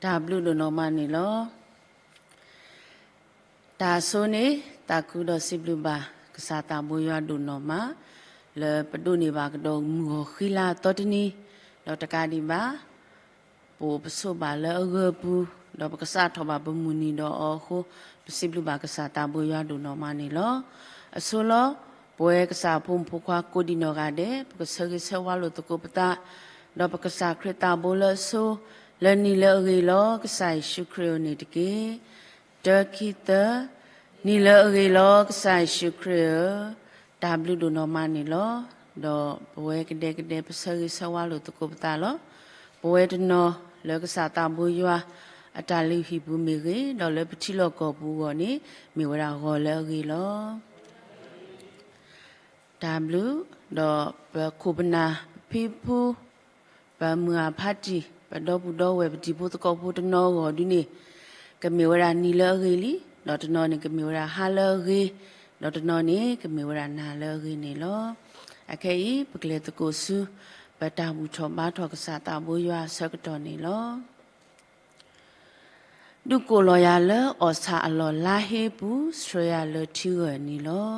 တၢ်ဘျုးဒိၣ်နီၢ်မးန့ၣ်လီၤ. တၢ်ဆိန့ၣ် သးခုဒီးစံးဘျုးဘၣ် ကစၢ်သးဘိယွၤဒိၣ်နီၢ်မး လၢပဒိးန့ၢ်ဘၣ်ကဒီးမုၢ်ဂီၤဃံလၤအသီတနံၤ, ဒီးတကးဒံးဘၣ် ပအိၣ်ပဆိးဘၣ်လၢအဂၢၤပူၤ, ဒီးပကစးထီၣ်ဘၣ်ပမုၢ်နံၤဒီးအီၤအဃိ, ပစံးဘျုးဘၣ်ကစၢ်သးဘိယွၤဒိၣ်နီၢ်မးန့ၣ်လီၤ. အဆိလီၤ. ပဝဲကစၢ်ဖိမုၣ်ဖိခွါကိးဒံးနီၢ်ဂၤဒဲး ပကဆၢဂ့ၤဆၢဝါလိာ်သကိးပသး, ဒီးပကစၢ်ခရံာ်သးဘိလၢအဆိ, လၢနံၤလၢအဂ့ၤလီၤ ကစၢ်ယ့ၣ်ၡူးခရံာ်ဧၢန့ၣ်တက့ၢ်. တၢ ခံ သၢ. နံၤလၢအဂ့ၤလီၤ ကစၢ်ယ့ၣ်ၡူးခရံာ်ဧၢ, တၢ်ဘျုးဒိၣ်နီၢ်မးန့ၣ်လီၤ. ဒီးပဝဲကဒဲကဒဲ ပဆၢဂ့ၤဆၢဝါလိာ်သကိးပသးလီၤ. ပဝဲတနီၤလၢကစၢ်သးဘိယွၤ အတၢ်လုၢ်ဟံၣ်ပူၤမ့ၢ်ဂ့ၤ, ဒီးလၢပထံလီၢ်ကီၢ်ပူၤအဂီၢ်န့ၣ် မ့ၢ်ဝဲဒၣ်ဂီၤလၢအဂ့ၤလီၤ. တၢ်ဘျုး, ဒီးပခိၣ်ပနၢ် ပဖံပဖု ပမုၢ်အဖးတံၢ် ပဒီပုၢ်ဒီဝဲၢ် ပတံၤဖိသကိးဖိတနီၤအဂီၢ်ဒုန့ၣ် ကမ့ၢ်ဝဲဒၣ်နံၤလၢအဂ့ၤလံ, ဒီးတနီၤန့ၣ် ကမ့ၢ်ဝဲဒၣ်ဟါလၢအဂ့ၤ, ဒီးတနီၤန့ၣ် ကမ့ၢ်ဝဲဒၣ်နၤလၢအဂ့ၤန့ၣ်လီၤ. အခဲအံၤ ပကလဲၤသကိးဆူ ပတၢ်ဘူၣ်ထီၣ်ဘါထီၣ်ကစၢ်သးဘိယွၤအဆၢကတီၢ်န့ၣ်လီၤ. ဒုးကိးလီၤယၤလၢအီၣ်ဆၣ်အလီၢ်လါဟ့ပူၤ ဆှၢယၤလၢထံဂၢၢ်န့ၣ်လီၤ.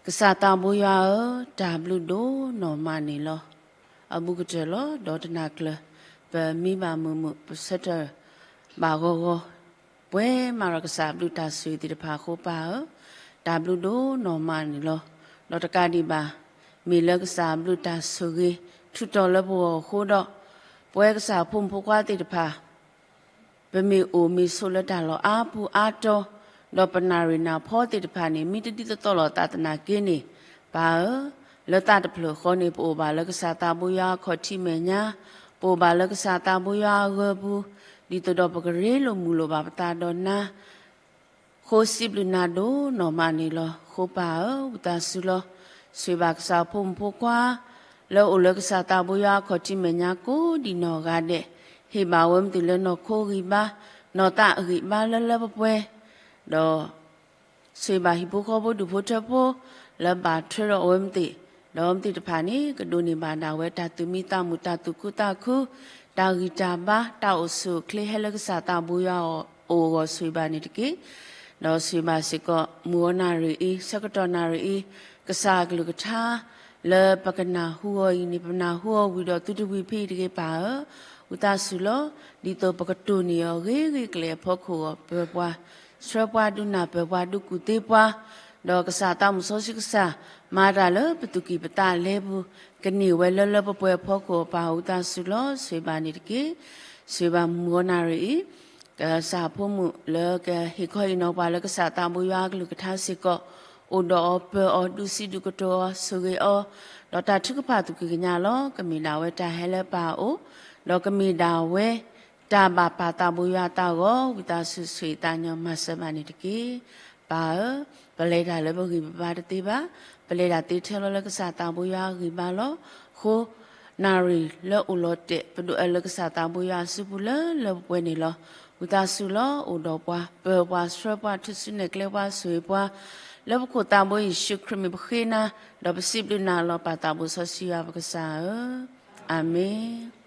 ကစၢ်သးဘိယွၤဧၢ, တၢ်ဘျုးဒိၣ်နီၢ်မးန့ၣ်လီၤ. အဘူးကတၢၢ်လီၤ ဒီးတနၤကျၢၤ ပမံဘၣ်မုာ်မုာ် ပဆၢထၢၣ်ဘၣ်ဂီၤဂီၤ ပှဲၤမးဒီးကစၢ်အဘျုးတၢ်ဆိၣ်ဂ့ၤသ့ၣ်တဖၣ်အဃိ ပၢ်ဧၢ, တၢ်ဘျုးဒိၣ်နီၢ်မးန့ၣ်လီၤ. ဒီးတကးဒံးဘၣ် မ့ၢ်လၢကစၢ်အဘျုးတၢ်ဆိၣ်ဂ့ၤ ထုးထီၣ်လၢပဂီၢ်အဃိဒီး ပဝဲကစၢ်ဖိမုၣ်ဖိခွါသ့ၣ်တဖၣ် ပမ့ၢ်အိၣ်မ့ၢ်ဆိးလၢတၢ်လီၢ်အါပူၤအါတီၤ, ဒီးပနၣ်ရံၣ်နၢ်ဖီသ့ၣ်တဖၣ်န့ၣ် မ့ၢ်တဒ်သိးသိးလိာ်သးသနာ်က့န့ၣ်, ပၢ်ဧၢ, လၢသးတဖျၢၣ်ဃီန့ၣ် ပအိၣ်ဘၣ်လၢကစၢ်သးဘိယွၤအခီၣ်ထံးမဲာ်ညါ, ပအိၣ်ဘၣ်လၢကစၢ်သးဘိယွၤအဂၢၤပူၤ, ဒ်သိးဒီးပကရ့လိာ်မုာ်လိာ်ဘၣ်ပသးဒီးနၤ ဃိစံးဘျုးနၤဒိၣ်နီၢ်မးန့ၣ်လီၤ. ဃိပၢ်ဧၢ, ဝံသးစူၤလီၤ. ဆိၣ်ဂ့ၤဘၣ်ကစၢ်ဖိမုၣ်ဖိခွါ လၢအအိၣ်လၢကစၢ်သးဘိယွၤအခီၣ်ထံးမဲာ်ညါကိးဒံးနီၢ်ဂၤဒဲး, ဟ့ၣ်ဘၣ်ဝဲမ့ၢ်သုလၢနီၢ်ခိဂံၢ်ဘါ, နီၢ်သးအဂံၢ်ဘါလၢလၢပှဲၤပှဲၤ, ဒီး ဆိၣ်ဂ့ၤဘၣ်ဟံၣ်ဖိဃီဖိဒူၣ်ဖိထၢဖိ လၢဘၣ်ထွဲဒီးအဝဲမ့ၢ်သ့ၣ်, ဒီးအဝဲမ့ၢ်သ့ၣ်တဖၣ်န့ၣ် ကဒိးန့ၢ်ဘၣ်ဒၣ်ဝဲတၢ်သူၣ်မံသးမုာ် တၢ်သူၣ်ခုသးခု, တၢ်ဂံၢ်တၢ်ဘါ တၢ်အိၣ်ဆူၣ်အိၣ်ချ့ဟဲလၢကစၢ်သးဘိယွၤအအိၣ်အဂီၢ် ဆိၣ်ဂ့ၤဘၣ်န့ၣ်တက့ၢ်. ဒီးဆိၣ်ဂ့ၤဘၣ်စ့ၢ်ကီး မုၢ်ဂီၤနၣ်ရံၣ်အံၤ ဆၢကတီၢ်နၣ်ရံၣ်အံၤ ကစၢ်အကလုၢ်ကထါ လၢပကနၢ်ဟူအီၤအံၤန့ၣ် ပနၢ်ဟူအီၤဝံၤဒီးသုတဝံၤဖဲအံၤတဂ့ၤ ပၢ်ဧၢ, ဝံသးစူၤလီၤ. ဒ်သိးပကတိၢ်န့ၢ်အီၤဂ့ၤဂ့ၤကျဲၤအဖီခိၣ်အဂီၢ် ပၢၤပှၤဆှၢပှၤ ဒုးနၢ်ပၢၢ်ပှၤ ဒုးကူၣ်သ့ပှၤ, ဒီးကစၢ်သးမုၣ်စီဆှံကစၢ် မၤတၢ်လၢပသူၣ်ကံၢ်ပသးလဲပူၤ ကန့ၢ်ဝဲလၢလၢပှဲၤပှဲၤအဖီခိၣ် ပၢ်ဧၢ ဝံသးစူၤလီၤ. ဆိၣ်ဂ့ၤဘၣ်န့ၣ်တက့ၢ်. ဆိၣ်ဂ့ၤဘၣ်မုၢ်ဂီၤနၣ်ရံၣ်အံၤ ကစၢ်ဖိမုၣ်လၢကဟ့ၣ်ခီဟ့ၣ်နီၤပှၤလၢကစၢ်သးဘိယွၤအကလုၢ်ကထါစ့ၢ်ကီး အိၣ်ဒီးအီၤပၢၤအီၤ ဒုးစံးဒုးကတိၤအီၤ ဆိၣ်ဂ့ၤအီၤ, ဒီးတၢ်ထုကဖၣ်သူၣ်ကံၢ်ကညးလီၤ. ကမ့ၢ်ဒၣ်ဝဲတၢ်ဟဲလၢပၢ်အအိၣ်, ဒီးကမ့ၢ်ဒၣ်ဝဲ တၢ်ဘၣ်ပၢ်သးဘိယွၤအသးအဂီၢ် ဝံသးစူၤဆိၣ်ဂ့ၤသးညီမၤစၢၤဘၣ်န့ၣ်တက့ၢ်. ပၢ်ဧၢ, ပလဲၤတၢ်လၢပဂံၢ်ပဘါတသ့ဘၣ်, ပလဲၤတၢ်သ့ထဲလီၤလၢကစၢ်သးဘိယွၤအဂံၢ်ဘါလီၤ. ဃိ နၣ်ရံၣ်လၢအိၣ်လီၤတဲာ် ပဒိးအၢလၢကစၢ်သးဘိယွၤအစုပူၤလၢလၢပှဲၤပှဲၤန့ၣ်လီၤ. ဝံသးစူၤလီၤ. အိၣ်ဒီးပှၤ ပၢၤပှၤဆှၢပှၤ ထုးစုနဲၣ်ကျဲပှၤ ဆိၣ်ဂ့ၤပှၤ လၢပခိၣ်သးဘိယ့ၣ်ၡူးခရံာ်မံၤပဃ့နၤ, ဒီးပစံးဘျုးနၤလီၤ ပၢ်သးဘိစီဆှံယွၤပကစၢ်ဧၢ, အၤမ့ၣ်.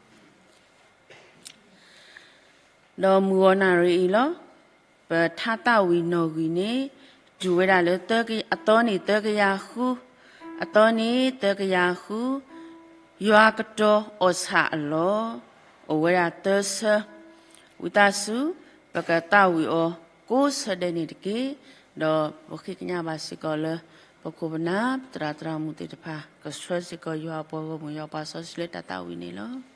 ဒီးမုၢ်ဂီၤနၣ်ရံၣ်အံၤလီၤ. ပထါသးဝံၣ်နီၣ်ဂံၢ်န့ၣ် တုၤဝဲဒၣ်လၢ အသီန့ၣ်သၢကယၤဃု, အသီန့ၣ်သၢကယၤဃု, ယွၤကတီၤအီၣ်ဆၣ်အလီၢ်, အိၣ်ဝဲဒၣ်သၢဆၢ, ဝံသးစူၤ ပကသးဝံၣ်အီၤကိးဆၢဒဲးန့ၣ်တက့ၢ်. ဒီးပဃ့ကညးဘၣ်စ့ၢ်ကီးလၢ ပခိၣ်ပနၢ် ပသရၣ်သရၣ်မုၣ်သ့ၣ်တဖၣ် ကဆှၢစ့ၢ်ကီးယွၤအပှၤဂီၢ်မုၢ် ယွၤပှၤစီဆှံလၢတၢ်သးဝံၣ်န့ၣ်လီၤ.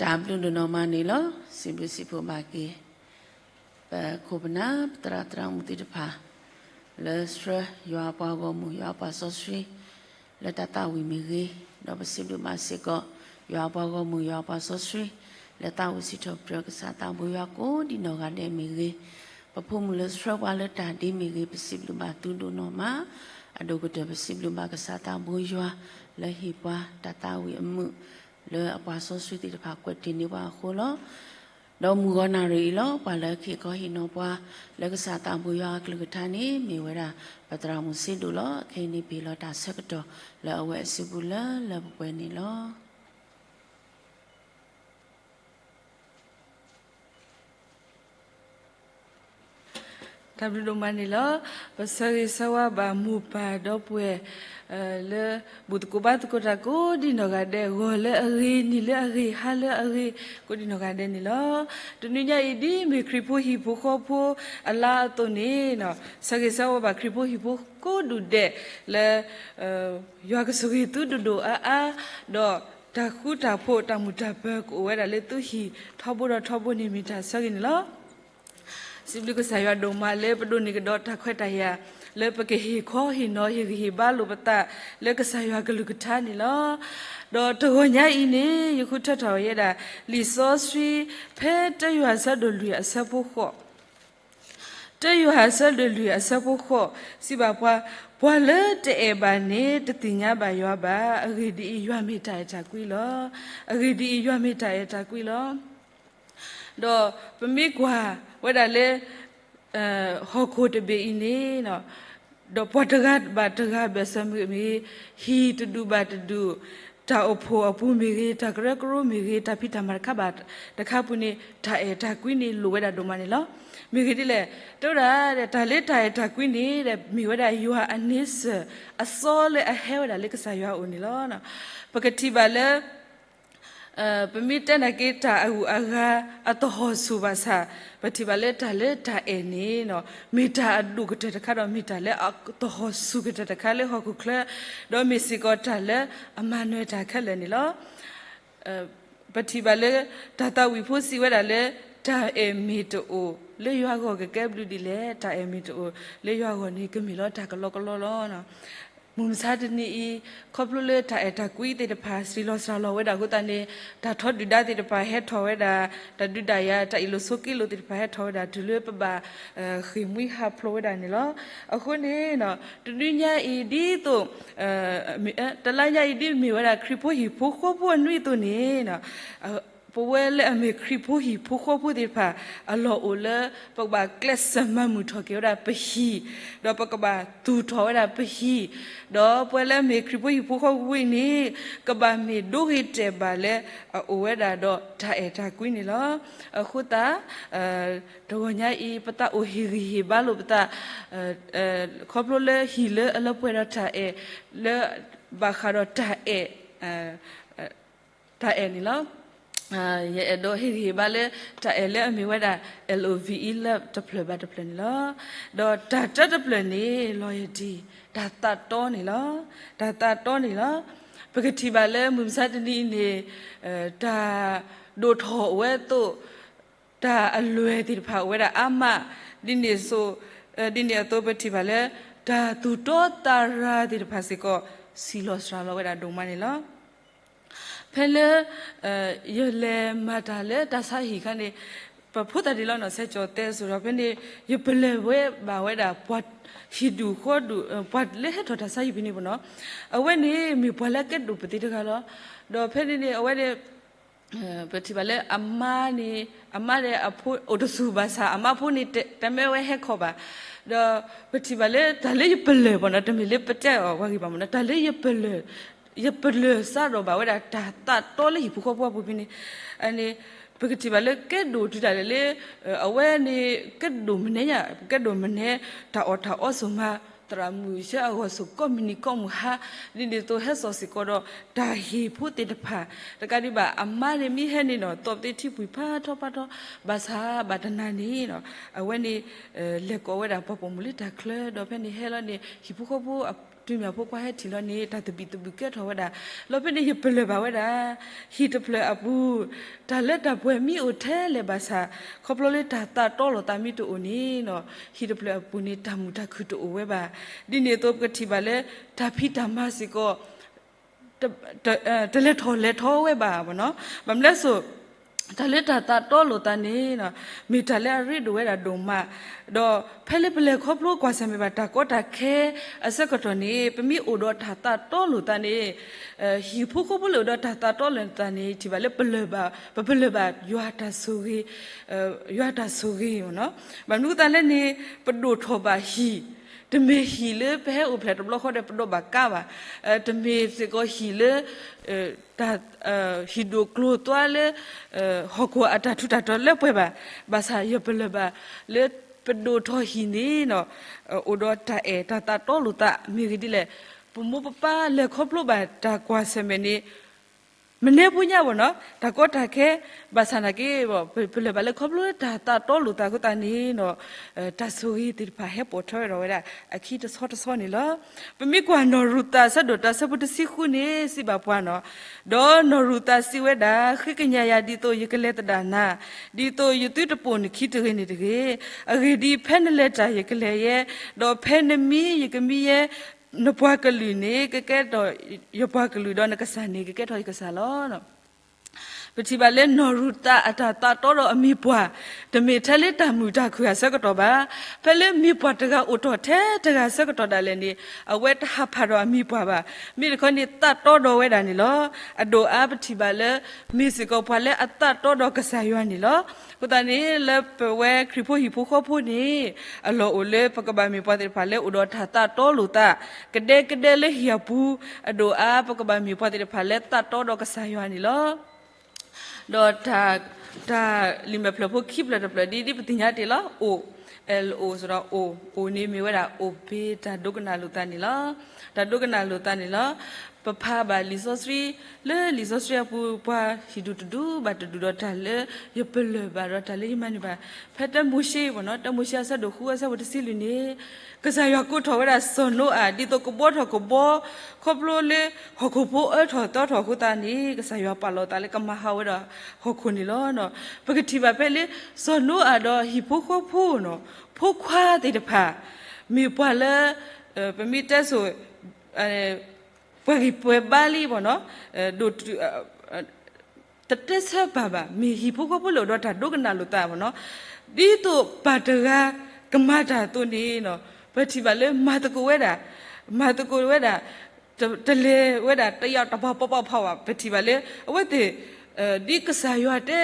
တၢ်ဘျုးဒိၣ်နီၢ်မးန့ၣ်လီၤ. စံးဘျုးစံးဖှိၣ်ဘၣ်က့ၤ ပခိၣ်ပနၢ် ပသရၣ်သရၣ်မုၣ်သ့ၣ်တဖၣ် လၢဆှၢယွၤအပှၤဂီၢ်မုၢ် ယွၤအပှၤစီဆှံ လၢတၢ်သးဝံၣ်မ့ၢ်ဂ့ၤ, ဒီးပစံးဘျုးဘၣ်စ့ၢ်ကီး ယွၤအပှၤဂီၢ်မုၢ် ယွၤအပှၤစီဆှံ လၢသးဝံၣ်စံးထီၣ်ပတြၢၤကစၢ်သးဘိယွၤကိးဒံနီၢ်ဂၤဒဲးမ့ၢ်ဂ့ၤ, ပဖိမုၣ်လၢဆှၢပှၤလၢတၢ်ဒ်မ့ၢ်ဂ့ၤ, ပစံးဘျုးဘၣ်သုဒိၣ်နီၢ်မး. အဒိၣ်ကတၢၢ် ပစံးဘျုးဘၣ်ကစၢ်သးဘိယွၤ လၢဟ့ၣ်ပှၤတၢ်သးဝံၣ်အမုာ် လၢအပှၤစီဆှံသ့ၣ်တဖၣ်ကွဲးတ့ၢ်န့ၢ်ပှၤအဃိလီၤ. ဒီးမုၢ်ဂီၤနၣ်ရံၣ်အံၤလီၤ. ပှၤလၢအဟ့ၣ်ခီဟ့ၣ်နီၤပှၤ လၢကစၢ်သးဘိယွၤအကလုၢ်ကထါန့ၣ် မ့ၢ်ဝဲဒၣ် ပသရၣ်မုၣ်စ့ဒိၣ်လီၤ. ခဲအံၤန့ၣ် ပဟ့ၣ်လီၤတၢ်ဆၢကတီၢ် လၢအဝဲအစုပူၤလၢလၢပှဲၤပှဲၤန့ၣ်လီၤ. တၢ်ဘျုးဒိၣ်မးန့ၣ်လီၤ. ပဆၢဂ့ၤဆၢဝါဘၣ်မိၢ်ပၢ်ဒီပုၢ်ဝဲၢ် လၢဘူၣ်သကိးဘါသကိးတၢ်ကိးဒံနီၢ်ဂၤဒဲး ဂီၤလၢအဂ့ၤ နံၤလၢအဂ့ၤ ဟါလၢအဂ့ၤ ကိးဒံနီၢ်ဂၤဒဲးန့ၣ်လီၤ. တနွံညါအံၤ ဒ်မ့ၢ်ခရံာ်ဖိဟံၣ်ဖိဃီဖိအလါအသိးန့ၣ် ဆၢဂ့ၤဆၢဝါဘၣ်ခရံာ်ဖိဟံၣ်ဖိကိးဒူၣ်ဒဲး လၢ ယွၤကဆိၣ်ဂ့ၤသုဒိၣ်ဒိၣ်အါအါ, ဒီးတၢ်ဃူတၢ်ဖိးတၢ်မုာ်တၢ်ပၢၤကအိၣ်ဝဲဒၣ်လၢသုဟံၣ်ထီဘိဒီးထီဘိန့ၣ် မ့ၢ်တၢ်ဆၢဂ့ၤန့ၣ်လီၤ. စံးဘျုးကစၢ်ယွၤဒိၣ်မးလၢပဒိးန့ၢ်ကဒီးတၢ်ခွဲးတၢ်ယာ် လၢပကဟ့ၣ်ခီဟ့ၣ်နီၤဟ့ၣ်ဂံၢ်ဟ့ၣ်ဘါလိာ်ပသး လၢကစၢ်ယွၤကလုၢ်ကထါန့ၣ်လီၤ. ဒီးတဂီၤညါအံၤန့ၣ် ယဃုထၢထီၣ်ဝဲဒၣ် လံာ်စီဆှံ ဖဲတၢယိၤဟၣ်အဆၢဒိၣ်လွံၢ်အဆၢဖိဃိး တၢယိၤဟၣ်အဆၢဒိၣ်လွံၢ်အဆၢဖိဃိး စံးဘၣ်ပှၤ, ပှၤလၢတအဲၣ်ဘၣ်န့ၣ် တသ့ၣ်ညါဘၣ်ယွၤဘၣ်. အဂ့ၢ်ဒ်အံၤ, ယွၤမ့ၢ်တၢ်အဲၣ်တၢ်ကွံလီၤ. အဂ့ၢ်ဒ်အံၤ, ယွၤမ့ၢ်တၢ်အဲၣ်တၢ်ကွံလီၤ. ဒီးပမ့ၢ်ကွၢ်ဝဲဒၣ်လၢ ဟီၣ်ခိၣ်တဘ့ၣ်အံၤန့ၣ် ဒီးပှၤတဂၤဘၣ်တဂၤဘၢၣ်စၢၤမ့ၢ်ဂ့ၤ, ဟံၣ်တဒူၣ်ဘၣ်တဒူၣ်, တၢ်အိၣ်ဖှိၣ်အပူၤမ့ၢ်ဂ့ၤ, တၢ်ကရၢကရိမ့ၢ်ဂ့ၤ, တၢ်ဖံးတၢ်မၤတခါဘၣ်တခါအပူၤန့ၣ် တၢ်အဲၣ်တၢ်ကွံန့ၣ် လိၣ်ဝဲဒၣ်ဒိၣ်မးန့ၣ်လီၤ. မ့ၢ်ဂ့ၢ်ဒ်လဲၣ်, တဲဝဲဒၣ် တၢ်လၢတၢ်အဲၣ်တၢ်ကွံန့ၣ် မ့ၢ်ဝဲဒၣ်ယွၤအန့ဆၢၣ်အစီလၢအဟဲဝဲဒၣ်လၢကစၢ်ယွၤအအိၣ်န့ၣ်လီၤ. ပကထံၣ်ဘၣ်လၢ ပမ့ၢ်တဲနာ်က့ တၢ်အဂုၤအဂၤအသဟီၣ်ဆူၣ်ဘၣ်ဆၣ်, ပထံၣ်ဘၣ်လၢတၢ်လၢတၢ်အဲၣ်န့ၣ် မ့ၢ်တၢ်အဒိၣ်ကတၢၢ်တခါဒီး မ့ၢ်တၢ်လၢအသဟီၣ်ဆူၣ်ကတၢၢ်တခါလၢဟီၣ်ခိၣ်ချၢ, ဒီးမ့ၢ်စ့ၢ်ကီးတၢ်လၢအမၤနၢၤတၢ်ခဲလၢာ်န့ၣ်လီၤ. ပထံၣ်ဘၣ်လၢ တၢ်သးဝံၣ်ဖိစံးဝဲဒၣ်လၢ တၢ်အဲၣ်မ့ၢ်တအိၣ်လၢယွၤဂီၢ်ကကဲဘျုးဒ်လဲၣ်, တၢ်အဲၣ်မ့ၢ်တအိၣ်လၢယွၤဂီၢ်န့ၣ် ကမ့ၢ်လီၤတၢ်ကလီကလီလီၤ. မုၢ်မဆါတနံၤအံၤ ခီဖျိလၢတၢ်အဲၣ်တၢ်ကွံသ့ၣ်တဖၣ် စှၤလီၤစှၤလီၤဝဲဒၣ်အဃိသတးန့ၣ် တၢ်ထီဒုၣ်ဒါသ့ၣ်တဖၣ်ဟဲထီၣ်ဝဲဒၣ်, တၢ်ဒုးတၢ်ယၤ တၢ်အ့ၣ်လိာ်ဆိးက့လိာ်သ့ၣ်တဖၣ်ဟဲထီၣ်ဝဲဒၣ် တုၤလၢပဘၣ် ဃ့ၢ်မှံဟးဖျိးဝဲဒၣ်န့ၣ်လီၤ. အဃိန့ၣ် တနွံညါအံၤဒ်သိး တလါညါအံၤဒ်မ့ၢ်ဝဲဒၣ် ခရံာ်ဖိဟံၣ်ဖိဃီဖိအနွံအသိးန့ၣ် ပဝဲလၢအမ့ၢ်ခရံာ်ဖိဟံၣ်ဖိဃီဖိသ့ၣ်တဖၣ် အလီၢ်အိၣ်လၢ ပကဘၣ်ကျဲးစၢးမၤမုာ်ထီၣ်က့ၤဝဲဒၣ်ပဟံၣ်, ဒီးပကဘၣ်သူၣ်ထီၣ်ဝဲဒၣ်ပဟံၣ်, ဒီးပဝဲလၢအမ့ၢ်ခရံာ်ဖိဟံၣ်ဖိဃီဖိအံၤန့ၣ် ကဘၣ်မ့ၢ်ဒိဂ့ၤတဲာ်ဘၣ်လၢအအိၣ်ဝဲဒၣ်ဒီးတၢ်အဲၣ်တၢ်ကွံန့ၣ်လီၤ. အဃိသတး တဂီၤညါအံၤ ပသးအိၣ်ဟ့ၣ်ဂံၢ်ဟ့ၣ်ဘါလိာ်ပသး ခီဖျိလၢဟံၣ်လၢအလၢပှဲၤဒီးတၢ်အဲၣ် လၢဘၣ်ဃးဒီးတၢ်အဲၣ် တၢ်အဲၣ်န့ၣ်လီၤ. ယအဲၣ်ဒိးဟ့ၣ်ဂံၢ်ဟ့ၣ်ဘါလၢ တၢ်အဲၣ်လၢအမ့ၢ်ဝဲဒၣ် L O V E love တဖျၢၣ်ဘၣ်တဖျၢၣ်န့ၣ်လီၤ. ဒီးတၢ်တၢတဖျၢၣ်န့ၣ် loyalty တၢ်သးတီန့ၣ်လီၤ. တၢ်သးတီန့ၣ်လီၤ. ပကထံၣ်ဘၣ်လၢမုၢ်မဆါတနံၤအံၤန့ၣ် တၢ်ဒိၣ်ထီၣ်အိၣ်ဝဲအသိး တၢ်အလွဲၢ်သ့ၣ်တဖၣ်အိၣ်ဝဲဒၣ်အါမး, ဒ်န့ၣ်အသိး ဒ်န့ၣ်အသိးပထံၣ်ဘၣ်လၢ တၢ်သူၣ်တီသးရၤသ့ၣ်တဖၣ်စ့ၢ်ကီး စှၤလီၤစှၤလီၤဝဲဒၣ်ဒိၣ်မးန့ၣ်လီၤ. ဖဲလၢ ယလဲၤမၤတၢ်လၢတၢ်ဆါဟံၣ်အခါန့ၣ် ပဖိသၣ်ဒံးလီၤနီၤ ဆဲးကၠီၤသဲစိၤဒီး ဖဲန့ၣ် ယပလၢၢ်ဝဲဘၣ်ဝဲဒၣ် ပှၤဟံၣ်ဒူၣ်ဃီဒူၣ် ပှၤလၢဟဲထီၣ်တၢ်ဆါဟံၣ်ဖဲန့ၣ်ပနီၤ, အဝဲန့ၣ်မ့ၢ်ပှၤလၢအကဲဒိၣ်ပသ့တဂၤလီၤ. ဒီးဖဲန့ၣ်န့ၣ် အဝဲန့ၣ် ပထံၣ်ဘၣ်လၢအမါန့ၣ် အမါန့ၣ်အဖိအိၣ်တဆူၣ်ဘၣ်ဆၣ် အမါဖိန့ၣ် တမ့ၢ်ဝဲဟဲခီၣ်ဘၣ်. ဒီးပထံၣ်ဘၣ်လၢတၢ်လၢယပလၢၢ်ပနီၤ တမ့ၢ်လၢပတဲအီၤဝဲဂ့ၤဘၣ်မနီၤ တၢ်လၢယပလၢၢ် ယပလၢၢ်စးထီၣ်ဘၣ်ဝဲဒၣ်တၢ်သးတီလၢဟံၣ်ဖိဃီဖိအပူၤဖဲန့ၣ် အန့ၣ် ပကထံၣ်ဘၣ်လၢကဲဒိၣ်တုၤဒၣ်လဲာ်လၢ အဝဲန့ၣ် ကဲဒိၣ်မနုၤညါ ကဲဒိၣ်မနုၤ တၢ်အီၣ်တၢ်အီစိၤမး သရၣ်မုၣ်ဆှၢအဂီၢ်ဆိးကီးမုၢ်နံၤကီးမုၢ်ဟါ ဒ်န့ၣ်အသိးဟဲစိာ်စ့ၢ်ကီးဒီး တၢ်ဟ့ၣ်ဖိသ့ၣ်တဖၣ် တကးဒံးဘၣ် အမါန့ၣ်မ့ၢ်ဟဲန့ၣ်နီၤ သီၣ်သ့ၣ်ထံဖှံဖးထီဖးထီ ဘၣ်ဆၣ်ဘၣ်တနၤန့ၣ် အဝဲန့ၣ် လဲၤကိးဝဲဒၣ်ပှၤပိာ်မုၣ်လၢတၢ်ချၢ ဒီးဖဲန့ၣ်ဟဲလီၤန့ၣ် ဟံၣ်ဖိဃီဖိ တုၤမၠးဖိခွါဟဲထံၣ်လီၤန့ၣ် တၢ်သဘံၣ်သဘုၣ်ကဲထီၣ်ဝဲဒၣ်, လီၤဖဲန့ၣ် ယပလၢၢ်ဘၣ်ဝဲဒၣ် ဟံၣ်တဖျၢၣ်အပူၤ တၢ်လၢတၢ်ပှဲၤမ့ၢ်အိၣ်ထဲလဲၣ်ဘၣ်ဆၣ် ခီဖျိလၢတၢ်သးတီလိာ်သးမ့ၢ်တအိၣ်န့ၣ်နီၤ ဟံၣ်တဖျၢၣ်အပူၤန့ၣ် တၢ်မုာ်တၢ်ခုၣ်တအိၣ်ဝဲဘၣ်. ဒ်န့ၣ်အသိးပကထံၣ်ဘၣ်လၢ တၢ်ဖံးတၢ်မၤစ့ၢ်ကီး တ တလဲၤထီၣ်လဲၤထီဝဲဘၣ်နီၤ. ဘၣ်မနုၤလဲၣ်စိ တၢ်လၢတၢ်သးတီလိာ်သးန့ၣ် မ့ၢ်တၢ်လၢအရ့ဒိၣ်ဝဲဒၣ်ဒိၣ်မး, ဒီးဖဲလၢပလဲၤခီဖျိကွၢ်ဆၢၣ်မဲာ်ဘၣ်တၢ်ကီတၢ်ခဲအဆၢကတီၢ်န့ၣ် ပမ့ၢ်အိၣ်ဒီးတၢ်သးတီလိာ်သးန့ၣ် ဟံၣ်ဖိဃီဖိလၢအိၣ်ဒီးတၢ်သးတီလိာ်သးန့ၣ် ထံၣ်ဘၣ်လၢပလၢၢ်ဘၣ် ပပလၢၢ်ဘၣ်ယွၤတၢ်ဆိၣ်ဂ့ၤ ယွၤတၢ်ဆိၣ်ဂ့ၤမ့ၢ်နီၤ. ဘၣ်မနုၤအဃိသတးလဲၣ်န့ၣ် ပဒိၣ်ထီၣ်ဘၣ်ဟံၣ်, တမ့ၢ်ဟံၣ်လၢပဟဲအိၣ်ဖျဲၣ်တဘျီဃီဒီးပဒိးဘၣ်ကါဘၣ်, တမ့ၢ်စ့ၢ်ကီးဟံၣ်လၢ တၢ် ဟံၣ်ဒိၣ်ကျိၤသွါလၢ ဟီၣ်ခိၣ်အတၢ်ထူးတၢ်တီၤလၢပှဲၤဘၣ်, ဘၣ်ဆၣ်ယပလၢၢ်ဘၣ်လၢပဒိၣ်ထီၣ်ဟံၣ်န့ၣ် အိၣ်ဒီးတၢ်အဲၣ်တၢ်သးတီလိာ်သးမ့ၢ်ဂ့ၤဒ်လဲၣ်, ပမိၢ်ပပၢ်လဲၤခီဖျိဘၣ်တၢ်ကွၢ်ဆၢၣ်မဲာ်န့ၣ် မနုၤဖိညါဘၣ်နီၤ တၢ်ကီတၢ်ခဲ, ဘၣ်ဆၣ်နာ်က့ ပလၢၢ်ဘၣ်လၢခီဖျိတၢ်သးတီလိာ်သးအဃိသတးန့ၣ် တၢ်ဆိၣ်ဂ့ၤသ့ၣ်တဖၣ်ဟဲပိာ်ထွဲဝဲဒၣ်ဝဲဒၣ် အခံတဆီတဆီန့ၣ်လီၤ. ပမ့ၢ်ကွၢ်နီၢ်ရူၤသးအဆၢဒိၣ်တၢအဆၢဖိတဆံဃုန့ၣ် စံးဘၣ်ပှၤနီၤ, ဒီးနီၢ်ရူၤသးစံးဝဲဒၣ်, ဃ့ကညးယၤဒ်သိးယကလဲၤသဒၣ်နၤ, ဒ်သိးယသုတပိာ်နခံတဂ့ၤန့ၣ်တဂ့ၤ. အဂ့ၢ်ဒ်အံၤ, ဖဲနလဲၤတၢ်ယကလဲၤယဲ, ဒီးဖဲနမံယကမံယဲ, နပှၤကလုာ်န့ၣ် ကကဲထီၣ်ယပှၤကလုာ်, ဒီးနကစၢ်န့ၣ် ကကဲထီၣ်ယကစၢ်လီၤ. ပထံၣ်ဘၣ်လၢနီၢ်ရူၤသးအတၢ်သးတီဒီးအမံၤပှၢ်, တမ့ၢ်ထဲလၢတၢ်မုာ်တၢ်ခုၣ်အဆၢကတီၢ်ဘၣ်. ဖဲလၢမံၤပှၢ်တဂၤအိၣ်ထီၣ်ထဲတဂၤအဆၢကတီၢ်ဒၣ်လဲာ်န့ၣ် အဝဲတဟးဖးဒီးအမံၤပှၢ်ဘၣ်. မ့ၢ်တခီန့ၣ်သးတီဒီးဝဲဒၣ်န့ၣ်လီၤ. အဒိၣ်အါပထံၣ်ဘၣ်လၢ မ့ၢ်စ့ၢ်ကီးပှၤလၢအသးတီဒီးကစၢ်ယွၤန့ၣ်လီၤ. အဃိသတးန့ၣ် လၢပဝဲခရံာ်ဖိဟံၣ်ဖိဃီဖိန့ၣ် အလီၢ်အိၣ်လၢပကဘၣ်မ့ၢ်ပှၤသ့ၣ်တဖၣ်လၢအိၣ်ဒီးတၢ်သးတီလိာ်သး ကဒဲကဒဲလၢဟံၣ်အပူၤ, အဒိၣ်အါပကဘၣ်မ့ၢ်ပှၤသ့ၣ်တဖၣ်လၢသးတီဒီးကစၢ်ယွၤန့ၣ်လီၤ. ဒီးတၢ် တၢ်လံာ်မဲာ်ဖျၢၣ်ဖိခံဖျၢၣ်တဖျၢၣ်ဒ် ဒ်ပသ့ၣ်ညါတ့ၢ်လီၤ. အိၣ်, L O စ့ၢ်ဒီးအိၣ်, အိၣ်န့ၣ်မ့ၢ်ဝဲဒၣ်အိၣ်ဘ့တၢ်ဒိကနၣ်လိာ်သးန့ၣ်လီၤ. တၢ်ဒိကနၣ်လိာ်သးန့ၣ်လီၤ. ပဖးဘၣ်လံာ်စီဆှံ, လၢလံာ်စီဆှံအပူၤ ပှၤဟံၣ်ဒူၣ်တဒူၣ်ဘၣ်တဒူၣ်ဒီးတၢ်လၢယပလၢၢ်ဘၣ်ဒီးတၢ်လၢယမၤန့ၢ်ဘၣ်, ဖဲတၢမိၤၡ့မ့ၢ်နီၤ, တၢမိၤၡ့အဆၢဒိၣ်ဃုအဆၢဖိတဆံလွံၢ်န့ၣ် ကစၢ်ယွၤကိးထီၣ်ဝဲဒၣ်စီၤနိအၤ ဒ်သိးကဘှီထီၣ်ကဘီ ခီဖျိလၢဟီၣ်ခိၣ်ဖိအၢထီၣ်သီထီၣ်အဃိသတးန့ၣ် ကစၢ်ယွၤပာ်လီၤသးလၢကမၤဟးဂီၤဝဲဒၣ်ဟီၣ်ခိၣ်န့ၣ်လီၤ. ပကထံၣ်ဘၣ်ဖဲလၢ စီၤနိအၤဒီးဟံၣ်ဖိဃီဖိနီၤ, ဖိခွါသ့ၣ်တဖၣ် မ့ၢ်ပှၤလၢ ပမ့ၢ်တဲဆိ ပှၤဂံၢ်ပှဲၤဘါလံမ့ၢ်နီၤ, ဒိၣ် တတဲဆၢပၢ်ဘၣ်, မ့ၢ်ဟံၣ်ဖိဃီဖိလၢအိၣ်ဒီးတၢ်ဒိကနၣ်လိာ်သးမ့ၢ်နီၤ, ဒ်သိးပၢ်တဂၤကမၤတၢ်အသိးန့ၣ်နီၤ, ပထံၣ်ဘၣ်လၢမၤသကိးဝဲဒၣ်, မၤသကိးဝဲဒၣ်, တလဲၤဝဲဒၣ်တယီတပှၤပီပီဖးဝဲ, ပထံၣ်ဘၣ်လၢ အဝဲသ့ၣ် ဒ်ကစၢ်ယွၤတဲ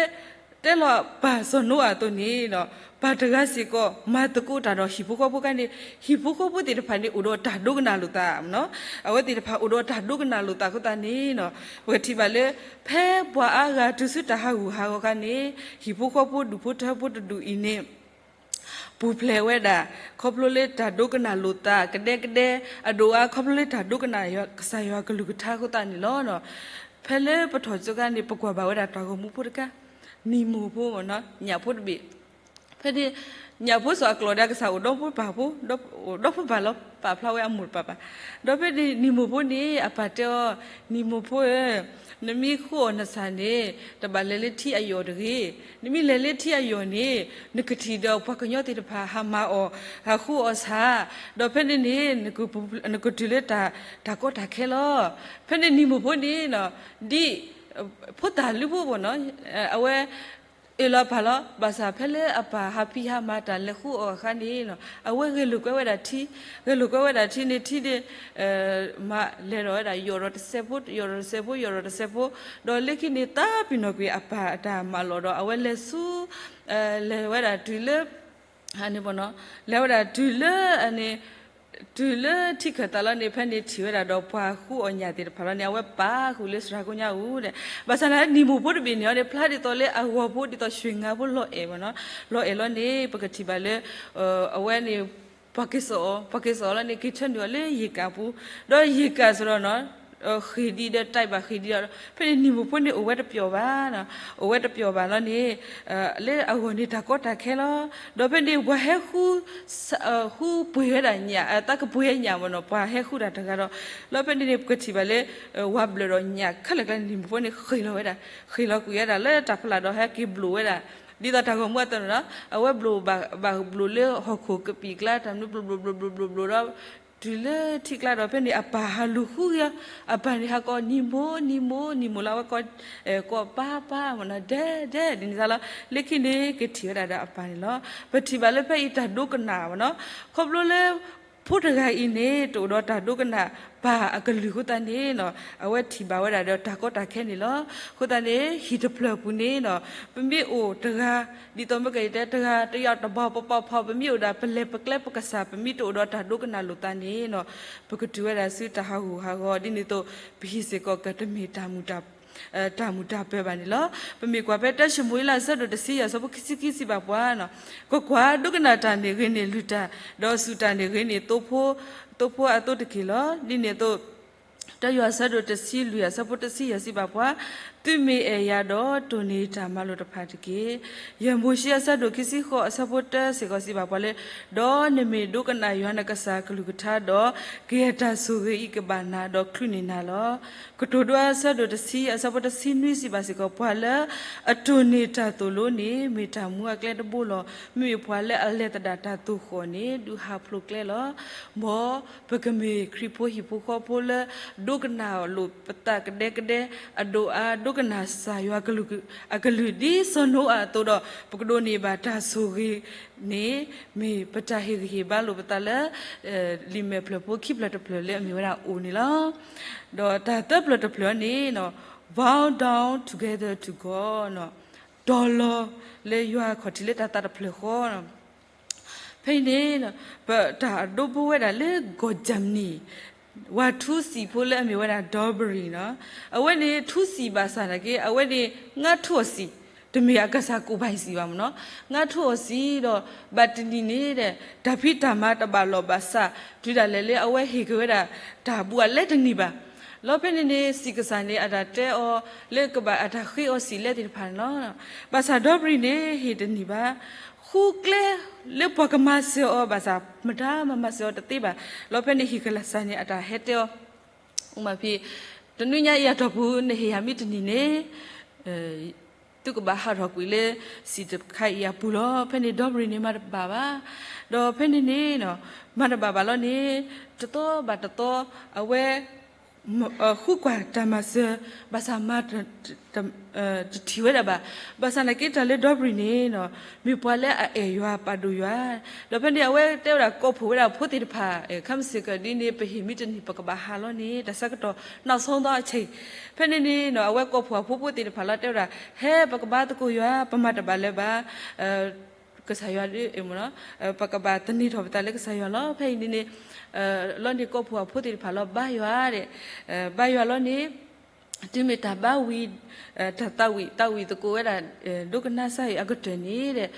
တဲလီၤပၢ်စီၤနိအၤအသိးန့ၣ်နီၤ, ပၢ်တဂၤစ့ၢ်ကီး မၤသကိးတၢ်ဒီးဟံၣ်ဖိဃီဖိခါန့ၣ်, ဟံၣ်ဖိဃီဖိသ့ၣ်တဖၣ်န့ၣ် အိၣ်ဒီးတၢ်ဒိကနၣ်လိာ်သးမ့ၢ်နီၤ, အဝဲသ့ၣ်တဖၣ်အိၣ်ဒီးတၢ်ဒိကနၣ်လိာ်သးအဃိသတးန့ၣ်နီၤ, ပကထံၣ်ဘၣ်လၢ ဖဲပှၤအါဂၤတုၤဆူတၢ်ဟးဂူာ်ဟးဂီၤခါန့ၣ်, ဟံၣ်ဖိဃီဖိဒူၣ်ဖိထၢဖိတဒူၣ်အံၤန့ၣ် ပူၤဖျဲးဝဲဒၣ် ခီဖျိလၢတၢ်ဒိကနၣ်လိာ်သးကဒဲကဒဲ, အဒိၣ်အါခီဖျိလၢတၢ်ဒိကနၣ်ကစၢ်ယွၤကလုၢ်ကထါအဃိသတးန့ၣ်လီၤ. ဖဲလၢပထီၣ်ကၠိခါန့ၣ် ပကွၢ်ဘၣ်ဝဲဒၣ်တၢ်ဂီၤမူဖိတခါ, နံၤမိၢ်ဖိမ့ၢ်နီၤ, ညၣ်ဖိတဘ့ၣ်, ဖဲန့ၣ် ညၣ်ဖိစီၤအကျိာ်ဒီးအကစၢ်အိၣ်ဒီဖိပၢ်ဖိ, အိၣ်ဒီဖိပၢ်လီၤ, ပာ်ဖျါဝဲအမိၢ်တပၢ်ဘၣ်. ဒီးဖဲန့ၣ်နံၤမိၢ်ဖိန့ၣ် အပၢ်တဲအီၤ, နံၤမိၢ်ဖိဧၢ, နမ့ၢ်ဃုအီၣ်နဆၣ်န့ၣ် တဘၣ်လဲၤလၢထံအယီၢ်တဂ့ၤ. နမ့ၢ်လဲၤလၢထံအယီၢ်န့ၣ် နကထံၣ်ဒီးပှၤကညီသ့ၣ်တဖၣ်ဟးမၤအီၣ်, ဟးဃုအီၣ်ဆၣ်, ဒီးဖဲန့ၣ်န့ၣ် နကတုၤလၢတၢ်ကီတၢ်ခဲလီၤ. ဖဲန့ၣ်နံၤမိၢ်ဖိန့ၣ် ဒ် ဖိသၣ်လုဖိမ့ၢ်နီၤ, အဝဲ အၢၣ်လီၤအပၢ်လီၤ. ဘၣ်ဆၣ်ဖဲလၢအပၢ်ဟးဖံးဟးမၤတၢ်လဲၤဃုအီၣ်အခါန့ၣ် အဝဲဂဲၤလိာ်ကွဲဝဲဒၣ်ထံ, ဂဲၤလိာ်ကွဲဝဲဒၣ်ထံန့ၣ်ထံန့ၣ် မၤလဲၤဒီးဝဲဒၣ်ယီၢ်ဒီးတစဲးဖိ, ယီၢ်ဒီးတစဲးဖိ, ယီၢ်ဒီးတစဲးဖိ, ဒီးလၢခံန့ၣ် သးပ့ၤနီၣ်ကွံာ်အပၢ်အတၢ်မၤလီၢ်ဒီး အဝဲလဲၤဆူ လဲၤဝဲဒၣ်တုၤလၢ လဲၤဝဲဒၣ်တုၤလၢ တုၤလၢထံခၢၣ်သးလီၤန့ၣ် ဖဲန့ၣ်ထံၣ်ဝဲဒၣ်ဒီးပှၤဃုအီၣ်ညၣ်သ့ၣ်တဖၣ်လီၤန့ၣ် အဝဲပာ်ဃုာ်လၢစှၤကိညါအူဒဲး. ဘၣ်ဆၣ်န့ၣ် နံၤမိၢ်ဖိတဘ့ၣ်န့ၣ်အီၤန့ၣ် ဖျါဒ်သိးလၢအဂီၤဖိဒ်သိး ရွှေငါဖိ လီၤအဲၣ်မ့ၢ်နီၤ, လီၤအဲၣ်လီၤန့ၣ် ပကထံၣ်ဘၣ်လၢ အဝဲန့ၣ် ပှၤက့ၤစိာ်အီၤ, ပှၤက့ၤစိာ်အီၤလီၤန့ၣ် က့ၤဆၢနုာ်အီၤလၢယ့ၣ်ကၣ်ပူၤ, ဒီးယ့ၣ်ကၣ်စ့ၢ်ဒီးနီၤ ဃ့ဒံဒီး တၢ်ဘၣ်ဃ့ဒံဒီး ဖဲန့ၣ်နံၤမိၢ်ဖိန့ၣ်အိၣ်ဝဲတပျီၤဘၣ်, အိၣ်ဝဲတပျီၤဘၣ်လီၤန့ၣ် လၢအဂီၢ်န့ၣ်တၢ်ကီတၢ်ခဲလီၤ. ဒီးဖဲန့ၣ်ပှၤဟဲဃု ဃုပှ့ၤဝဲဒၣ်ညၣ် တၢ်ကပှ့ၤညၣ်မ့ၢ်နီၤ ပှၤဟဲဃုတၢ်တဂၤဒီး လီၤဖဲန့ၣ်န့ၣ် ပကထံၣ်ဘၣ်လၢ ဝၤဘျၢၣ်ဒီးညၣ်ခဲလၢာ်ကျါန့ၣ် နံၤမိၢ်ဖိန့ၣ်ဃ့ၢ်လီၤဝဲဒၣ်, ဃ့ၢ်လီၤကွံာ်ဝဲဒၣ်လၢတၢ်ဖျးဒီးဟဲက့ၤဘျိးဝဲဒၣ် ဒ်သိးတၢ်ဂီၤမူအသိးန့ၣ်လီၤ. အဝဲဘျိးဘၣ်ဘျိးလၢဟီၣ်ခိၣ်ကပံာ်ကျါ တၢ်မနုၤဘျိးဘျိးဘျိးဘျိးဘျိးဘျိးဒီး တုၤလၢထံကျါဒီး ဖဲန့ၣ်အပၢ်ဟးလူၤဃုအီၤ, အပၢ်န့ၣ်ဟးကိးနံၤမိၢ် နံၤမိၢ် နံၤမိၢ်လၢအဝဲကိး ကိးပၢ်ပၢ်မ့ၢ်နီၤ ဒဲဒဲဒ်န့ၣ်လီၤ. လၢခံန့ၣ်ကထံၣ်ဝဲဒၣ်ဒီးအပၢ်န့ၣ်လီၤ. ပထံၣ်ဘၣ်လၢဖဲအံၤတၢ်ဒိကနၣ်မ့ၢ်နီၤ ခီဖျိလၢ ဖိတဂၤအံၤန့ၣ် တအိၣ်ဒီးတၢ်ဒိကနၣ်ပၢ်အကလုၢ်အဃိသတးန့ၣ်နီၤ အဝဲထံၣ်ဘၣ်ဝဲဒၣ်ဒီးတၢ်ကီတၢ်ခဲန့ၣ်လီၤ. အဃိသတးန့ၣ် ဟံၣ်တဖျၢၣ်ပူၤန့ၣ်နီၤ ပမ့ၢ်အိၣ်တဂၤ ဒ်သိးမ့ၢ်ကယတဲတဂၤ တယီၣ်တဘီ ပပီၢ်ဖီ ပမ့ၢ်အိၣ်ဒၣ်ပလဲၤပကျဲပကစၢ် ပမ့ၢ်တအိၣ်ဒီးတၢ်ဒိကနၣ်လိာ်သးန့ၣ်နီၤ ပကတုၤဝဲဒၣ်ဆူတၢ်ဟးဂူာ်ဟးဂီၤ ဒ်န့ၣ်အသိး ပဟံၣ်စ့ၢ်ကီးကတမ့ၢ်တၢ်မုာ်တၢ် တၢ်မုာ်တၢ်ပၢၤဘၣ်န့ၣ်လီၤ. ပမ့ၢ်ကွၢ်ဖဲတၢၡမူၤအ့လးအဆၢဒိၣ်တဆံယဲၢ်အဆၢဖိခံဆံခံစံးဘၣ်ပှၤနီၤ ကွၢ်ကွၢ်, ဒိကနၣ်တၢ်န့ၣ်ဂ့ၤန့ၢ်လုၢ်တၢ်, ဒီးစူၢ်တၢ်န့ၣ်ဂ့ၤန့ၢ်သိဖိ, သိဖိအသိတက့ၢ်လီၤ. ဒ်န့ၣ်အသိး တၢယိၤအဆၢဒိၣ်တဆံလွံၢ်အဆၢဖိတဆံယဲၢ်စံးဘၣ်ပှၤ, သုမ့ၢ်အဲၣ်ယၤဒီး တိၢ်န့ၢ်တၢ်မၤလိာ်တဖၣ်တက့ၢ်. ယဲၢ်မိၤၡ့အဆၢဒိၣ်ခံဆံဃိးအဆၢဖိတၢစ့ၢ်ကီးစံးဘၣ်ပှၤလၢ ဒီးနမ့ၢ်ဒိကနၣ်ယွၤနကစၢ်အကလုၢ်ကထါဒီး ကယဲၢ်တၢ်ဆိၣ်ဂ့ၤအံၤကဘၣ်နၤဒီးချုးန့ၢ်နၤလီၤ. ကတိၤဒိအဆၢဒိၣ်တဆံအဆၢဖိတဆံနွံစံးဘၣ်စ့ၢ်ကီးပှၤလၢ အတိၢ်န့ၢ်တၢ်သိၣ်လိန့ၣ် မ့ၢ်တၢ်မူအကျဲတဘိလီၤ. မ့မ့ၢ်ပှၤလၢအလဲၤသဒၣ်တၢ်သိၣ်ဃီၣ်န့ၣ် ဒုးဟးဖျိးကျဲလီၤ. မ်ပကမ့ၢ်ခရံာ်ဖိဟံၣ်ဖိဃီဖိလၢ ဒိကနၣ်လိာ်ပသးကဒဲကဒဲ အဒိၣ်အါ ဒိကနၣ်စၢ်ယွၤ အကလုၢ်ဒ်စီၤနိအၤအသိးဒီး ပကဒိးန့ၢ်ဘၣ်တၢ်ဆိၣ်ဂ့ၤန့ၣ် မ့ၢ်ပတၢ်ဟ့ၣ်ဂံၢ်ဟ့ၣ်ဘါလိာ်ပသးလၢ လံာ်မဲာ်ဖျၢၣ်ဖိခံဖျၢၣ်တဖျၢၣ်လၢအမ့ၢ်ဝဲဒၣ်အိၣ်န့ၣ်လီၤ. ဒီးတၢ်သၢဖျၢၣ်တဖျၢၣ်န့ၣ် bow down together to God တီၤလီၤလၢယွၤခီၣ်ထံးလၢတၢ်သးတဖျၢၣ်ဃီ ဖဲအံၤန့ၣ် ပတၢ်ဒိဘိဝဲဒၣ်လၢ ကီၢ်ကၠၢမနံၣ် ဝၤထူစံာ်ဖိလၢအမ့ၢ်ဝဲဒၣ် Dobrin နီၤ. အဝဲန့ၣ်ထူစံာ်ဘၣ်ဆၣ်နာ်က့ အဝဲန့ၣ် ငါထူအီၤစံာ်, တမ့ၢ်အကစၢ်ကိးဘၣ်စံာ်ဘၣ်မ့ၢ်နီၤ. ငါထူအီၤစံာ်ဒီး ဘၣ်တနံၤန့ၣ်ဒီး တၢ်ဖံးတၢ်မၤတဘၣ်လိာ်ဘၣ်ဆၣ် တုၤဒၣ်လဲာ်လၢအဝဲဟ့ၣ်က့ၤဝဲဒၣ် တၢ်ဘူးအလဲတနံၤဘၣ်. လီၤဖဲန့ၣ်န့ၣ် စံးကစၢ်န့ၣ် အတၢ်တဲအီၤ လၢကဘၣ်အတၢ်ဃ့အီၤစံာ်လဲသ့ၣ်တဖၣ်န့ၣ်လီၤ. ဘၣ်ဆၣ် Dobrin န့ၣ် ဟ့ၣ်တနံၤဘၣ် ဃုကျဲလၢပှၤကမၤစၢၤအီၤဘၣ်ဆၣ် မတၤမၤမၤစၢၤအီၤတသ့ဘၣ်. လီၤဖဲန့ၣ် ဟ့ၣ်ကစၢ်န့ၣ် အတၢ်ဟဲတဲအီၤ အိၣ်မးဖဲ တနွံညါအံၤအတီၢ်ပူၤ နဟ့ၣ်ယၤမ့ၢ်တနံၤန့ၣ် သုကဘၣ်ဟးထီၣ်ကွံာ်လၢ စံာ်တခါအံၤအပူၤလီၤ. ဖဲန့ၣ် Dobrin န့ၣ် မၤတဘၣ်ဘၣ်. ဒီးဖဲန့ၣ်န့ၣ် မၤတဘၣ်ဘၣ်လီၤန့ၣ် တသီဘၣ်တသီ အဝဲ ဃုကွၢ်တၢ်မၤစၢၤ ဘၣ်ဆၣ်မၤ တထံၣ်ဝဲဒၣ်ဘၣ်. ဘၣ်ဆၣ်နာ်က့တၢ်လၢ Dobrin န့ၣ် မ့ၢ်ပှၤလၢအအဲၣ်ယွၤပာ်ဒိၣ်ယွၤ. ဒီးဖဲန့ၣ်အဝဲတဲဝဲဒၣ်ကိးဖှိၣ်ဝဲဒၣ်ဖိသ့ၣ်တဖၣ် ခဲမုၢ်ဆ့ၣ်ကီးဒ်န့ၣ် ပဟ့ၣ်မ့ၢ်တနံၤ ပကဘၣ်ဟးလီၤန့ၣ် တၢ်ဆၢကတီၢ်နီၢ်ဆိသီအဆဲး ဖဲန့ၣ်န့ၣ် အဝဲကိးဖှိၣ်အဖိဖိသ့ၣ်တဖၣ်လီၤ တဲဝဲဒၣ် ဟဲပကဘါသကိးယွၤ ပမၤတဘၣ်လၢၤဘၣ် ကစၢ်ယွၤ ပကဘၣ်သန့ၤထီၣ်ပသးလၢကစၢ်ယွၤလီၤ. ဖဲအံၤန့ၣ်န့ၣ် လီၤန့ၣ်ကိးဖှိၣ်အဖိသ့ၣ်တဖၣ်လီၤ ဘါယွၤဒီး ဘါယွၤလီၤန့ၣ် တုၤမ့ၢ်တၢ်ဘါဝံၤ တၢ်သးဝံၣ်သးဝံၣ်သကိးဝဲဒၣ် ဒိကနၣ်စၢ်အံၤအကတၢၢ်န့ၣ်ဒီး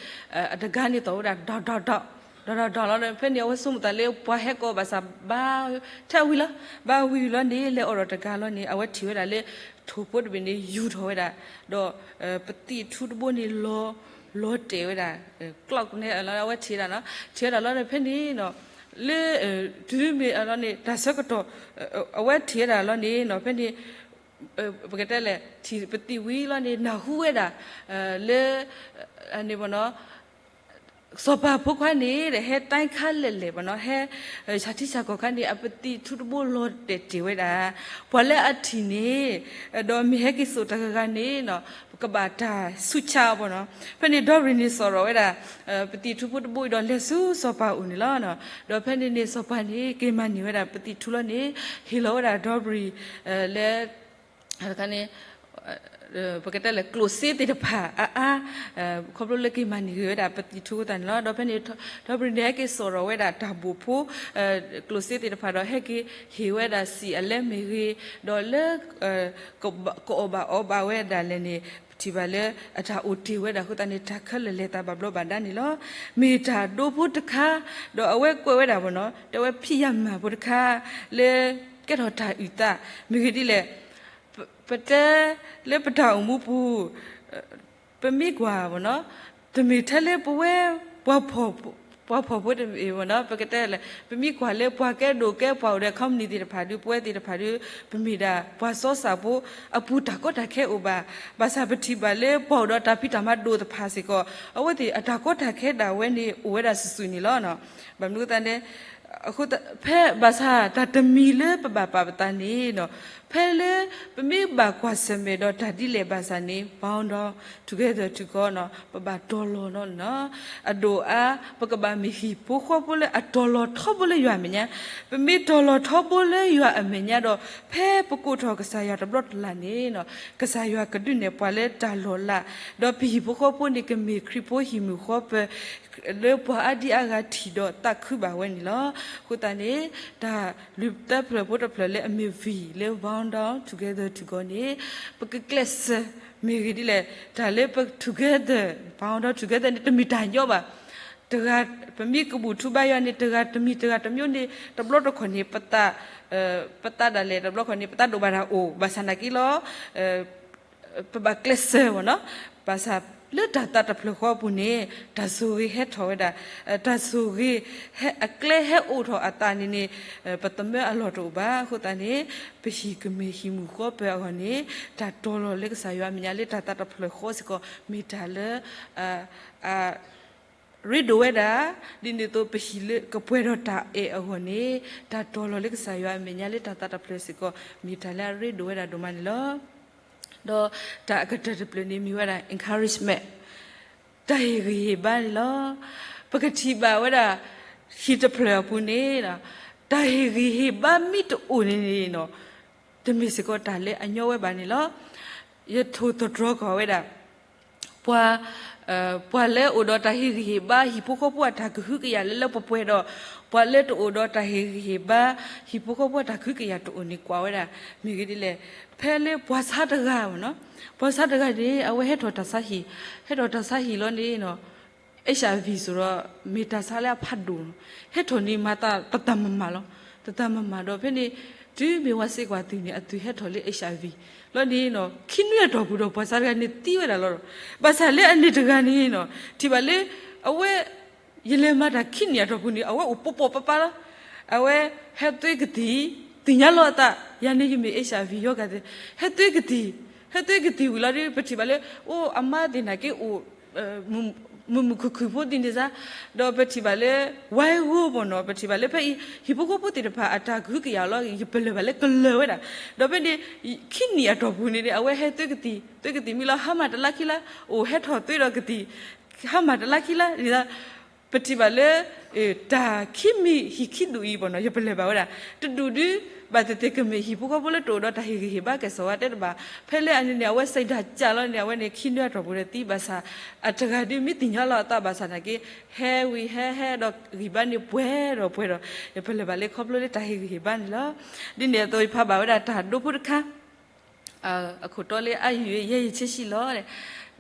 အတဂၤန့ၣ်သီၣ်ဝဲဒၣ် ဒီးဒီးဒီး ဒီးဒီးဒီးလီၤ. ဖဲန့ၣ်အဝဲဆိကမိၣ်သးလၢပှၤဟဲကိးဘၣ်ဆၣ် ဘါထဲအဝံၤလီၤ. ဘါဝံၤလီၤန့ၣ် လဲၤအိးထီၣ်တဂၤလီၤန့ၣ် အဝဲထံၣ်ဝဲဒၣ်လၢ ထိၣ်ဖိတဘ့ၣ်န့ၣ် ယူာ်ထီၣ်ဝဲဒၣ် ဒီး ပသံၣ်ထူတဘိန့ၣ် လီၤ လီၤတဲာ်ဝဲဒၣ် ကျီၣ်န့ၣ် အဝဲထံၣ်ဝဲဒၣ်နီၤ ထံၣ်ဝဲဒၣ်လီၤန့ၣ် ဖဲန့ၣ်နီၤ လၢ တုၤမ့ၢ်အလီၤန့ၣ် တၢ်ဆၢကတီၢ် အဝဲထံၣ်ဝဲဒၣ်လီၤန့ၣ်နီၤ ဖဲန့ၣ် ပကတဲလဲၣ် ထံၣ်ပသံၣ်ဝံၤလီၤန့ၣ် နၢ်ဟူဝဲဒၣ် လၢ န့ၣ် စီၤပၤဖိခွါန့ၣ်ဒီး ဟဲတၢ်ခါလဲၢ်လဲၢ်ဘၣ်နီၤ ဟဲ ဆၣ်ထံဆၣ်ကီၢ်ခါန့ၣ် အပသံၣ်ထူတဘိလီၤတဲာ်တ့ၢ်ဝဲဒၣ် ပှၤလၢအထံၣ်န့ၣ် ဒီးမ့ၢ်ဟဲက့ၤစိာ်တၢ်ဂၤဂၤန့ၣ်နီၤ ကဘၣ်တၢ်ဆူးဆါအီၤဘၣ်နီၤ ဖဲန့ၣ် Dobrin န့ၣ် စိာ်ထီၣ်ဝဲဒၣ် ပသံၣ်ထူဖိတဘိအံၤဒီး လဲၤဆူစီၤပၤအိၣ်န့ၣ်လီၤ. ဒီးဖဲန့ၣ်န့ၣ် စီၤပၤန့ၣ် က့ၤမၤန့ၢ်ဝဲဒၣ်ပသံၣ်ထူလီၤန့ၣ် ဟ့ၣ်လီၤဝဲဒၣ် Dobrin လၢ တခါန့ၣ် ပကတဲလဲၣ် ကျိၣ်စ့သ့ၣ်တဖၣ်အါအါ ခီဖျိလၢက့ၤမၤန့ၢ်ဂ့ၤဝဲဒၣ်ပသံၣ်ထူအဃိသတးန့ၣ်လီၤ. ဒီးဖဲန့ၣ် Dobrin န့ၣ် ဟဲက့ၤစိာ်ထီၣ်ဝဲဒၣ်တၢ်ဘိၣ်ဖိ ကျိၣ်စ့သ့ၣ်တဖၣ်ဒီး ဟဲက့ၤဟ့ၣ်ဝဲဒၣ်စံာ်အလဲမ့ၢ်ဂ့ၤ ဒီးလၢ ကအီၣ်ဘၣ်အီဘၣ်ဝဲဒၣ်လဲာ်န့ၣ် ပထံၣ်ဘၣ်လၢ အတၢ်အိၣ်တ့ၢ်ဝဲဒၣ်အဃိသတးန့ၣ် တၢ်ခဲလၢာ်လဲၤသးဘၣ်ဘျီးဘၣ်ဒါန့ၣ်လီၤ. မ့ၢ်တၢ်ဒိဖိတခါ ဒီးအဝဲကွဲးဝဲဒၣ်ဘၣ်နီၤ တဲဝဲဖံးယၤမၤဖိတခါ လၢ ကဲထီၣ်တၢ်အုၣ်သး မ့ၢ်ဂ့ၢ်ဒ်လဲၣ်, ပတဲလၢပတၢ်အိၣ်မူပူၤ ပမ့ၢ်ကွၢ် တမ့ၢ်ထဲလၢပဝဲ ပှၤဖှီၣ်ဖိတမ့ၢ် ပကတဲလဲၣ် ပမ့ၢ်ကွၢ်လၢပှၤကဲဒိၣ်ကဲပှၤအိၣ်ဒီး company သ့ၣ်တဖၣ်ဒီး ပဝဲသ့ၣ်တဖၣ်ဒီး ပမ့ၢ်ဒၣ်ပှၤစီစၢ်ဖိ အပူၤတၢ်ကီတၢ်ခဲအိၣ်ဘၣ်. ဘၣ်ဆၣ်ပထံၣ်ဘၣ်လၢပှၤအိၣ်ဒီးတၢ်ဖံးတၢ်မၤဒိၣ်တဖၣ်စ့ၢ်ကီး အဝဲသ့ၣ်အတၢ်ကီတၢ်ခဲဒၣ်ဝဲန့ၣ် အိၣ်ဝဲဒၣ်စုာ်စုာ်န့ၣ်လီၤ. ဘၣ်မနုၤအဃိသတးန့ၣ် ဖဲဘၣ်ဆၣ်တၢ်တမံၤလၢပဘၣ်ပာ်ပသးန့ၣ် ဖဲလၢပမ့ၢ်ဘၣ်ကွၢ်ဆၢၣ်မဲာ်ဒီးတၢ်ဒ်လဲၣ်ဘၣ်ဆၣ်န့ၣ် bound down together to God ပဘၣ်တီၤလီၤနီၤ. အဒိၣ်အါ ပကဘၣ်မ့ၢ်ဟံၣ်ဖိဃီဖိလၢအတီၤလီၤထီဘိလၢယွၤအမဲာ်ညါ, ပမ့ၢ်တီၤလီၤထီဘိလၢယွၤအမဲာ်ညါဒီး ဖဲပကိးထီၣ်ကစၢ်ယွၤတဘျီတလၢ်န့ၣ် ကစၢ်ယွၤကဒုးနဲၣ်ပှၤလၢတၢ်လီၤလး, ဒီးပဟံၣ်ဖိဃီဖိန့ၣ် ကမ့ၢ်ခရံာ်ဖိဟံၣ်မုၢ်ဃီပၢၤ လၢပှၤအါဒံအါဂၤထံၣ်ဒီးသးခုဘၣ်ဝဲန့ၣ်လီၤ. အဃိသတးန့ၣ် တၢ်လုၢ်တၢ်ပျၢၤဖိတဖျၢၣ်လၢအမ့ၢ်ဝံၤလၢ bound down together to God န့ၣ် ပကကျဲးစၢး မ့ၢ်ဂ့ၢ်ဒ်လဲၣ်, တၢ်လၢပ together, bound down together န့ၣ် တမ့ၢ်တၢ်ညီဘၣ်. တဂၤ ပမ့ၢ်ကဘူၣ်ထူဘါယွၤန့ၣ် တဂၤတမံၤတဂၤတမျိုးန့ၣ် တဘျီတခီၣ်န့ၣ် ပသး ပသးဒၣ်လဲာ် တဘျီခီၣ်န့ၣ် ပသးဒိၣ်ဘၣ်တၢ်အိၣ် ဘၣ်ဆၣ်နာ်က့လီၤ ပဘၣ်ကျဲးစၢးဝဲနီၤ. ဘၣ်ဆၣ်လၢတၢ်သးတဖျၢၣ်ဃီအပူၤန့ၣ် တၢ်ဆိၣ်ဂ့ၤဟဲထီၣ်ဝဲဒၣ်, တၢ်ဆိၣ်ဂ့ၤ အကျဲဟဲအိၣ်ထီၣ်အသးန့ၣ်န့ၣ် ပသမၢအလီၢ်တအိၣ်ဘၣ်. အဃိသတးန့ၣ် ပဟံၣ်ကမ့ၢ်ဟံၣ်မုၢ်ဃီပၢၤအဂီၢ်န့ၣ် တၢ်တီၤလီၤလၢကစၢ်ယွၤအမဲာ်ညါလၢတၢ်သးတဖျၢၣ်ဃီစ့ၢ်ကီး မ့ၢ်တၢ်လၢ အရ့ဒိၣ်ဝဲဒၣ်, ဒ်န့ၣ်အသိး ပဟံၣ်လၢကပှဲၤဒီးတၢ်အဲၣ်အဂီၢ်န့ၣ် တၢ်တီၤလီၤလၢကစၢ်ယွၤအမဲာ်ညါလၢတၢ်သးတဖျၢၣ်စ့ၢ်ကီး မ့ၢ်တၢ်လၢအရ့ဒိၣ်ဝဲဒၣ်ဒိၣ်မးန့ၣ်လီၤ. ဒီးတၢ်အကတၢၢ်တဖျၢၣ်န့ၣ် မ့ၢ်ဝဲဒၣ် encouragement, တၢ်ဟ့ၣ်ဂံၢ်ဟ့ၣ်ဘါန့ၣ်လီၤ. ပကထံၣ်ဘၣ်ဝဲဒၣ် ဟံၣ်တဖျၢၣ်အပူၤန့ၣ် တၢ်ဟ့ၣ်ဂံၢ်ဟ့ၣ်ဘါမ့ၢ်တအိၣ်န့ၣ်န့ၣ် တမ့ၢ်စ့ၢ်ကီးတၢ်လၢအညီဝဲဘၣ်န့ၣ်လီၤ. ယထိၣ်သတြီၤကွၢ်ဝဲဒၣ် ပှၤ ပှၤလၢအိၣ်ဒီးတၢ်ဟ့ၣ်ဂံၢ်ဟ့ၣ်ဘါ ဟံၣ်ဖိဃီဖိအတၢ်ကဟုကယာ်လၢလၢပှဲၤပှဲၤဒီး ပှၤလၢတအိၣ်ဒီးတၢ်ဟ့ၣ်ဂံၢ်ဟ့ၣ်ဘါ ဟံၣ်ဖိဃီဖိအတၢ်ကဟုကယာ်တအိၣ်န့ၣ် ကွၢ်ဝဲဒၣ် မ့ၢ်ဂ့ၢ်ဒ်လဲၣ်, ဖဲလၢပှၤဆါတဂၤ ပှၤဆါတဂၤန့ၣ် အဝဲဟဲထီၣ်တၢ်ဆါဟံၣ်, ဟဲထီၣ်တၢ်ဆါဟံၣ်လီၤန့ၣ် HIV စ့ၢ်ဒီး မ့ၢ်တၢ်ဆါလၢအဖးဒိၣ်လီၤ. ဟဲထီၣ်န့ၣ်မၤသးတတၢ်မမၤလီၤ. တတၢ်မမၤဒီးဖဲန့ၣ် တုၤမ့ၢ်ဝဲစ့ၢ်ကီးအသုးန့ၣ် အသုးဟဲထီၣ်လၢ HIV လီၤန့ၣ် ခံနွံအတီၢ်ပူၤဒီး ပှၤဆါတဂၤန့ၣ်သံဝဲဒၣ်လီၤ. ဘၣ်ဆၣ်လၢအန့ၣ်တဂၤန့ၣ် ထံၣ်ဘၣ်လၢ အဝဲ ယလဲၤမၤတၢ်ခံနံၣ်အတီၢ်ပူၤန့ၣ် အဝဲအိၣ်ပိာ်ပိာ်ပၤပၤလီၤ. အဝဲဟဲသွ့ကသံၣ်, သ့ၣ်ညါလီၤအသး ယၤန့ၣ်ယမ့ၢ် HIV ရောဂါသ့ၣ်, ဟဲသွ့ကသံၣ်, ဟဲသွ့ကသံၣ်ဝံၤလီၤဒီး ပထံၣ်ဘၣ်လၢ အိၣ်အမါသ့ၣ်နာ်က့အိၣ် မုာ်မုာ်ခုၣ်ခုၣ်ဖိသ့ၣ်န့ၣ်စ့ၢ်, ဒီးပထံၣ်ဘၣ်လၢ ဝါဂိၢ်မ့ၢ်နီၤ ပထံၣ်ဘၣ်လၢဖဲအံၤ ဟံၣ်ဖိဃီဖိသ့ၣ်တဖၣ်အတၢ်ကဟုကယာ်လီၤ. ယပလၢၢ်ဘၣ်လၢကလၢၤဝဲဒၣ်, ဒီးဖဲန့ၣ် ခံနံၣ်အတီၢ်ပူၤန့ၣ် အဝဲဟဲသွ့ကသံၣ်, သွ့ကသံၣ်မံလီၤ ဟါမၢ်တလါခံလါ, အိၣ်ဟဲထီၣ်သွ့ဒီးကသံၣ် ဟါမၢ်တလါခံလါန့ၣ် ပထံၣ်ဘၣ်လၢ တၢ်ခံမံၤဟံၣ်ခံဒူၣ်အံၤမ့ၢ်နီၤ ယပလၢၢ်ဘၣ်ဝဲဒၣ်, တဒူၣ်ဒု ဘၣ်သ့ၣ်သ့ၣ်ကမ့ၢ်ဟံၣ်ဖိဃီဖိလၢတအိၣ်ဒီးတၢ်ဟ့ၣ်ဂံၢ်ဟ့ၣ်ဘါကဲၣ်ဆိးဝါတဲတဘၣ်, ဖဲလၢအန့ၣ်န့ၣ် အဝဲစံးတၢ်ကၢ်လီၤန့ၣ် အဝဲန့ၣ်ခံနွံအတီၢ်ပူၤဒီးသံဘၣ်ဆၣ်, အတဂၤဒုမ့ၢ်သ့ၣ်ညါလီၤအသးဘၣ်ဆၣ်နာ်က့ ဟဲဝံၤဟဲဟဲဒီးဂံၢ်ဘါန့ၣ်ပှဲၤဒီးပှဲၤဒီး ယပလၢၢ်ဘၣ်လၢခီဖျိလၢတၢ်ဟ့ၣ်ဂံၢ်ဟ့ၣ်ဘါန့ၣ်လီၤ. ဒ်န့ၣ်အသိးယဖးဘၣ်ဝဲဒၣ်တၢ်ဒိဖိတခါ အခိၣ်တီလၢအယုၢ်ယဲၢ်ဆံဆံလီၤ.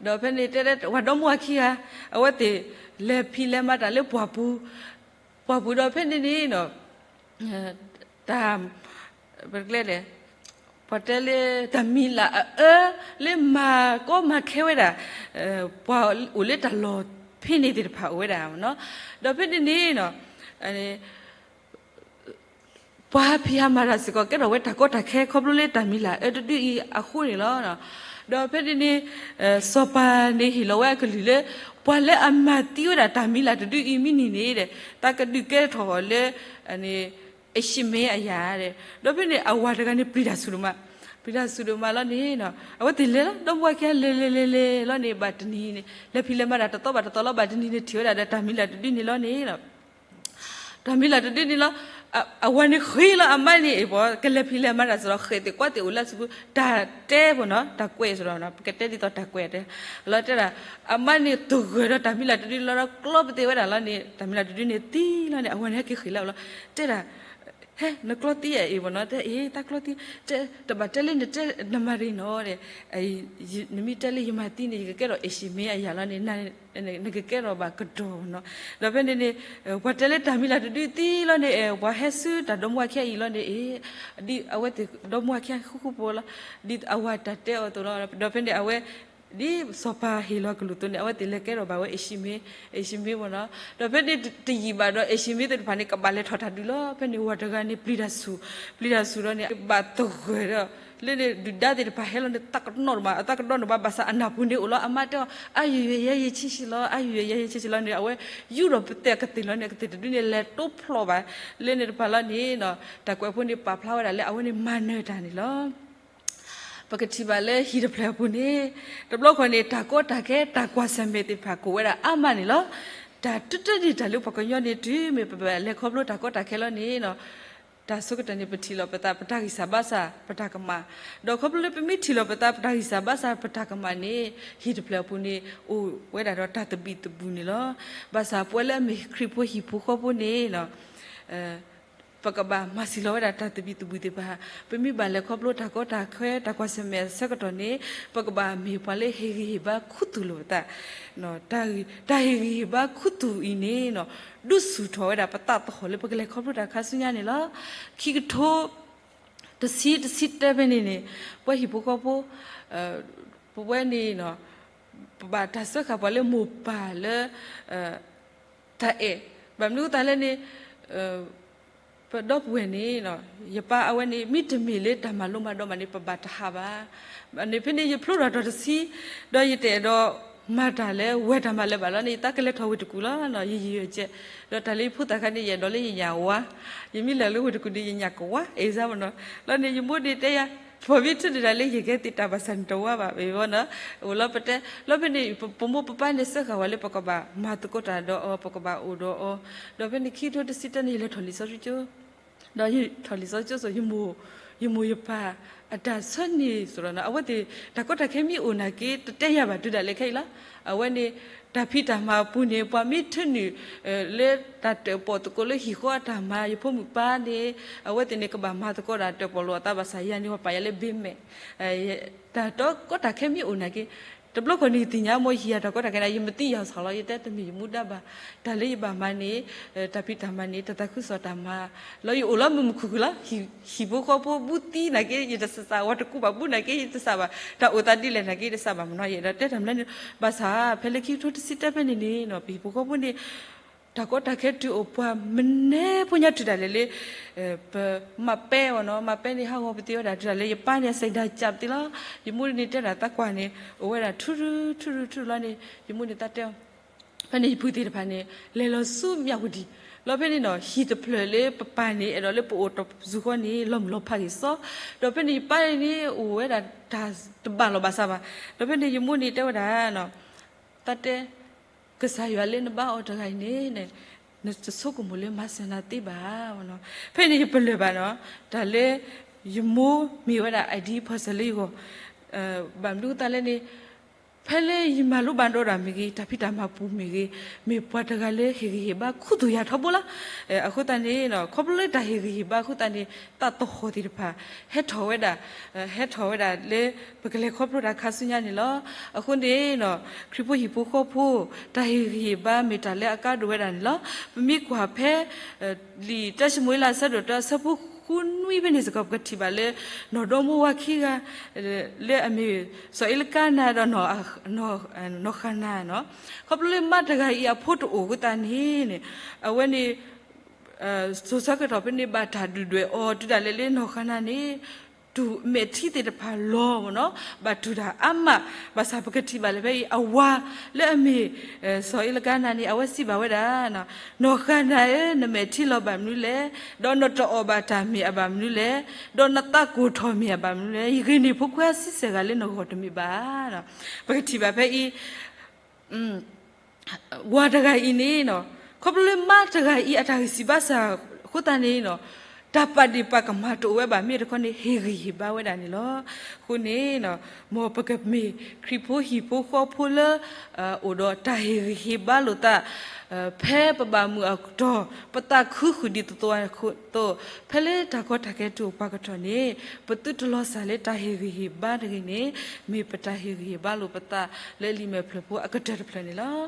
ဒီးဖဲန့ၣ်တဲဝဲဒီမါဝၤခံဂၤ အဝဲသ့ၣ်လဲၤဖံးလဲၤမၤတၢ်လၢပှၢ်ပူၤ, ပှၢ်ပူၤဒီးဖဲန့ၣ်န့ၣ် တၢ် ပကျဲလဲၣ် ပှၤတဲလၢတၢ်မံၤလၢ်အအၢ လၢမၤကီမၤခဲဝဲဒၣ် ပှၤအိၣ်လၢတၢ်လီၢ်ဖဲန့ၣ်သ့ၣ်တဖၣ်အိၣ်ဝဲဒၣ်နီၤ. ဒီးဖဲန့ၣ်န့ၣ် ပှၤဟးဖံးဟးမၤတၢ်စ့ၢ်ကီး ကဲထီၣ်ဝဲတၢ်ကီတၢ်ခဲ ခီဖျိလၢတၢ်မံၤလၢ်အအၢတဒုအံၤအဃိန့ၣ်လီၤ. ဒီးဖဲန့ၣ်န့ၣ် စီၤပၤန့ၣ်ဟ့ၣ်လီၤဝဲအကလုၢ်လၢ ပှၤလၢအမၤသံဝဲဒၣ်တၢ်မံၤလၢ်တဒုအံၤမ့ၢ်န့ၢ်န့ၣ် တၢ်ကဒုးကဲထီၣ်အီၤလၢ အၡမ့အယၤဒီး ဒီးဖဲန့ၣ် အဝၤတဂၤန့ၣ် ပျံၤတၢ်ဆူၣ်ဒိၣ်မး, ပျံၤတၢ်ဆူၣ်ဒိၣ်မးလီၤန့ၣ် အဝဲသ့ၣ်လဲၤလီၤ ဒီပုၢ်ဝဲၢ်ခံဂၤလဲၤလဲၤလဲၤလဲၤလီၤန့ၣ် ဘၣ်တနံၤန့ၣ် လဲၤဖံးလဲၤမၤတၢ်တသီဘၣ်တသီလီၤ ဘၣ်တနံၤန့ၣ်ထံၣ်ဝဲဒၣ်ဒီးတၢ်မံၤလၢ်တဒုန့ၣ်လီၤန့ၣ် တၢ်မံၤလၢ်တဒုန့ၣ်လီၤ. အဝၤန့ၣ်ဃ့လီၤ အမါန့ၣ် ပကလဲၤဖံးလဲၤမၤတၢ်စ့ၢ်ဒီး ဃဲးသ့ၣ်ကွၢ်သ့ၣ်အိၣ်လၢအစုပူၤ တၢ်တဲပနီၤ တၢ်ကွဲးစ့ၢ်ဒီး ပကတဲဒ်သိးတၢ်ကွဲးတဲ လီၤတဲဒၣ် အမါန့ၣ်သဂၢၢ်ဒီးတၢ်မံၤလၢ်တဒုန့ၣ်လီၤဒီး ကျီပသ့ၣ်ဝဲဒၣ်လီၤန့ၣ် တၢ်မံၤလၢ်တဒုန့ၣ်သံလီၤန့ၣ် အဝၤန့ၣ်ဟဲက့ၤဃ့ၢ်လၢအအိၣ်လီၤ တဲဒၣ် ဟဲ နကျီသံအအံၤမ့ၢ်နီၤ, တဲအ့ တၢ်ကျီသံ, တဘၣ်တဲလၢနတဲနမၤရံနီၤ, နမ့ၢ်တဲလၢယမၤသံန့ၣ် ယကကဲထီၣ် Asian မ့ၢ်အယၤလီၤန့ၣ်, နကကဲထီၣ်ဘၣ်ကတီၢ်မ့ၢ်နီၤ. ဒီးဖဲန့ၣ်န့ၣ် ပှၤတဲလၢတၢ်မံၤလၢ်တဒုသံလီၤန့ၣ် ပှၤဟဲဆူတၢ်ဒီမါဝၤခံဂၤအံၤလီၤန့ၣ် အဝဲသ့ၣ်ဒီမါဝၤခံဂၤဃူဃူဖိလီၤ, ဒ်အဝၤတၢ်တဲအီၤအသိးလီၤ. ဒီးဖဲန့ၣ်အဝဲ ဒ်စီၤပၤဟ့ၣ်လီၤကလုၢ်အသိးန့ၣ် အဝဲသ့ၣ်လဲၤကဲထီၣ်ဘၣ်ဝဲ Asian မ့ၢ်, Asian မ့ၢ်မ့ၢ်နီၤ. ဒီးဖဲန့ၣ်တယံာ်ဘၣ်ဒီး Asian မ့ၢ်သ့ၣ်တဖၣ်န့ၣ် ကဘၣ်လဲၤထီၣ်တၢ်ဒုးလီၤ. ဖဲန့ၣ် ဝၤတဂၤန့ၣ် ပျံၤတၢ်ဆူၣ်, ပျံၤတၢ်ဆူၣ်ဒီးန့ၣ် ဘၣ်သဂၢၢ်ဒီး လၢန့ၣ်ဒုၣ်ဒါသ့ၣ်တဖၣ်ဟဲလီၤန့ၣ် သးကနီၣ်တဘၣ်, အသးကဒီးန့ၣ်ဘၣ်, ဘၣ်ဆၣ်အနၢ်ပူၤန့ၣ်အိၣ်လီၤ. အမါတဲအီၤ အါယွဲ့ယွဲ့ယဲယ့ဆံးဆံးလီၤ, အါယွဲ့ယွဲ့ယဲယ့ဆံးဆံးလီၤန့ၣ် အဝဲယူၢ်ဒီးပသဲးအကသ့ၣ်လီၤန့ၣ် အကသ့ၣ်တဒုန့ၣ် လဲၤတိဖျိးဘၣ်. လၢန့ၣ်တဖၣ်လီၤန့ၣ် တၢ်ကွဲးဖိန့ၣ် ပာ်ဖျါဝဲဒၣ်လၢအဝဲန့ၣ်မၤနၢၤတၢ်န့ၣ်လီၤ. ပကထံၣ်ဘၣ်လၢဟံၣ်တဖျၢၣ်အပူၤန့ၣ် တဘျီခီန့ၣ် တၢ်ကီတၢ်ခဲ တၢ်ကွၢ်ဆၢၣ်မဲာ်သ့ၣ်တဖၣ် ကအိၣ်ဝဲဒၣ်အါမးန့ၣ်လီၤ. တၢ်တတၢၢ်န့ၣ် တၢ်လၢပှၤကညီန့ၣ် တုၤမ့ၢ်ပဘၣ်လဲၤခီဖျိတၢ်ကီတၢ်ခဲလီၤန့ၣ် တၢ်ဆိကတၢၢ်န့ၣ် ပထံၣ်လီၤပသး ပတၢ်ဂံၢ်စၢ်ဘါစၢ် ပတၢ်ကမၣ်, ဒီးခီဖျိလၢပမ့ၢ်ထံၣ်လီၤပသး ပတၢ်ဂံၢ်စၢ်ဘါစၢ် ပတၢ်ကမၣ်န့ၣ် ဟံၣ်တဖျၢၣ်အပူၤန့ၣ် အိၣ်ဝဲဒၣ်ဒီးတၢ်သဘံၣ်သဘုၣ်န့ၣ်လီၤ. ဘၣ်ဆၣ်ပဝဲလၢအမ့ၢ်ခရံာ်ဖိဟံၣ်ဖိဃီဖိန့ၣ် ပကဘၣ်မၤစၢၤလီၤဝဲဒၣ်တၢ်သဘံၣ်သဘုၣ်သ့ၣ်တဖၣ်, ပမ့ၢ်ဘၣ်လဲၤခီဖျိတၢ်ကီတၢ်ခဲ တၢ်ကွၢ်ဆၢၣ်မဲာ်အဆၢကတီၢ်န့ၣ် ပကဘၣ်မ့ၢ်ပှၤလၢဟ့ၣ်ဂံၢ်ဟ့ၣ်ဘါခူသူၣ်လိာ်ပသး, တၢ်ဟ့ၣ်ဂံၢ်ဟ့ၣ်ဘါခူသူၣ်အံၤန့ၣ် ဒုးဆူၣ်ထီၣ်ဝဲဒၣ်ပသးသဟီၣ်လၢပကလဲၤခီဖျိတၢ်ခါဆူညါန့ၣ်လီၤ. ခံကထိတဆံ တဆံတၢဖဲန့ၣ်န့ၣ် ပှၤဟံၣ်ဖိဃီဖိ ပဝဲန့ၣ် ပဘၣ်တၢ်စၢဃာ်ပှၤလၢမိၢ်ပၢ်လၢ တၢ်အဲၣ်, ဘၣ်မနုၤအဃိသတးလဲၣ်န့ၣ် ပဒီပုၢ်ဝဲၢ်န့ၣ် ယပၢ်အဝဲန့ၣ် မ့တမ့ၢ်လၢတၢ်မၤလိမၤဒိးဘၣ်န့ၣ် ပဘၣ်တဟးဘၣ်. န့ၣ်ဖဲန့ၣ် ယဖျိထီၣ်တဆံ ဒီးယတအဲၣ်ဒိးမၤတၢ်လၢဝဲတၢ်မၤလၢၤဘၣ်လီၤန့ၣ် ယသးကလဲၤထီၣ်ဝ့ၢ်တကူၣ်လီၤ. ယယံာ်ယကဲ ဒီးတၢ်လၢယဖိသၣ်ခါန့ၣ် ယအဲၣ်ဒိးလၢယညၣ်ဝါ, ယမ့ၢ်လဲၤလၢဝ့ၢ်တကူၣ်န့ၣ် ယညၣ်ကဝါ example နီၤ. လီၤန့ၣ် ယမိၢ်န့ၣ်တဲယၤ ပှၤမ့ၢ်ထုးန့ၢ်တၢ်လၢယကဲသ့ၣ်တၢ်ဘၣ်ဆၣ်န့ၣ်တဝါဘၣ် ဝဲနီၤ. အိၣ်လီၤပတဲ လီၤဖဲန့ၣ် ပမိၢ်ပပၢ်န့ၣ် စၢဃာ်ဝဲလၢပကဘၣ်မၤသကိးတၢ်ဒီးအီၤ ပကဘၣ်အိၣ်ဒီးအီၤ, ဒီးဖဲန့ၣ် ခံကထိတဆံတၢန့ၣ် ယလဲၤထီၣ်လံာ်စီဆှံကၠိ ဒီးယထီၣ်လံာ်စီဆှံကၠိစိ ယမိၢ်ယပၢ်အတၢ်ဆၢန့ၣ်စိဒီး အဝဲသ့ၣ် တၢ်ကီတၢ်ခဲမ့ၢ်အိၣ်နာ်က့ တတဲယၤဘၣ်တုၤဒၣ်လဲာ်ခဲအံၤလီၤ. အဝဲန့ၣ် တၢ်ဖံးတၢ်မၤအပူၤန့ၣ် ပှၤမ့ၢ်ထုးန့ၢ် လၢတၢ်တၢၣ်ပီၣ်သကိးလၢဟံၣ်ဃီအတၢ်မၤ ယဖိမုၣ်ပၢ်န့ၣ် အဝဲသ့ၣ်န့ၣ် ကဘၣ်မၤသကိးတၢ်တၢၣ်ပီၣ်လိာ်အသးဘၣ်ဆၣ် ယၤန့ၣ် ပှၤပာ်ယၤလၢ ဘ့မဲာ် တၢ်ကီတၢ်ခဲမ့ၢ်အိၣ်နာ်က့ တဘျီခီန့ၣ် ယသ့ၣ်ညါမ့ၢ်ဟံၣ်ယၤတၢ်ကီတၢ်ခဲန့ၣ် ယမ့ၢ်သံယၤစ့ၢ်လီၤ ယတဲတမ့ၢ်ယမူဒါဘၣ်. တၢ်လၢယဘၣ်မၤန့ၣ် တၢ်ဖံးတၢ်မၤန့ၣ် တၢ်သးခုကစီၣ်တၢ်မၤ လီၤယအိၣ်လီၤမုာ်မုာ်ခုၣ်ခုၣ်လီၤ. ဟံၣ်ဖိဃီဖိဘူးသံနာ်က့ ယတစးစး ဝၤတကူဘၣ်ဘူးနာ်က့ ယတစးဘၣ်. တၢ်အိၣ်သးဒ်လဲၣ်နာ်က့ ယတစးဘၣ်မ့ၢ်နီၤ ယအဲၣ်ဒိးတဲတၢ်မနုၤန့ၣ် ဘၣ်ဆၣ် ဖဲလၢခံကထိတဆံတၢဖဲန့ၣ်န့ၣ် ပဟံၣ်ဖိဃီဖိန့ၣ် တၢ်ကီတၢ်ခဲတုၤအိၣ်ပှၤမနုၤဖိညါတုၤဒၣ်လဲာ်လၢ ပမၤပဲအီၤနီၤ မၤပဲန့ၣ် ဟးဂီၤပသ့ဝဲဒၣ်တုၤဒၣ်လဲာ် ယပၢ်န့ၣ် အစံးဒၣ်ကၢ်ပသ့လီၤ. ယမိၢ်န့ၣ်တဲဒၣ်သးကွၢ်န့ၣ် အိၣ်ဝဲဒၣ်ထူထူထူထူထူလီၤန့ၣ် ယမိၢ်န့ၣ်သးတဲအီၤ ဖဲန့ၣ် ယပုၢ်သ့ၣ်တဖၣ်န့ၣ် လဲၤလီၤဆူမၠးဝတံၣ် လီၤဖဲန့ၣ်နီၤ ဟံၣ်တဖျၢၣ်လၢပပၢ်န့ၣ် အဲၣ်ဒိးလၢပအိၣ်တၢ်ပူၤဃီန့ၣ် လီၤမုၢ်လီၤဖးက့ၤစီ ဒီးဖဲန့ၣ် ယပၢ်န့ၣ် အိၣ်ဝဲဒၣ်တၢ်တဘၣ်လီၤဘၣ်စးဘၣ်. ဒီးဖဲန့ၣ် ယမိၢ်န့ၣ်တဲဝဲဒၣ် သးတဲ ကစၢ်ယွၤလၢနဘါအီၤတဂၤအံၤန့ၣ် နတဆိကမိၣ်လၢမၤစၢၤနၤသ့ဘၣ်. ဖဲန့ၣ် ယပလၢၢ်ဘၣ်နီၤ တၢ်လၢ ယမိၢ်မ့ၢ်ဝဲဒၣ် ID person လၢယဂီၢ် ဘၣ်မနုၤအဃိသတးလဲၣ်န့ၣ် ဖဲလၢယမၤလိဘၣ်ဒိးတၢ်မ့ၢ်ဂ့ၤ တၢ်ဖံးတၢ်မၤပူၤမ့ၢ်ဂ့ၤ မ့ၢ်ပှၤတဂၤလၢဟ့ၣ်ဂံၢ်ဟ့ၣ်ဘါခူသူၣ်ယၤထီဘိလီၤ. အဃိသတးန့ၣ် ခီဖျိလၢတၢ်ဟ့ၣ်ဂံၢ်ဟ့ၣ်ဘါအဃိသတးန့ၣ် သးသဟီၣ်သ့ၣ်တဖၣ် ဟဲထီၣ်ဝဲဒၣ် ဟဲထီၣ်ဝဲဒၣ်လၢ ပကလဲၤခီဖျိတၢ်ခါဆူညါန့ၣ်လီၤ. အဃိန့ၣ် ခရံာ်ဖိဟံၣ်ဖိဃီဖိ တၢ်ဟ့ၣ်ဂံၢ်ဟ့ၣ်ဘါမ့ၢ်တၢ်လၢအကါဒိၣ်ဝဲဒၣ်န့ၣ်လီၤ. ပမ့ၢ်ကွၢ်ဖဲ လံာ်တၢၡမူၤအ့လး အဆၢဒိၣ်တၢ အဆၢဖိဃုနွံဖဲန့ၣ်စ့ၢ်ကီး ပကထံၣ်ဘၣ်လၢ နီၢ်ဒီမါဝၤခံဂၤ လၢအမ့ၢ် စီၤအ့လကါနၤဒီး နီၢ်ဃၤနၤနီၤ. ခီဖျိလၢမါတဂၤအံၤအဖိတအိၣ်အဃိသတးန့ၣ် အဝဲန့ၣ် စိၤဆၢကတီၢ်ဖဲန့ၣ် ဘၣ်တၢ်ဒုၣ်ဒွဲၣ်အီၤတုၤဒၣ်လဲာ်လၢနီၢ်ဃၤနၤန့ၣ် တူၢ်မဲာ်ထံသ့ၣ်တဖၣ်လီၤမ့ၢ်နီၤ, ဘၣ်တူၢ်တၢ်အါမး, ဘၣ်ဆၣ်ပကထံၣ်ဘၣ်လၢဖဲအံၤ အဝၤလၢအမ့ၢ် စီၤအ့လကါနၤန့ၣ် အဝဲစံးဘၣ်ဝဲဒၣ်, နီၢ်ဃၤနၤဧၢ, နမဲာ်ထံလီၤဘၣ်မနုၤလဲၣ်, ဒီးနတအီၣ်ဘၣ်တၢ်မ့ၢ်အဘၣ်မနုၤလဲၣ်, ဒီးနသးကိၢ်ထီၣ်မ့ၢ်အဘၣ်မနုၤလဲၣ်, ယဂ့ၤန့ၢ်ဖိခွါဆံဆဲၣ်ဂၤလၢနဂီၢ်တမ့ၢ်ဘၣ်. ပကထံၣ်ဘၣ်ဖဲအံၤ ဝၤတဂၤအံၤန့ၣ် ခီဖျိလၢမါတဂၤအံၤအတၢ်ဂံၢ်စၢ်ဘါစၢ်အဃိသတးန့ၣ် တၢ်ပာ်ဒ့ၣ်ပာ်ကမၣ်တအိၣ်ဝဲဘၣ် မ့ၢ်တခီန့ၣ် ဟ့ၣ်ဂံၢ်ဟ့ၣ်ဘါဝဲဒၣ်န့ၣ်လီၤ. အဃိန့ၣ် မ်ပကမ့ၢ်ခရံာ်ဖိဟံၣ်ဖိဃီဖိလၢ အိၣ်ဒီးတၢ်ဟ့ၣ်ဂံၢ်ဟ့ၣ်ဘါလိာ်သး ဖဲပဘၣ်မုာ်အကတီၢ် ပသးခုဃုာ်ဒ်သိးသိးအသိး, ဖဲလၢတၢ်ကီတၢ်ခဲတအိၣ်ပှၤကတီၢ်န့ၣ် ပသုတလီၤစၢ်လၢတၢ်ဟ့ၣ်ဂံၢ်ဟ့ၣ်ဘါတဂ့ၤန့ၣ် မ့ၢ်ပတၢ်ဟ့ၣ်ဂံၢ်ဟ့ၣ်ဘါလိာ်ပသးလၢလံာ်မဲာ်ဖျၢၣ်ဖိအကတၢၢ်တဖျၢၣ်န့ၣ်လီၤ.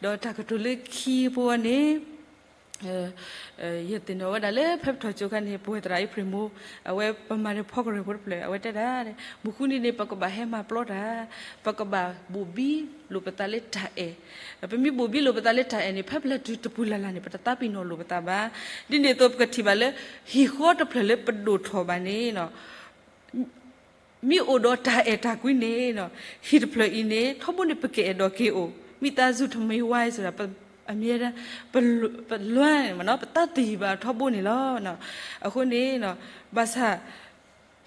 ဒီးတၢ်ကတိၤလၢခံဖိန့ၣ် ယသ့ၣ်နီၣ်ဝဲဒၣ်လၢဖဲပထီၣ်ကၠိခါန့ၣ် ပဝဲသရၣ်အ့ဖြ့ၣ်မိၢ် အဝဲပမၤန့ၢ်ဖီကရၢၢ်ဖိတဖျၢၣ် အဝဲတဲဒၣ် မုၢ်ဃုနံၤန့ၣ် ပကဘၣ်ဟဲမၤပျီတၢ်, ပကဘၣ်ဘိၣ်ဘံလိာ်ပသးလၢတၢ်အဲၣ်, ပမ့ၢ်ဘိၣ်ဘံလိာ်ပသးလၢတၢ်အဲၣ်န့ၣ် ဖဲပလဲၤတုၤတပူၤလၢ်လၢ်န့ၣ် ပတသးပ့ၤနီၣ်လိာ်ပသးဘၣ်. ဒ်န့ၣ်အသိး ပကထံၣ်ဘၣ်လၢ ဟံၣ်ဃီတဖျၢၣ်လၢပဒိၣ်ထီၣ်ဘၣ်န့ၣ် မ့ၢ်အိၣ်ဒီးတၢ်အဲၣ်တၢ်ကွံန့ၣ် ဟံၣ်တဖျၢၣ်အံၤန့ၣ် ထီဘိန့ၣ် ပကအဲၣ်ဒိးက့ၤအိၣ် မိသားစု ထမင်းဝိုင်း ဆိုတာ အမြဲတမ်း ပလွဲ ပတသံၣ်ဘၣ်ထီဘိန့ၣ်လီၤ. အဃိန့ၣ် ဘၣ်ဆၣ်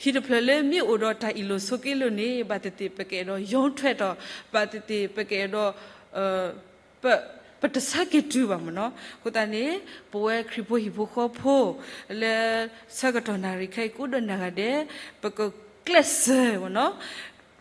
ဟံၣ်တဖျၢၣ်လၢမ့ၢ်အိၣ်ဒီးတၢ်အ့ၣ်လိာ်ဆိးက့လိာ်န့ၣ် ဘၣ်သ့ၣ်သ့ၣ်ပကအဲၣ်ဒိး ရောထွဲ ထီၣ်, ဘၣ်သ့ၣ်သ့ၣ်ပကအဲၣ်ဒိး ပ ပတဆၢက့ၤတုၤဘၣ်မ့ၢ်နီၤ. အဃိသတးန့ၣ် ပဝဲခရံာ်ဖိဟံၣ်ဖိဃီဖိ လၢဆၢကတီၢ်နၣ်ရံၣ်ခဲအံၤ ကိးဒီးနၢ်ဂၤဒဲး ပကကျဲးစၢးမ့ၢ်နီၤ,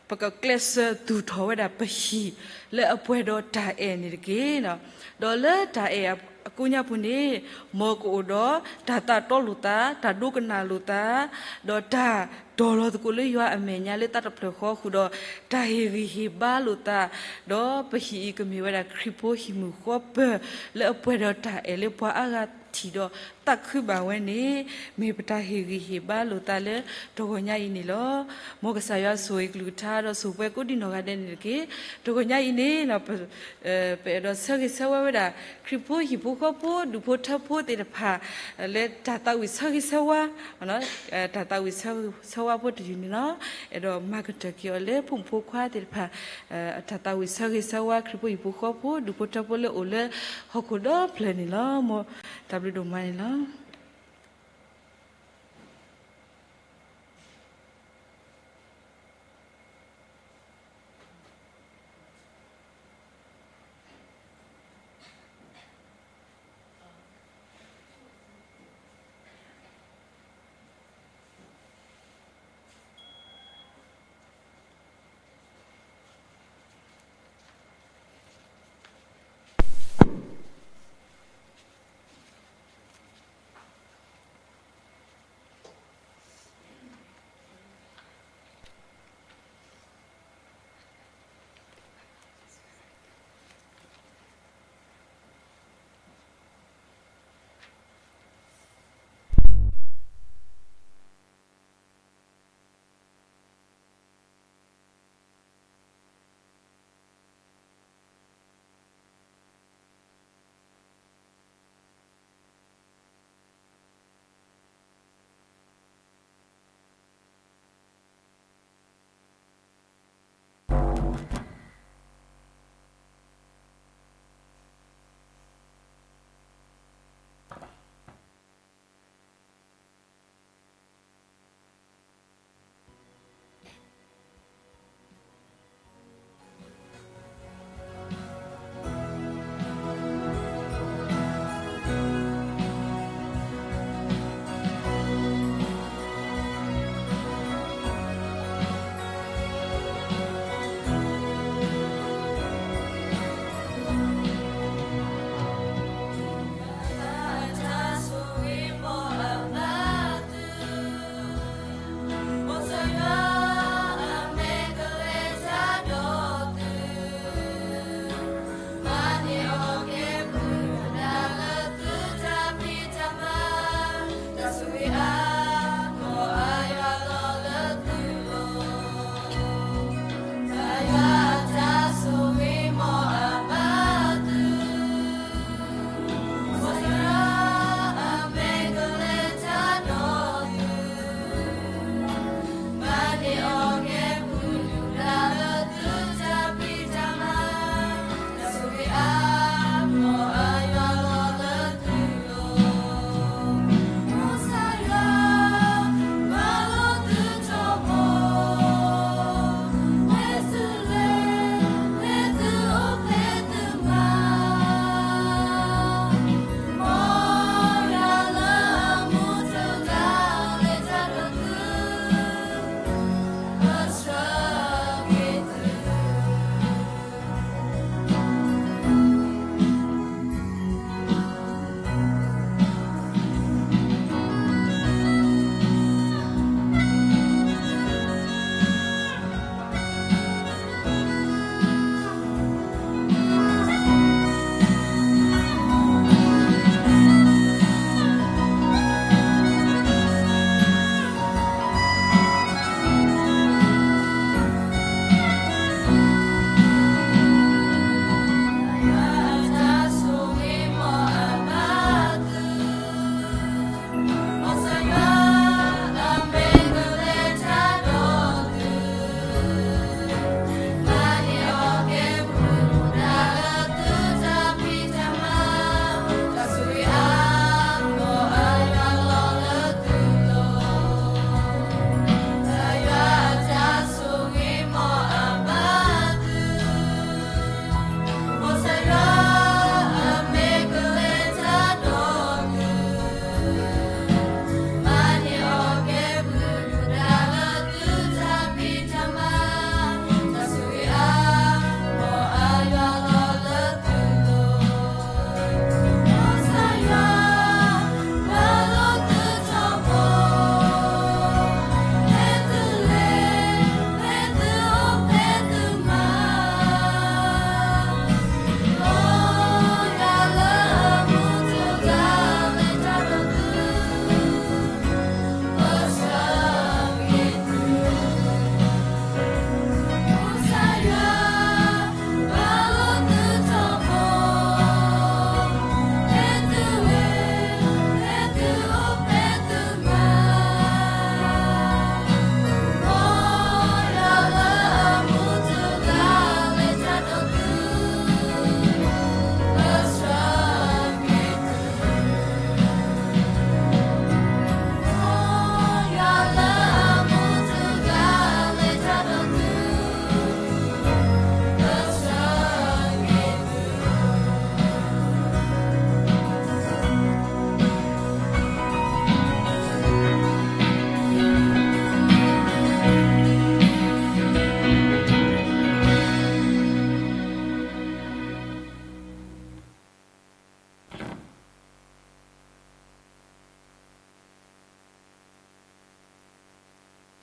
ပကကျဲးစၢးသူၣ်ထီၣ်ဝဲဒၣ်ပဟံၣ် လၢအပှဲၤဒီးတၢ်အဲၣ်န့ၣ်တက့ၢ်. ဒီးလၢတၢ်အဲၣ်အကိးညါပူၤန့ၣ် မ်ကအိၣ်ဒီးတၢ်သးတီလိာ်သး, တၢ်ဒိကနၣ်လိာ်သး, ဒီးတၢ်တီၤလီၤသကိးလၢယွၤအမဲာ်ညါလၢသးတဖျၢၣ်ဃီအဃိဒီး တၢ်ဟ့ၣ်ဂံၢ်ဟ့ၣ်ဘါလိာ်သး, ဒီးပဟံၣ်အံၤကမ့ၢ်ဝဲဒၣ်ခရံာ်ဖိဟံၣ်မုာ်ဃီပၢၢ် လၢအပှဲၤဒီးတၢ်အဲၣ်လၢပှၤအါဂၤထံၣ်ဒီးသးခုဘၣ်ဝဲန့ၣ် မ့ၢ်ပတၢ်ဟ့ၣ်ဂံၢ်ဟ့ၣ်ဘါလိာ်သးလၢတဂီၤညါအံၤန့ၣ်လီၤ. မ်ကစၢ်ယွၤဆိၣ်ဂ့ၤကလုၢ်ကထါဒီးဆိၣ်ပှဲၤကိးဒံနီၢ်ဂၤဒဲးန့ၣ်တက့ၢ်. တဂီၤညါအံၤန့ၣ် ပအဲၣ်ဒိးဆၢဂ့ၤဆၢဝါဝဲဒၣ် ခရံာ်ဖိဟံၣ်ဖိဃီဖိ ဒူၣ်ဖိထၢဖိသ့ၣ်တဖၣ် လၢတၢ်သးဝံၣ်ဆၢဂ့ၤဆၢဝါ တၢ်သးဝံၣ်ဆၢဂ့ၤဆၢဝါဖိတယုၢ်န့ၣ်လီၤ. အဲၣ်ဒိးမၤကတၢၢ်က့ၤအီၤလၢဖိမုၣ်ဖိခွါသ့ၣ်တဖၣ် တၢ်သးဝံၣ်ဆၢဂ့ၤဆၢဝါ ခရံာ်ဖိဟံၣ်ဖိဃီဖိ ဒူၣ်ဖိထၢဖိလၢအိၣ်လၢဟီၣ်ခိၣ်ဒီဖျၢၣ်န့ၣ်လီၤ. မ်တၢ်ဘျုးဒိၣ်မးန့ၣ်လီၤ.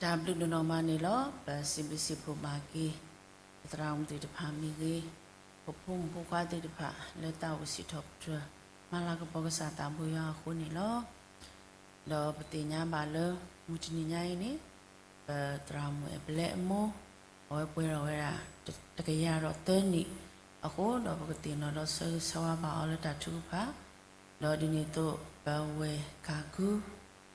တၢ်ဘျုးဒိၣ်နီၢ်မးန့ၣ်လီၤ. ပစံးဘျုးစံးဖှိၣ်ဘၣ်က့ၤ ပသရၣ်မုၣ်သ့ၣ်တဖၣ်မ့ၢ်ဂ့ၤ, ပဖိမုၣ်ဖိခွါသ့ၣ်တဖၣ် လၢတၢ်အိၣ်စံးထီၣ်ပတြၢၤ မၤလၤကပီၤကစၢ်သးဘိယွၤအဃိန့ၣ်လီၤ. ဒီးပသ့ၣ်ညါဘၣ်လၢ မုၢ်တနံၤညါအံၤန့ၣ် ပသရၣ်မုၣ်အဲၣ်ပလဲအမိၢ် အဝဲပှဲၤထီၣ်ဝဲဒၣ် တကယၤဒီးသၢနံၣ်အဃိ ဒီးပကသ့ၣ်နီၣ်ဒီးဆၢဂ့ၤဆၢဝါဘၣ်အီၤလၢတၢ်ထုကဖၣ်, ဒီးဒ်န့ၣ်အသိး ပဝဲၢ်ကၤကု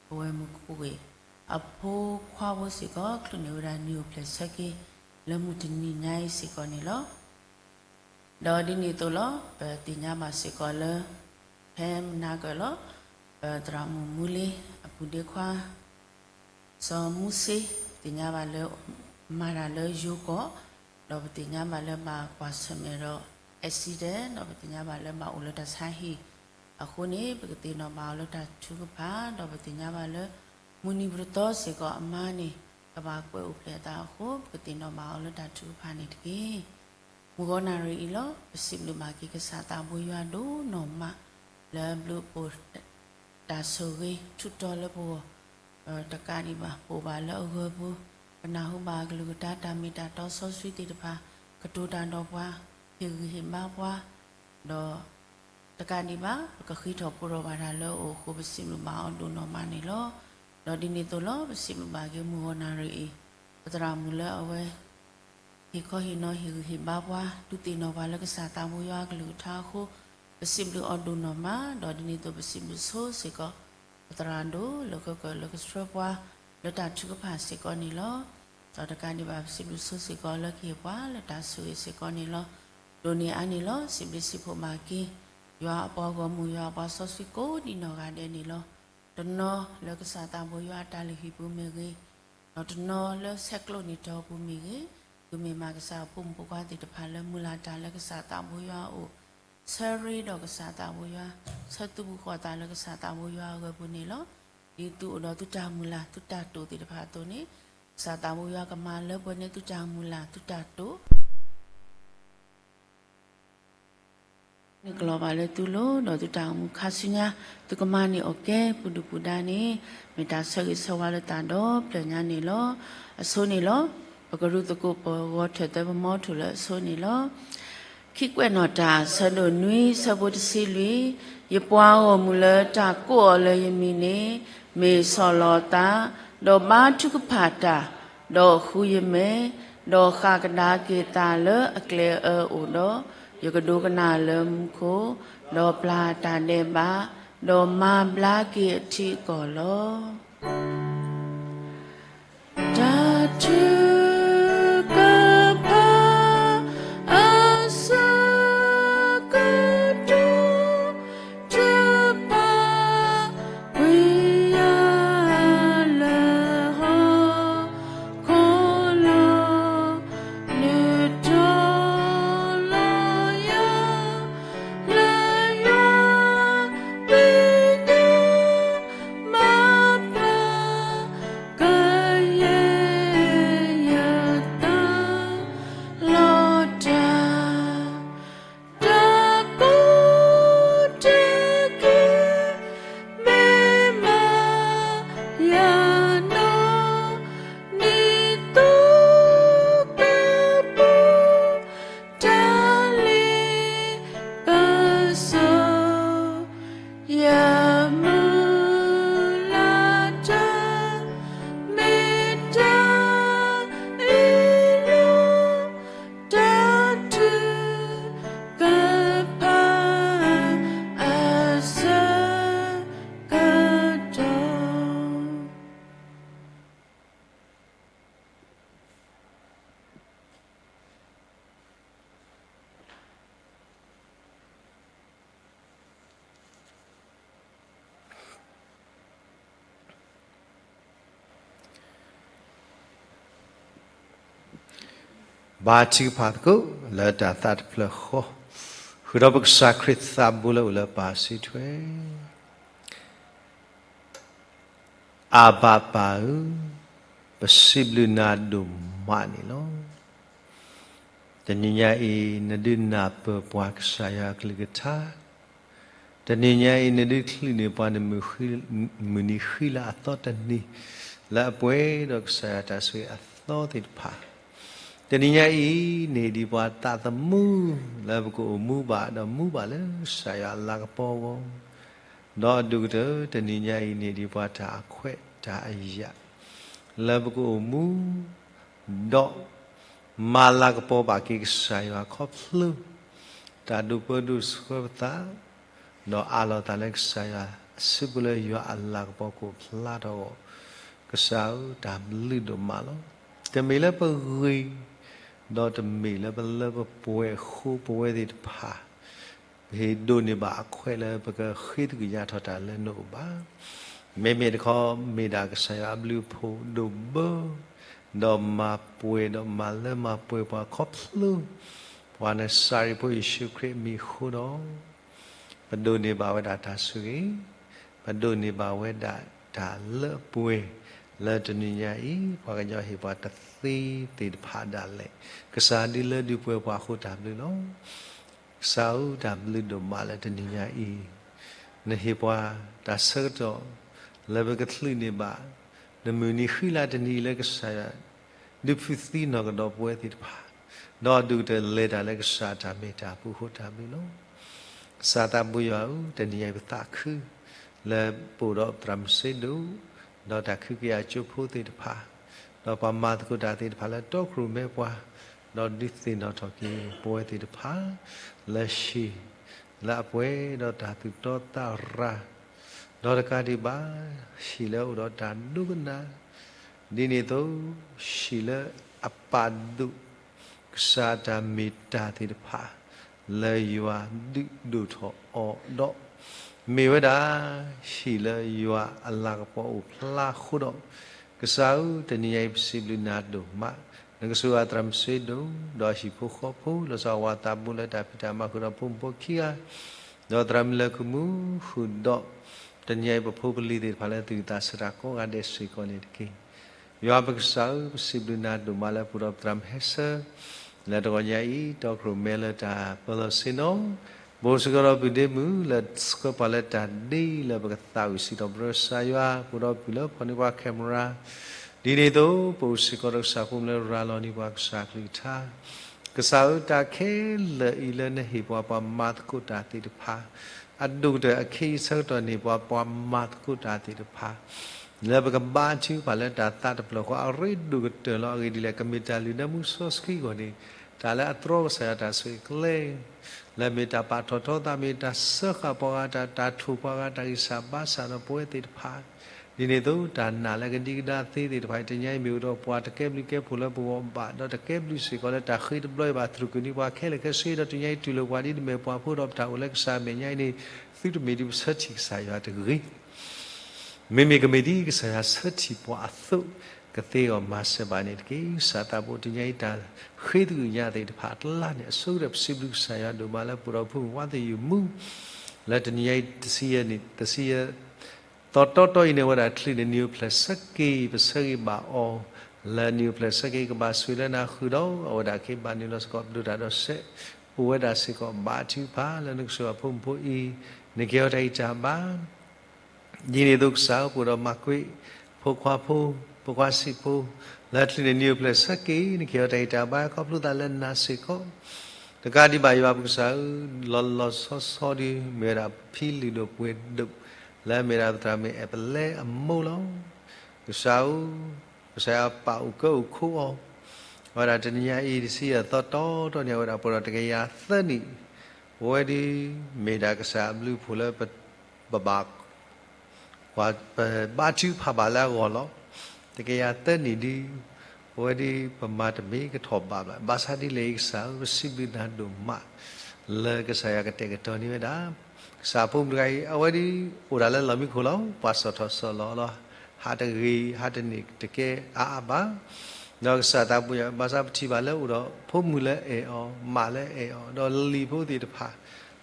ပဝဲၢ်မုၢ်ကူၣ်ဂ့ၢ် အဖိခွါဖိစ့ၢ်ကီး ချုးန့ၢ်ဝဲဒၣ်နံၣ်အိၣ်ဖျဲၣ်ဆၢက့ၤ လၢမုၢ်တနံၤညါအံၤစ့ၢ်ကီးန့ၣ်လီၤ. ဒီးဒ်န့ၣ်အသိးလီၤ ပသ့ၣ်ညါဘၣ်စ့ၢ်ကီးလၢ ဖဲမနၤကၢၢ်လီၤ ပသရၣ်မုၣ်မူလ့ အပုၢ်ဒ့ခွါ စီၤမူစ့ သ့ၣ်ညါဘၣ်လၢ မၤတၢ်လၢယိၤကီၢ်, ဒီးပသ့ၣ်ညါဘၣ်လၢဘၣ်ကွၢ်ဆၢၣ်မဲာ်ဒီး accident ဒီးပသ့ၣ်ညါဘၣ်လၢဘၣ်အိၣ်လၢတၢ်ဆါဟံၣ်အဃိန့ၣ် ပကသ့ၣ်နီၣ်ဘၣ်အီၤလၢတၢ်ထုကဖၣ်, ဒီးပသ့ၣ်ညါဘၣ်လၢ မုၢ်နံၤပတသီစ့ၢ်ကီးအမါန့ၣ် ကဘၣ်ကွဲးအိၣ်ဖျဲၣ်အသးအဃိ ပကသ့ၣ်နီၣ်ဘၣ်အီၤလၢတၢ်ထုကဖၣ်န့ၣ်တက့ၢ်. မုၢ်ဂီၤနၣ်ရံၣ်အံၤလီၤ ပစံးဘျုးဘၣ်က့ၤကစၢ်သးဘိယွၤဒိၣ်နီၢ်မး လၢဘျုးအိၣ် တၢ်ဆိၣ်ဂ့ၤထူးတီၤလၢပဂီၢ် တကးဒံးဘၣ် ပအိၣ်ဘၣ်လၢအဂၢၤပူၤ, ပနၢ်ဟူဘၣ်အကလုၢ်ကထါတၢ်မ့ၢ်တၢ်တီစီဆှံသ့ၣ်တဖၣ် ကတိၤတၢ်ဒီးပှၤ, ဟ့ၣ်ဂံၢ်ဟ့ၣ်ဘါပှၤ, ဒီး တကးဒံးဘၣ် ပကဃ့ထီၣ်ဖိးထီၣ်ဘၣ်တၢ်လၢအအိၣ်အဃိ ပစံးဘျုးဘၣ်အီၤဒိၣ်နီၢ်မးန့ၣ်လီၤ. ဒီးဒ်န့ၣ်အသိးလီၤ ပစံးဘျုးဘၣ်က့ၤမုၢ်ဂီၤနၣ်ရံၣ်အံၤ ပသရၣ်မုၣ်လၢအဝဲ ဟ့ၣ်ခီဟ့ၣ်နီၤဟ့ၣ်ဂံၢ်ဟ့ၣ်ဘါပှၤ ဒုးသ့ၣ်နီၣ်ပှၤလၢကစၢ်သးဘိယွၤအကလုၢ်ကထါအဃိ ပစံးဘျုးအီၤဒိၣ်နီၢ်မး ဒီးဒ်န့ၣ်အသိးပစံးဘျုးဆိစ့ၢ်ကီး ပသရၣ်ဒိၣ်လၢကကၢၢ်လၢကဆှၢပှၤ လၢတၢ်ထုကဖၣ်စ့ၢ်ကီးန့ၣ်လီၤ. ဒီးတကးဒံးဘၣ် ပစံးဘျုးဆိစ့ၢ်ကီးလၢကဟ့ၣ်ပှၤလၢတၢ်ဆိၣ်ဂ့ၤစ့ၢ်ကီးန့ၣ်လီၤ. ဒိၣ်န့ၢ်အါန့ၣ်လီၤ စံးဘျုးစံးဖှိၣ်ဘၣ်က့ၤ ယွၤအပှၤဂီၢ်မုၢ် ယွၤအပှၤစီဆှံကိးဒံးနီၢ်ဂၤဒဲးန့ၣ်လီၤ. တနီၤလၢကစၢ်သးဘိယွၤအတၢ်လုၢ်ဟံၣ်ပူၤမ့ၢ်ဂ့ၤ, ဒီးတနီၤလၢဆဲးကျိးနံၣ်ထီၣ်ပူၤမ့ၢ်ဂ့ၤ, သုမ့ၢ်မၤကစၢ်အဖိမုၣ်ဖိခွါသ့ၣ်တဖၣ်လၢမုၢ်လၢ်တၢ်လၢကစၢ်သးဘိယွၤအအိၣ်, ဆၢရ့ဒီးကစၢ်သးဘိယွၤ, ဆၢသူၣ်ဖှံသးညီလၢကစၢ်သးဘိယွၤအဂၢၤပူၤန့ၣ်လီၤ. ဒ်သုအိၣ်ဒီးသုတၢ်မုၢ်လၢ်သုတၢ်တိာ်သ့ၣ်တဖၣ်အသိးန့ၣ်, ကစၢ်သးဘိယွၤကမၤလၢပှဲၤန့ၢ်သုတၢ်မုၢ်လၢ်သုတၢ်တိာ် န့ၣ်ကလီၤဘၣ်လၢသုလိၤ ဒီးသုတၢ်အိၣ်မူခါဆူညါ, သုကမၤန့ၢ်အီၣ်ကဲ ပူၤဒုၣ်ပူၤဒါန့ၣ်, မ့ၢ်တၢ်ဆၢဂ့ၤဆၢဝါလၢသးဒီဖျၢၣ်ညါန့ၣ်လီၤ. အဆိန့ၣ်လီၤ. ပကရူၢ်သကိးပဂီၤထၢၣ်သၢပမီထိၣ်လၢအဆိန့ၣ်လီၤ. ခံကွဲးနီၣ်တၢ် ဆၢဒိၣ်နွံ ဆၢဖိတဆံလွံၢ်, ယပှၤဂီၢ်မုၢ်လၢတၢ်ကိးအီၤလၢယမံၤန့ၣ်, မ့ၢ်ဆီၣ်လီၤသး, ဒီးဘါထုကဖၣ်တၢ်, ဒီးဃုယမဲာ်, ဒီးဃၣ်ကဒါက့ၤသးလၢအကျဲအၢအိၣ်ဒီး, ယကဒိကနၣ်လၢမူခိၣ်, ဒီးပျၢ်တၢ်ဒဲးဘး, ဒီးမၤဘျါက့ၤအထံအကီၢ်လီၤ. တၢ်ထုကဖၣ်အဆၢကတီၢ် ထုကဖၣ်ကွံာ်ယၤလၢဟီၣ်ခိၣ်လီၤ. လုၢ်ထီၣ်လီၤယၤ လၢယွၤပညိၣ် မၤပျၢ် ကယဲၢ်ယသးလီၤတၢ်, တၢ်ကိးတက့ၢ် မ့ၢ်မၤယၤနီၢ် နံၣ်သိကပူၤ တၢ်လ့ပစီ ယမုၢ်လၢ်တၢ် မ့ၢ်တၢ်အ့ၣ်လိာ် တၢ်ထုကဖၣ်အဆၢ ကတီၢ် ဘါထုကဖၣ်သကိးလၢတၢ်သးတဖျၢၣ်ဃီ, ဃုာ်ဒီးပကစၢ်ခရံာ်သးဘိလၢအိၣ်လၢပၢ်စံးထွဲ အၢ်ဘၣ်ပၢ်ဧၢ, ပစံးဘျုးနၤဒိၣ်မးန့ၣ်လီၤ. တနံၤညါအံၤ နဒုးနၢ်ပၢၢ်ပှၤကစၢ်ယွၤအကလုၢ်ကထါ, တနံၤညါအံၤ နဒုးချုးန့ၢ်ပှၤန့ၣ် မုၢ်နံၤဃံလၤအသီတနံၤ, လၢအပှဲၤဒီးကစၢ်ယွၤတၢ်ဆိၣ်ဂ့ၤအသီသ့ၣ်တဖၣ်, တနံၤညါအံၤန့ၣ် ဒ်ပှၤသးသမူလၢပကအိၣ်မူဘၣ် ဒီးမူဘၣ်လၢကစၢ်ယွၤအလၤကပီၤအဂီၢ်, ဒီးအဒိၣ်ကတၢၢ်တနံၤညါအံၤန့ၣ် ဒ်ပှၤတၢ်အခွဲးတၢ်အယာ် လၢပကအိၣ်မူ ဒီးမၤလၤကပီၤဘၣ်က့ၤကစၢ်ယွၤခီဖျိ တၢ်ဒိးပၢဒိးဆှၢပသး, ဒီးအးလီၤသးလၢကစၢ်ယွၤအစုပူၤလၢယွၤအလၤကပီၤကအိၣ်ဖျါထီၣ်အဂီၢ်, ကစၢ်ဧၢ တၢ်ဘျုးဒိၣ်မးလီၤ. တမ့ၢ်လၢပဂ့ၤ, ဒီးတမ့ၢ်လၢပလၢပပှဲၤအဃိ ပဝဲသ့ၣ်တဖၣ် ပဟ့ၣ်ဒိးန့ၢ်ဘၣ်အခွဲးလၢပကဃ့သကွံၢ်ညါထီၣ်တၢ်လၢနအိၣ်ဘၣ်. မ့မ့ၢ်တခီ မ့ၢ်ဒၣ်ကစၢ်ယွၤအဘျုးအဖှိၣ်ဒိၣ်ဘၢ ဒီးမၤပှဲၤဒီးမၤလၢမၤပှဲၤပှၤခီဖျိ ပှၤနစၤရ့းဖိယ့ၣ်ၡူးခရံာ်အမံၤအဃိဒီး ပဒိးန့ၢ်ဘၣ်ဝဲဒၣ်တၢ်ဆိၣ်ဂ့ၤ, ပဒိးန့ၢ်ဘၣ်ဝဲဒၣ်တၢ်လၢအပှဲၤ လၢတနံၤညါအံၤ ပှၤကညီဟ့ၣ်ပှၤတသ့သ့ၣ်တဖၣ်ဒၣ်လဲာ်, ကစၢ်ဒုးလၢဒုးပှဲၤပှၤအဃိတၢ်ဘျုးလီၤ. ကစၢ်ဧၢ တၢ်ဘျုးဒိၣ်မးလၢတနံၤညါအံၤ နဟ့ၣ်ပှၤတၢ်ဆၢကတီၢ် လၢပကချုးန့ၢ်ဘၣ် နမုၢ်နံၤဃံလၤတနံၤလၢကစၢ်ယွၤ ဒုးဖုးသံနီၢ်ကဒီးပဝဲသ့ၣ်တဖၣ်, ဒီးဒိၣ်ကတၢၢ်လဲၤတၢ်လၢကစၢ်တၢ်မ့ၢ်တၢ်အပူၤအဃိတၢ်ဘျုးလီၤ. ကစၢ်သးဘိယွၤဧၢ, တနံၤညါအံၤပသးခု လၢပအိၣ်ဒီးပသရၣ်မုၣ်စ့ဒိၣ်, ဒီးတၢ်ခုကယၤကၠိဖိသ့ၣ်တဖၣ်, ဒီးပှၤမၤသကိးတၢ်သ့ၣ်တဖၣ်လၢတီခိၣ်ရိၣ်မဲပှၤ, ဒီးဒုးသ့ၣ်နီၣ်ထီၣ်က့ၤပဝဲသ့ၣ်တဖၣ် လၢဟံၣ် လၢအပှဲၤဒီးတၢ်သူၣ်တီသးရၤ, ဒီးတကးဒံးဘၣ် ဟံၣ်လၢအအိၣ်ဒီးတၢ်ဒိကနၣ်, ဒ်န့ၣ်အသိး ဟံၣ်လၢအပာ်ဒိၣ် ကစၢ်တၢ်မ့ၢ်တၢ်သ့ၣ်တဖၣ် လၢယွၤဒုးဒိၣ်ထီၣ်အီၤဒီး မ့ၢ်ဝဲဒၣ် ဟံၣ်လၢယွၤအလၤကပီၤအိၣ်ဖျါအဃိဒီး, ကစၢ်ဧၢ, တနံၤညါအံၤပစံးဘျုးနၤဒိၣ်မး, နကဆိၣ်ဂ့ၤသရၣ်မုၣ်စ့ဒိၣ် ဒီးဟံၣ်ဖိဃီဖိ လီၤဆီဝၤသးဘိလၢတၢ်ဖံးတၢ်မၤဃုာ်ဒီးဖိမုၣ်ဖိခံဂၤ, ဒီးသရၣ်မုၣ်လၢၢ်ကမူဃုာ်ဒီး တနံၤညါအံၤပဖိပလံၤသ့ၣ်တဖၣ်လၢသူၣ်ဝံသးစူၤတၢ်ကိးဂၤဒဲးစ့ၢ်ကီးန့ၣ်တက့ၢ်. ယွၤပကစၢ်ဧၢ, ပစံးဘျုးနၤဒိၣ်မးလၢပအိၣ်ဒီးပသရၣ်မုၣ်ဟဲဆၢ လၢတဂီၤညါအံၤ တီခိၣ်ရိၣ်မဲလၢတၢ်ပၢလီၤဆ့ၣ်နီၤ, ပအိၣ်စ့ၢ်ကီးဒီးပုၢ်ဒ့မုၣ်လၢဆှၢပှၤလၢတၢ်ဒ့လၢပကသးဝံၣ်စံးထီၣ်ပတြၢၤကစၢ်ယွၤ, ပအိၣ်ဒီးပုၢ်လၢဖီၣ်န့ၢ်ပှၤ camera, ဒ်န့ၣ်အသိး ပအိၣ်စ့ၢ်ကီးဒီးကစၢ်ဖိမုၣ်လၢရၤလီၤန့ၢ်ပှၤကစၢ်ကလုၢ်ကထါ, ကစၢ်ဧၢ, တၢ်ခဲလၢာ်အံၤလၢနဟ့ၣ်ပှၤပှၤမၤသကိးတၢ်သ့ၣ်တဖၣ်, အဒိၣ်ကတၢၢ်အခ့အံၤဆၢကတီၢ်န့ၣ် ပှၤပှၤမၤသကိးတၢ်သ့ၣ်တဖၣ် လၢပကဘါထုကဖၣ်လၢတၢ်သးတဖျၢၣ်ဃီ အရ့ဒိၣ်ကတၢၢ်လီၤ. အဂ့ၢ်ဒ်လဲၣ်, ကမ့ၢ်တၢ်လုၢ်နၢမူစီဆှံအဂီၢ်န့ၣ်, တၢ်လၢအတြီကစၢ်ယွၤတၢ်ဆိၣ်ဂ့ၤကျဲ လၢမ့ၢ်တၢ်ပာ်ထီၣ်ထီသး, မ့ၢ်တၢ်စၢဃာ်ပှၤဂၤတၢ်, တၢ်ထိၣ်ပှၤဂၤတၢ်ဂံၢ်စၢ်ဘါစၢ်ဒီးပဝဲသ့ၣ်တဖၣ်, ဒ်န့ၣ်အသိး တၢ်နာ်လၢကဒံကဒါသ့သ့ၣ်တဖၣ် တနံၤညါအံၤမ့ၢ်အိၣ်ဒီးပှၤတကဲဘျုးကဲဖှိၣ်လၢပဂီၢ်ဘၣ်, ဒီးတကဲဘျုးစ့ၢ်ကီးလၢတၢ်ဃ့တဘျီအံၤဘၣ်သရူးကၢန့ၢ်ပှၤခဲလၢာ်ခဲဆ့, ဒီးတနံၤညါအံၤတူၢ်လိာ်ပှၤဒ်နမ့ၢ်ပှၤဖိဒီးပတၢ်အိၣ်လၢကစၢ်အမဲာ်ညါအံၤန့ၣ်, သုတမ့ၢ်ဒ်ပဆၢထံၣ်ကစၢ်ယွၤတဂ့ၤ မ့မ့ၢ်ကမ့ၢ်ဒ်ကစၢ်ယွၤဆၢထံၣ်ပှၤအသိး, ကသ့အဂီၢ်မၤစၢၤဘၣ်န့ၣ်တက့ၢ်. ကစၢ်သးဘိ တနံၤညါအံၤ တၢ်ဃ့သကွံၢ်ညါသ့ၣ်တဖၣ်အကျါန့ၣ် အဆိကတၢၢ် ပစံးဘျုးကစၢ်ယွၤဒိၣ်မးလၢပအိၣ်ဒီးဖိမုၣ်ဝါသယုၢ်မူ လၢတနံၤညါအံၤ တဆံယဲၢ်နံၣ်, တဆံယဲၢ် သီတီတီအံၤန့ၣ် အဝဲဒၣ်ချုးန့ၢ်နံၣ်အိၣ်ဖျဲၣ်ဆၢက့ၤ ပဆၢဂ့ၤဘၣ်အီၤ လၢနံၣ်အိၣ်ဖျဲၣ်ဆၢက့ၤ ကဘၣ်ဆိၣ်ဂ့ၤလၢနၤဃုာ်ဒီး အဝဲဒၣ်က့ၤဘၣ်နုာ်လီၤစ့ၢ်ကီး ပဒိၣ်တၢ်ဒီးစဲး အိၣ်ဝဲဒၣ်စ့ၢ်ကီး ဘါထုကဖၣ်လၢနကစၢ်ယွၤဖိမုၣ်ဖိအံၤ, နကဟ့ၣ်အီၤတၢ်ဂံၢ်တၢ်ဘါ ဒ်န့ၣ်အသိးကစၢ်ဧၢ, ပအိၣ်ဒီးမၤကွ့း ဖိခွါဖိ, ဖိခွါဆံးဖိ, လၢချုးန့ၢ်နံၣ်အိၣ်ဖျဲၣ်ဆၢက့ၤ နကဟ့ၣ်အီၤတၢ်ဂံၢ်တၢ်ဘါ ခီဖျိသးလၢနၤစ့ၢ်ကီး, တကးဒံးဘၣ်ယွၤပကစၢ်ဧၢ, လီၤလီၤဆီဆီဒီး မ့ၢ်ဝဲဒၣ်ဖံလုၢ်ဒိၣ်ပှ့ၤဒိၣ် လၢအမ့ၢ်ဒၣ်ပသရၣ်မုၣ်အဲၣ်ပလဲအမိၢ်လီၤ. ကစၢ်ဧၢ, ကစၢ်ယွၤပာ်အိၣ်ကၢအိၣ်ခိးအီၤ, အဝဲဒၣ်တနံၤညါအံၤ တဆံယဲၢ်သီတီတီန့ၣ် အဝဲဒၣ်ပှဲၤဒီးတကယၤသၢနံၣ်, ပဝဲဒၣ် မ့ၢ်ဒၣ်ကစၢ်အဘျုးအဖှိၣ်လၢပ ပဘၣ် ပဘါထုကဖၣ်ဘၣ်လၢအဂီၢ်လီၤ. တကယၤသၢနံၣ်ဒုး ပဝဲဒၣ်ပမၤတမ့ၢ်ကထီၣ်ဘးဘၣ်. ဘၣ်ဆၣ်ဒ်လဲၣ်အံၤ ကစၢ်ဧၢ, ပစံးဘျုးနၤဒိၣ်မး လၢကစၢ်ယွၤကတဲာ်ကတီၤန့ၢ်ဝဲဒၣ် ကစၢ်ဖိမုၣ်တဂၤအံၤ အဝဲဒၣ်အိၣ်ဒၣ်လၢလီၢ်မံခိၣ်လီၤ. ပှၤဆီၣ်ထီၣ်ဆီၣ်လီၤလီၤ, ဟးတဂ့ၤ ဟးတန့ၢ်တကဲအါအါဘၣ်. ဒီးကစၢ်သးဘိယွၤ ဘၣ်ဆၣ်ပထံၣ်ဘၣ်လၢအိၣ်ဒီးဖိမုၣ်လၢအဲၣ်အီၤ, မါလၢအဲၣ်အီၤ, ဒီးလံၤဖိသ့ၣ်တဖၣ်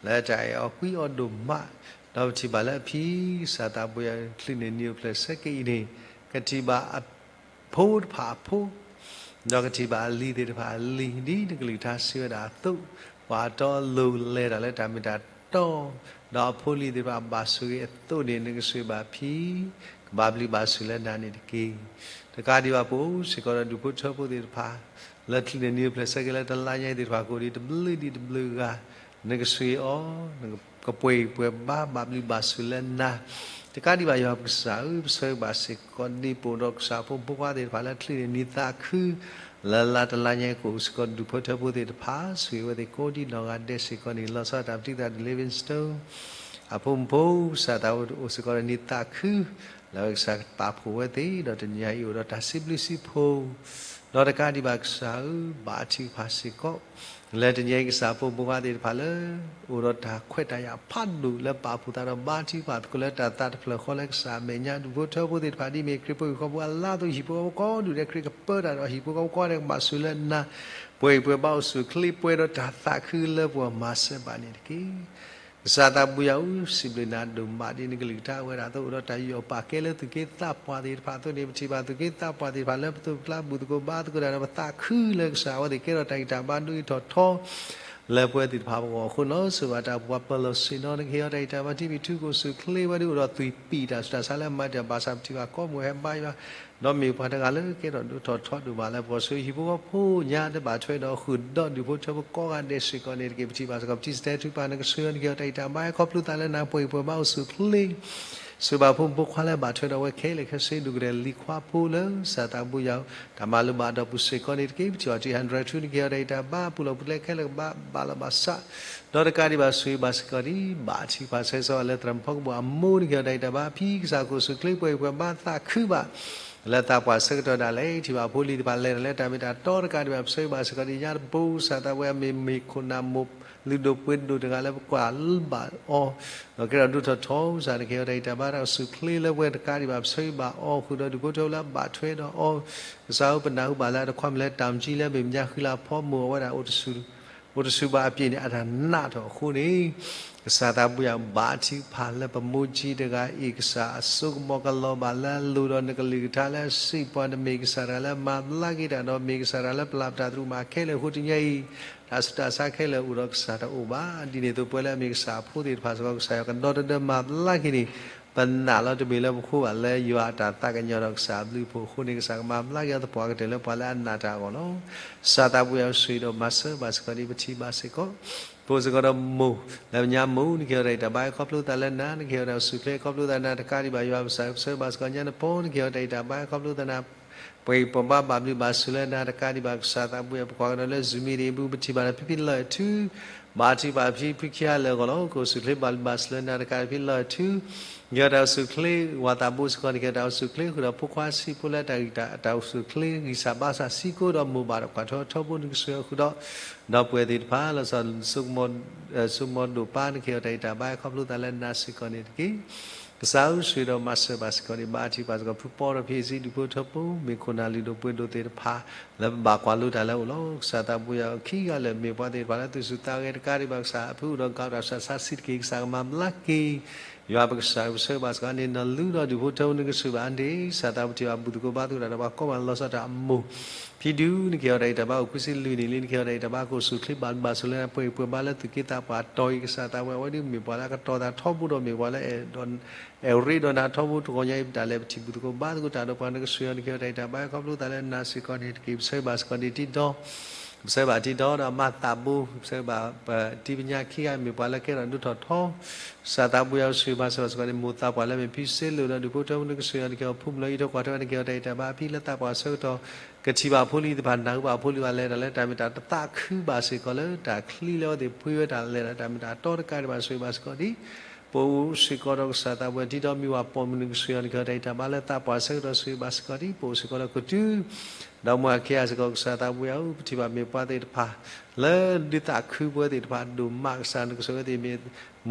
လၢတၢ်အဲၣ်အီၤကွံအီၤဒိၣ်မး, ဒီးပထံၣ်ဘၣ်လၢအဖံ ကစၢ်သးဘိယွၤ ချုးန့ၢ်နံၣ်အိၣ်ဖျဲၣ်ဆၢက့ၤအံၤန့ၣ် ကထံၣ်ဘၣ်အဖိတဖၣ်အဖိ ဒီးကထံၣ်ဘၣ်အလံၤသ့ၣ်တဖၣ်အလံၤ ဒ်နကလုၢ်ကထါစံးဝဲဒၣ်အသိး, ပှၤအတီအလိၤလဲၤတၢ်လၢတၢ်မ့ၢ်တၢ်တီ, ဒီးအဖိအလံၤသ့ၣ်တဖၣ်ဘၣ်ဆိၣ်ဂ့ၤအသိးန့ၣ် နကဆိၣ်ဂ့ၤဘၣ်ဖံ ဘၣ်ဘျုးဘၣ်ဆိၣ်လၢနၤန့ၣ်တက့ၢ်. တကးဒံးဘၣ်ပအိၣ်စ့ၢ်ကီးဒီးဒူၣ်ဖိထၢဖိသ့ၣ်တဖၣ် လၢချံးန့ၢ်နံၤဖျဲၣ်ဆၢက့ၤလၢတလါညါအံၤသ့ၣ်တဖၣ်ကိးဒံးတဘျုးဒံးတဘျုးဂၤ, နကဆှၢအီၤ, နကပှဲၤဂံၢ်ပှဲၤဘါ ဘၣ်ဘျုးဘၣ်ဆိၣ်လၢနၤ တကးဒံးဘၣ်ယွၤပကစၢ်ဧၢ, ပဆၢဂ့ၤဘၣ်စ့ၢ်ကီးဒ်ပအိၣ်ဒီးကစၢ်ဖိမုၣ်ဖိခွါသ့ၣ်တဖၣ်လၢချံးန့ၢ်နံၤသးခု လၢလါတလါညါအံၤကအိၣ်စ့ၢ်ကီးဒူၣ်ဖိထၢဖိသ့ၣ်တဖၣ် ဆှၢဝဲသ့ၣ်ကိးဒံးနီၢ်ဂၤဒဲးစ့ၢ်ကီးန့ၣ် လီၤဆီဒၣ်တၢ်ပထံၣ်သးဒ် Livingstone အဖိမုၣ်ဖိ ကစၢ်သးအိၣ်စ့ၢ်ကီးဒီးနံၤသးခု လၢကစၢ်ပာ်ဖှိၣ်ဝဲသ့ၣ် ဒီးတနံၤအံၤအိၣ်ဒီးတၢ်စံးဘျုးစံးဖှိၣ် ဒီးတကးဒံးဘၣ်ကစၢ်ဧၢ, ဘၣ်ထံးဖးစ့ၢ်ကီး လၢတနံၤအံၤကစၢ်ဖိမုၣ်ဖိခွါသ့ၣ်တဖၣ်လၢ အိၣ်ဒီးတၢ်ခွဲးတၢ်ယာ်ဖးဒိၣ်လၢပာ်ဖှိၣ်သးဒီးဘါထုကဖၣ်သကိးလၢတၢ်သးတဖျၢၣ်ဃီလၢကစၢ်အမဲာ်ညါ ဒူၣ်ဖိထၢဖိသ့ၣ်တဖၣ် ဒ်မ့ၢ်ခရံာ်ဖိဟံၣ်ဖိဃီဖိအလါသိး ဟံၣ်ဖိဃီဖိကိးဂၤဒဲးကဘၣ်ဆိၣ်လၢနၤ ပှဲၤဂံၢ်ပှဲၤဘါအိၣ်ဆူၣ်အိၣ်ချ့ ပှဲၤဒီးတၢ်သးခုလၢပဂီၢ် မၤစၢၤဘၣ်န့ၣ်တက့ၢ်. ကစၢ်သးဘိယွၤဧၢ, စံးဘျုးနၤဒိၣ်မးဒ်နကလုၢ်ကထါအိၣ်ဝဲဒၣ်အသိး အိၣ်ဒီးတၢ်ယူးယီၣ်ပာ်ကဲလၢသူၣ်က့သးပှၢ်သ့ၣ်တဖၣ်အသိးန့ၣ် ပထံၣ်ဘၣ်သူၣ်က့သးပှၢ်သ့ၣ်တဖၣ်လၢပသိးပကျါဘူၣ်သကိးဘါသကိးတၢ်ဒီး ပသးခုလၢကစၢ်အဝဲသ့ၣ်ကဲထီၣ်တၢ်ဂံၢ်တၢ်ဘါဒိၣ်ထီၣ်ထီ လၢပဝဲသ့ၣ်တဖၣ်အဂီၢ်အဃိလီၤ. စၢၤဘၣ်တၢ်ပှၤပၢၤလီၢ်ဆ့ၣ်နီၤ နကဟ့ၣ်အီၤတၢ်ဂံၢ်တၢ်ဘါ ထံမ့ၢ်ထူကအိၣ်ဆူၣ်အိၣ်ချ့ဝဲဒၣ် အိၣ်ဒီးသွံၣ်ပံာ်တၢ်ဆူးတၢ်ဆါလၢအမၤတၢ်ဘၣ်ဆၣ် ပထံၣ်ဘၣ်ကီၢ်မိၢ်ဟဲဘါယွၤ ဒီးမ့ၢ်ပှၤတဂၤလၢကဲထီၣ်ဒိၣ်ထီၣ်ထီဒိၣ်မးလၢပှၤဆိၣ်ဂ့ၤဟံၣ်ဖိဃီဖိညါ တဘၣ်ထွဲဒီးဃုာ်ဒီးဒူၣ်ဖိထၢဖိကိးဂၤဒဲးစ့ၢ်ကီးန့ၣ်တက့ၢ်. ပထံၣ်ဘၣ်စ့ၢ်ကီး ပထံၣ်စတဲထုကဖၣ် နကဆှၢအီၤ နကဟ့ၣ်အီၤတၢ်ဂံၢ်တၢ်ဘါ ဟဲခီဖျိသးလၢနၤ ပှဲၤဂံၢ်ပှဲၤဘါအိၣ်ဆူၣ်အိၣ်ချ့ စၢၤဘၣ်ဖိမုၣ်ဖိခွါလၢဘၣ်ထွဲဒီးဝဲခဲလၢာ်ခဲဆ့ ဒိၣ်ကတၢၢ်လံၤခွါဖိလၢ ကစၢ်သးဘိယွၤဧၢ, တၢ်မၤလိဘၣ်ဒီးပူၤစ့ၢ်ကီးန့ၣ်တက့ၢ်. ပထံၣ်အီၤတံၢ် ဟဲဒြဲထူ နကဟ့ၣ်အီၤတၢ်ဂံၢ်တၢ်ဘါ ပူၤလီၢ်ပူၤကျဲခဲလၢာ်ကဘၣ်ဘၣ်လီၤဘၣ်စး ဒီးတကးဒံးဘၣ်ဆိၣ်ဂ့ၤဘၣ်စ့ၢ်ကီးဒ် ဘၣ်ထံးဖးဆၢဂ့ၤဆၢဝါလၢသရၣ်မုၣ်ဖီကဘိၣ်အမိၢ် နကဟ့ၣ်အီၤတၢ်ဂံၢ်တၢ်ဘါ ဖံကစၢ်ကအိၣ်ဆူၣ်အိၣ်ချ့ ပှဲၤဂံၢ်ပှဲၤဘါသးခုဘၣ် လၢသးပှၢ်ဆၢကတီၢ်ဒၣ်လဲာ် ထံၣ်ဘၣ်ဖိလံၤသ့ၣ်တဖၣ်လဲၤတၢ်လၢတၢ်မ့ၢ်တၢ်တီ တကးဒံးဘၣ်ပဆၢဂ့ၤဘၣ်စ့ၢ်ကီးဒ်ညါတဘိ ကစၢ်သးဝဲအမ့ၢ်မ့ၢ်ခိၣ်နၢ်မိၢ်လုၢ်ဒိၣ်ပှ့ၤဒိၣ်တဂၤလၢပကွၢ်လၢဘၣ်အီၤ ဒီးကဲထီၣ်ဒိၣ်ထီၣ်ထီ ကစၢ်နကဟ့ၣ်အီၤတၢ်ဂံၢ်တၢ်ဘါ တၢ်အိၣ်ဆူၣ်အိၣ်ချ့လၢပဝဲတကးဒံးဘၣ်ပဆၢဂ့ၤဘၣ်အီၤ ဃုာ်ဒီးဒူၣ်ဖိထၢဖိလၢအဘၣ်ထွဲဒီးအီၤ ကစၢ်ဧၢ ပနၢ်ဟူဘၣ်လၢအတခွါမ့ၢ်လၢတၢ်မၤကၠံလၢမ့ၢ်မညါဃံလၤဖီမိၢ်အဝဲဒၣ် အိၣ်တဆူၣ်ဘၣ်အပျ့ၤန့ၣ် အတၢ်နးထီၣ်အဃိန့ၣ် ကစၢ်သးဘိယွၤ ဘၣ်ထံးဖးလၢပမိၢ်ကၠံတဂၤအံၤ ကစၢ်အစိကမီၤကလီၤဘၣ်လၢအလိၤဒီးနကလုၢ်ကထါလၢအစံးပှၤ နမ့ၢ်ကစၢ်တဂၤလၢမၤဘျါက့ၤတၢ်ဒီး မ့ၢ်ကစၢ်တဂၤလၢပလၢ်ပတၢ်သရူးမးခဲလၢာ်အဃိ တနံၤအံၤ တၢ်ဆူးတၢ်ဆါခဲလၢာ်အိၣ်ဒီးကစၢ်တအိၣ်ဘၣ်. ဒ်န့ၣ်အသိးပဝဲလၢအမ့ၢ်ကစၢ်အဖိသ့ၣ်တဖၣ်စ့ၢ်ကီး ကစၢ်ယွၤကဒီတဒၢမၤဘျါက့ၤန့ၣ် ပနာ်လီၤတမံၤလၢပဃိဘၣ်လၢယွၤအတၢ်သးကညီၤဒီးကစၢ်အဘျုးအဖှိၣ်အဃိန့ၣ် ကစၢ်ကမၤဘျါက့ၤအီၤသပှၢ်ကတၢၢ်လၢပှၤလၢအနာ်တၢ်အဂီၢ်လီၤ. ကစၢ်သးဘိယွၤဆိၣ်ဂ့ၤဒီးမၤစၢၤဘၣ်စ့ၢ်ကီးဒ်ပထံၣ်ဘၣ်စ့ၢ်ကီး ပအိၣ်စ့ၢ်ကီးဒီးမိၢ်လၢညါမိၢ် နကဟ့ၣ်အီၤတၢ်ဂံၢ်တၢ်ဘါ ဟဲခီဖျိသးလၢနၤ နကဟ့ၣ်အီၤတၢ်အိၣ်ဆူၣ်အိၣ်ချ့ ဟဲခီဖျိသးနၤ တကးဒံးဘၣ်ယွၤပကစၢ် ပဆၢဂ့ၤဘၣ်စ့ၢ်ကီးညါနဖိ နကဟ့ၣ်အီၤတၢ်ဂံၢ်တၢ်ဘါ ဟဲခီဖျိသးနၤ ပှဲၤဂံၢ်ပှဲၤဘါ ဘၣ်ဘျုးဘၣ်ဆိၣ်လၢနၤ တကးဒံးဘၣ်ကစၢ်သးဘိယွၤ ပကွၢ်ကဒီးလၢ Zoom meeting အပူၤ ပထံၣ်ဘၣ်နၤဖံဖံလီၢ်ထူ ဘၣ်ထံးဘၣ်ဖံဖုခံဂၤလၢာ်အဂီၢ်လီၤ. ကအိၣ်ဆူၣ်အိၣ်ချ့ ဘၣ်ဘျုးဘၣ်ဆိၣ်လၢနၤ တကးဒံးဖံလီၢ်ထူ နကဟ့ၣ်အီၤတၢ်အိၣ်ဆူၣ်အိၣ်ချ့ ဝၤသးဘိစ့ၢ်ကီး နကဟ့ၣ်အီၤတၢ်အိၣ်ဆူၣ်အိၣ်ချ့ ဃုာ်ဒီးဖိခွါဆံးဖိလၢတၢ်ဂံၢ်တၢ် တၢ်အိၣ်ဆူၣ်အိၣ်ချ့ ဂံၢ်စၢ်ဘါစၢ် ဆံးကိၣ်ဒီးမိၢ်ပၢ်ဒီးကွၢ်ထွဲထီဘိ နကဆှၢဃုာ်ဒီး ဒီပုၢ်ဝဲၢ်သ့ၣ်တဖၣ် လီၤဆီ စိကမီၤဒိၣ်ပၢ် နကဟ့ၣ်အီၤတၢ်ဂံၢ်တၢ်ဘါ ဟဲခီဖျိသးလၢနၤစ့ၢ်ကီးန့ၣ်တက့ၢ်. ကစၢ်ဧၢ ဆိၣ်ဂ့ၤဒီးမၤစၢၤဘၣ်စ့ၢ်ကီးဒ် ဘၣ်ထံးဘၣ်စ့ၢ်ကီး ဖုပီဒီးဖံးစံး ဒူၣ်ဖိထၢဖိ မ့ၢ်ခိၣ်နၢ်လုၢ်ဒိၣ်ပှ့ၤဒိၣ်သ့ၣ်တဖၣ် လၢပဘၣ်ကွၢ်လိတၢ်လၢအအိၣ်လီၤ. ကစၢ်သးဘိယွၤခံဂၤလၢာ် မ့ၢ်ပှၤသ့ၣ်တဖၣ်လၢသူၣ်ဆူၣ်သးဂဲၤ တကးဒံးဘၣ်ကစၢ်အဖုအိၣ်ဒီး ကးတၢ်ဆူးတၢ်ဆါဆံးတက့ၢ်. ကစၢ်ကမၤဘျါက့ၤ ယွၤပကစၢ် ပဆၢဂ့ၤဘၣ်စ့ၢ်ကီးန့ၣ် နလုၢ်ဒီး ဒူၣ်ဖိထၢဖိ နကဆှၢဘၣ်အါန့ၣ် ကစၢ်သးဘိယွၤ ဘူၣ်သကိးဘါသကိးတၢ်ဒီးပှၤကိးဂၤ လီၤဆီတၢ်အမိၢ် ဖံဒူ နကဟ့ၣ်အီၤတၢ်ဂံၢ်တၢ်ဘါ အိၣ်ခွံဆံလွံၢ်နံၣ်လံ နကဟ့ၣ်အီၤတၢ်ဂံၢ်တၢ်ဘါ ကအိၣ်ဆူၣ်အိၣ်ချ့ ဘၣ်ဘျုးဘၣ်ဆိၣ်လၢနၤ ပှဲၤဂံၢ်ပှဲၤဘါလၢသူၣ်က့သးပှၢ်တီၤအံၤ ကစၢ်သးဘိယွၤ အဝဲဒၣ်မ့ၢ်ပှၤလၢအကတီၤသးထီဘိဒီး မ့ၢ်ပှၤလၢ အဲၣ်ရ့ဒီးနၤထီဘိ တဂီၤညါအံၤ ပတၢ်လဲၤပထံၣ်ဘူၣ်သကိးဘါသကိးတၢ်ဒီးပှၤ နကဆှၢအီၤ နကဟ့ၣ်အီၤတၢ်ဂံၢ်တၢ်ဘါ ဟဲခီဖျိသးလၢနၤစ့ၢ်ကီးန့ၣ်တက့ၢ်. ပဆၢဂ့ၤဘၣ်စ့ၢ်ကီးန့ၣ်တံၤဒီ ပဆၢဂ့ၤဘၣ်တံၤဒီဒီးအမါသးဘိ ပဆၢဂ့ၤဘၣ်ပတံၤပညါခံဂၤ မ့ၢ်ပှၤလၢကဲထီၣ်ဒိၣ်ထီၣ်ထီ ကစၢ်သးဘိယွၤ ဆိၣ်ဂ့ၤဘၣ်စ့ၢ်ကီးန့ၣ် မိၢ်သးပှၢ်လၢမ့ၢ်ဖံစ့လိာ်ဒီး ဒူၣ်ဖိထၢဖိ နကဆှၢအီၤ နကဟ့ၣ်အီၤ ဖိမုၣ်လၢအံးထွဲကွၢ်ထွဲ နကဟ့ၣ်အီၤတၢ်ဂံၢ်တၢ်ဘါ အဖံလၢသးပှၢ်ဆၢကတီၢ် ကထံၣ်ဘၣ်ဖိလံၤသ့ၣ်တဖၣ် နၢ်ဟူဘၣ်ဖိလံၤဘၣ် လဲၤတၢ်လၢတၢ်မ့ၢ်တၢ်တီ သးခုဘၣ်စ့ၢ်ကီးလၢ တၢ်ချံလၢအဝဲသ့ၣ်ပှ့ၤဝဲတၢ်လဲၤတၢ်တၢ်မ့ၢ်တၢ်တီ တကးဒံးဘၣ် ဆိၣ်ဂ့ၤဘၣ်စ့ၢ်ကီးဒ် ပအိၣ်စ့ၢ်ကီးဒီးကစၢ်သးဘိယွၤ တံၤဒီမံၤဝၤပိာ်မုၣ် နကဆှၢအီၤ နကဟ့ၣ်အီၤတၢ်ဂံၢ်တၢ်ဘါလၢသးပှၢ်ဆၢကတီၢ် ဆိၣ်ဂ့ၤဘၣ်စ့ၢ်ကီးဒ် ပအိၣ်စ့ၢ်ကီးလၢကတုၤ ဒီးမုၢ်အခံဂၤစ့ၢ်ကီး ကစၢ်သးဘိယွၤဧၢ ပထံၣ်ဘၣ်မ့ၢ်ပှၤသ့ၣ်တဖၣ် လၢဒုးသးခုပဝဲသ့ၣ်တဖၣ်ဒိၣ်မး ကစၢ်နကဆိၣ်ဂ့ၤဝဲသ့ၣ်မ့ၢ်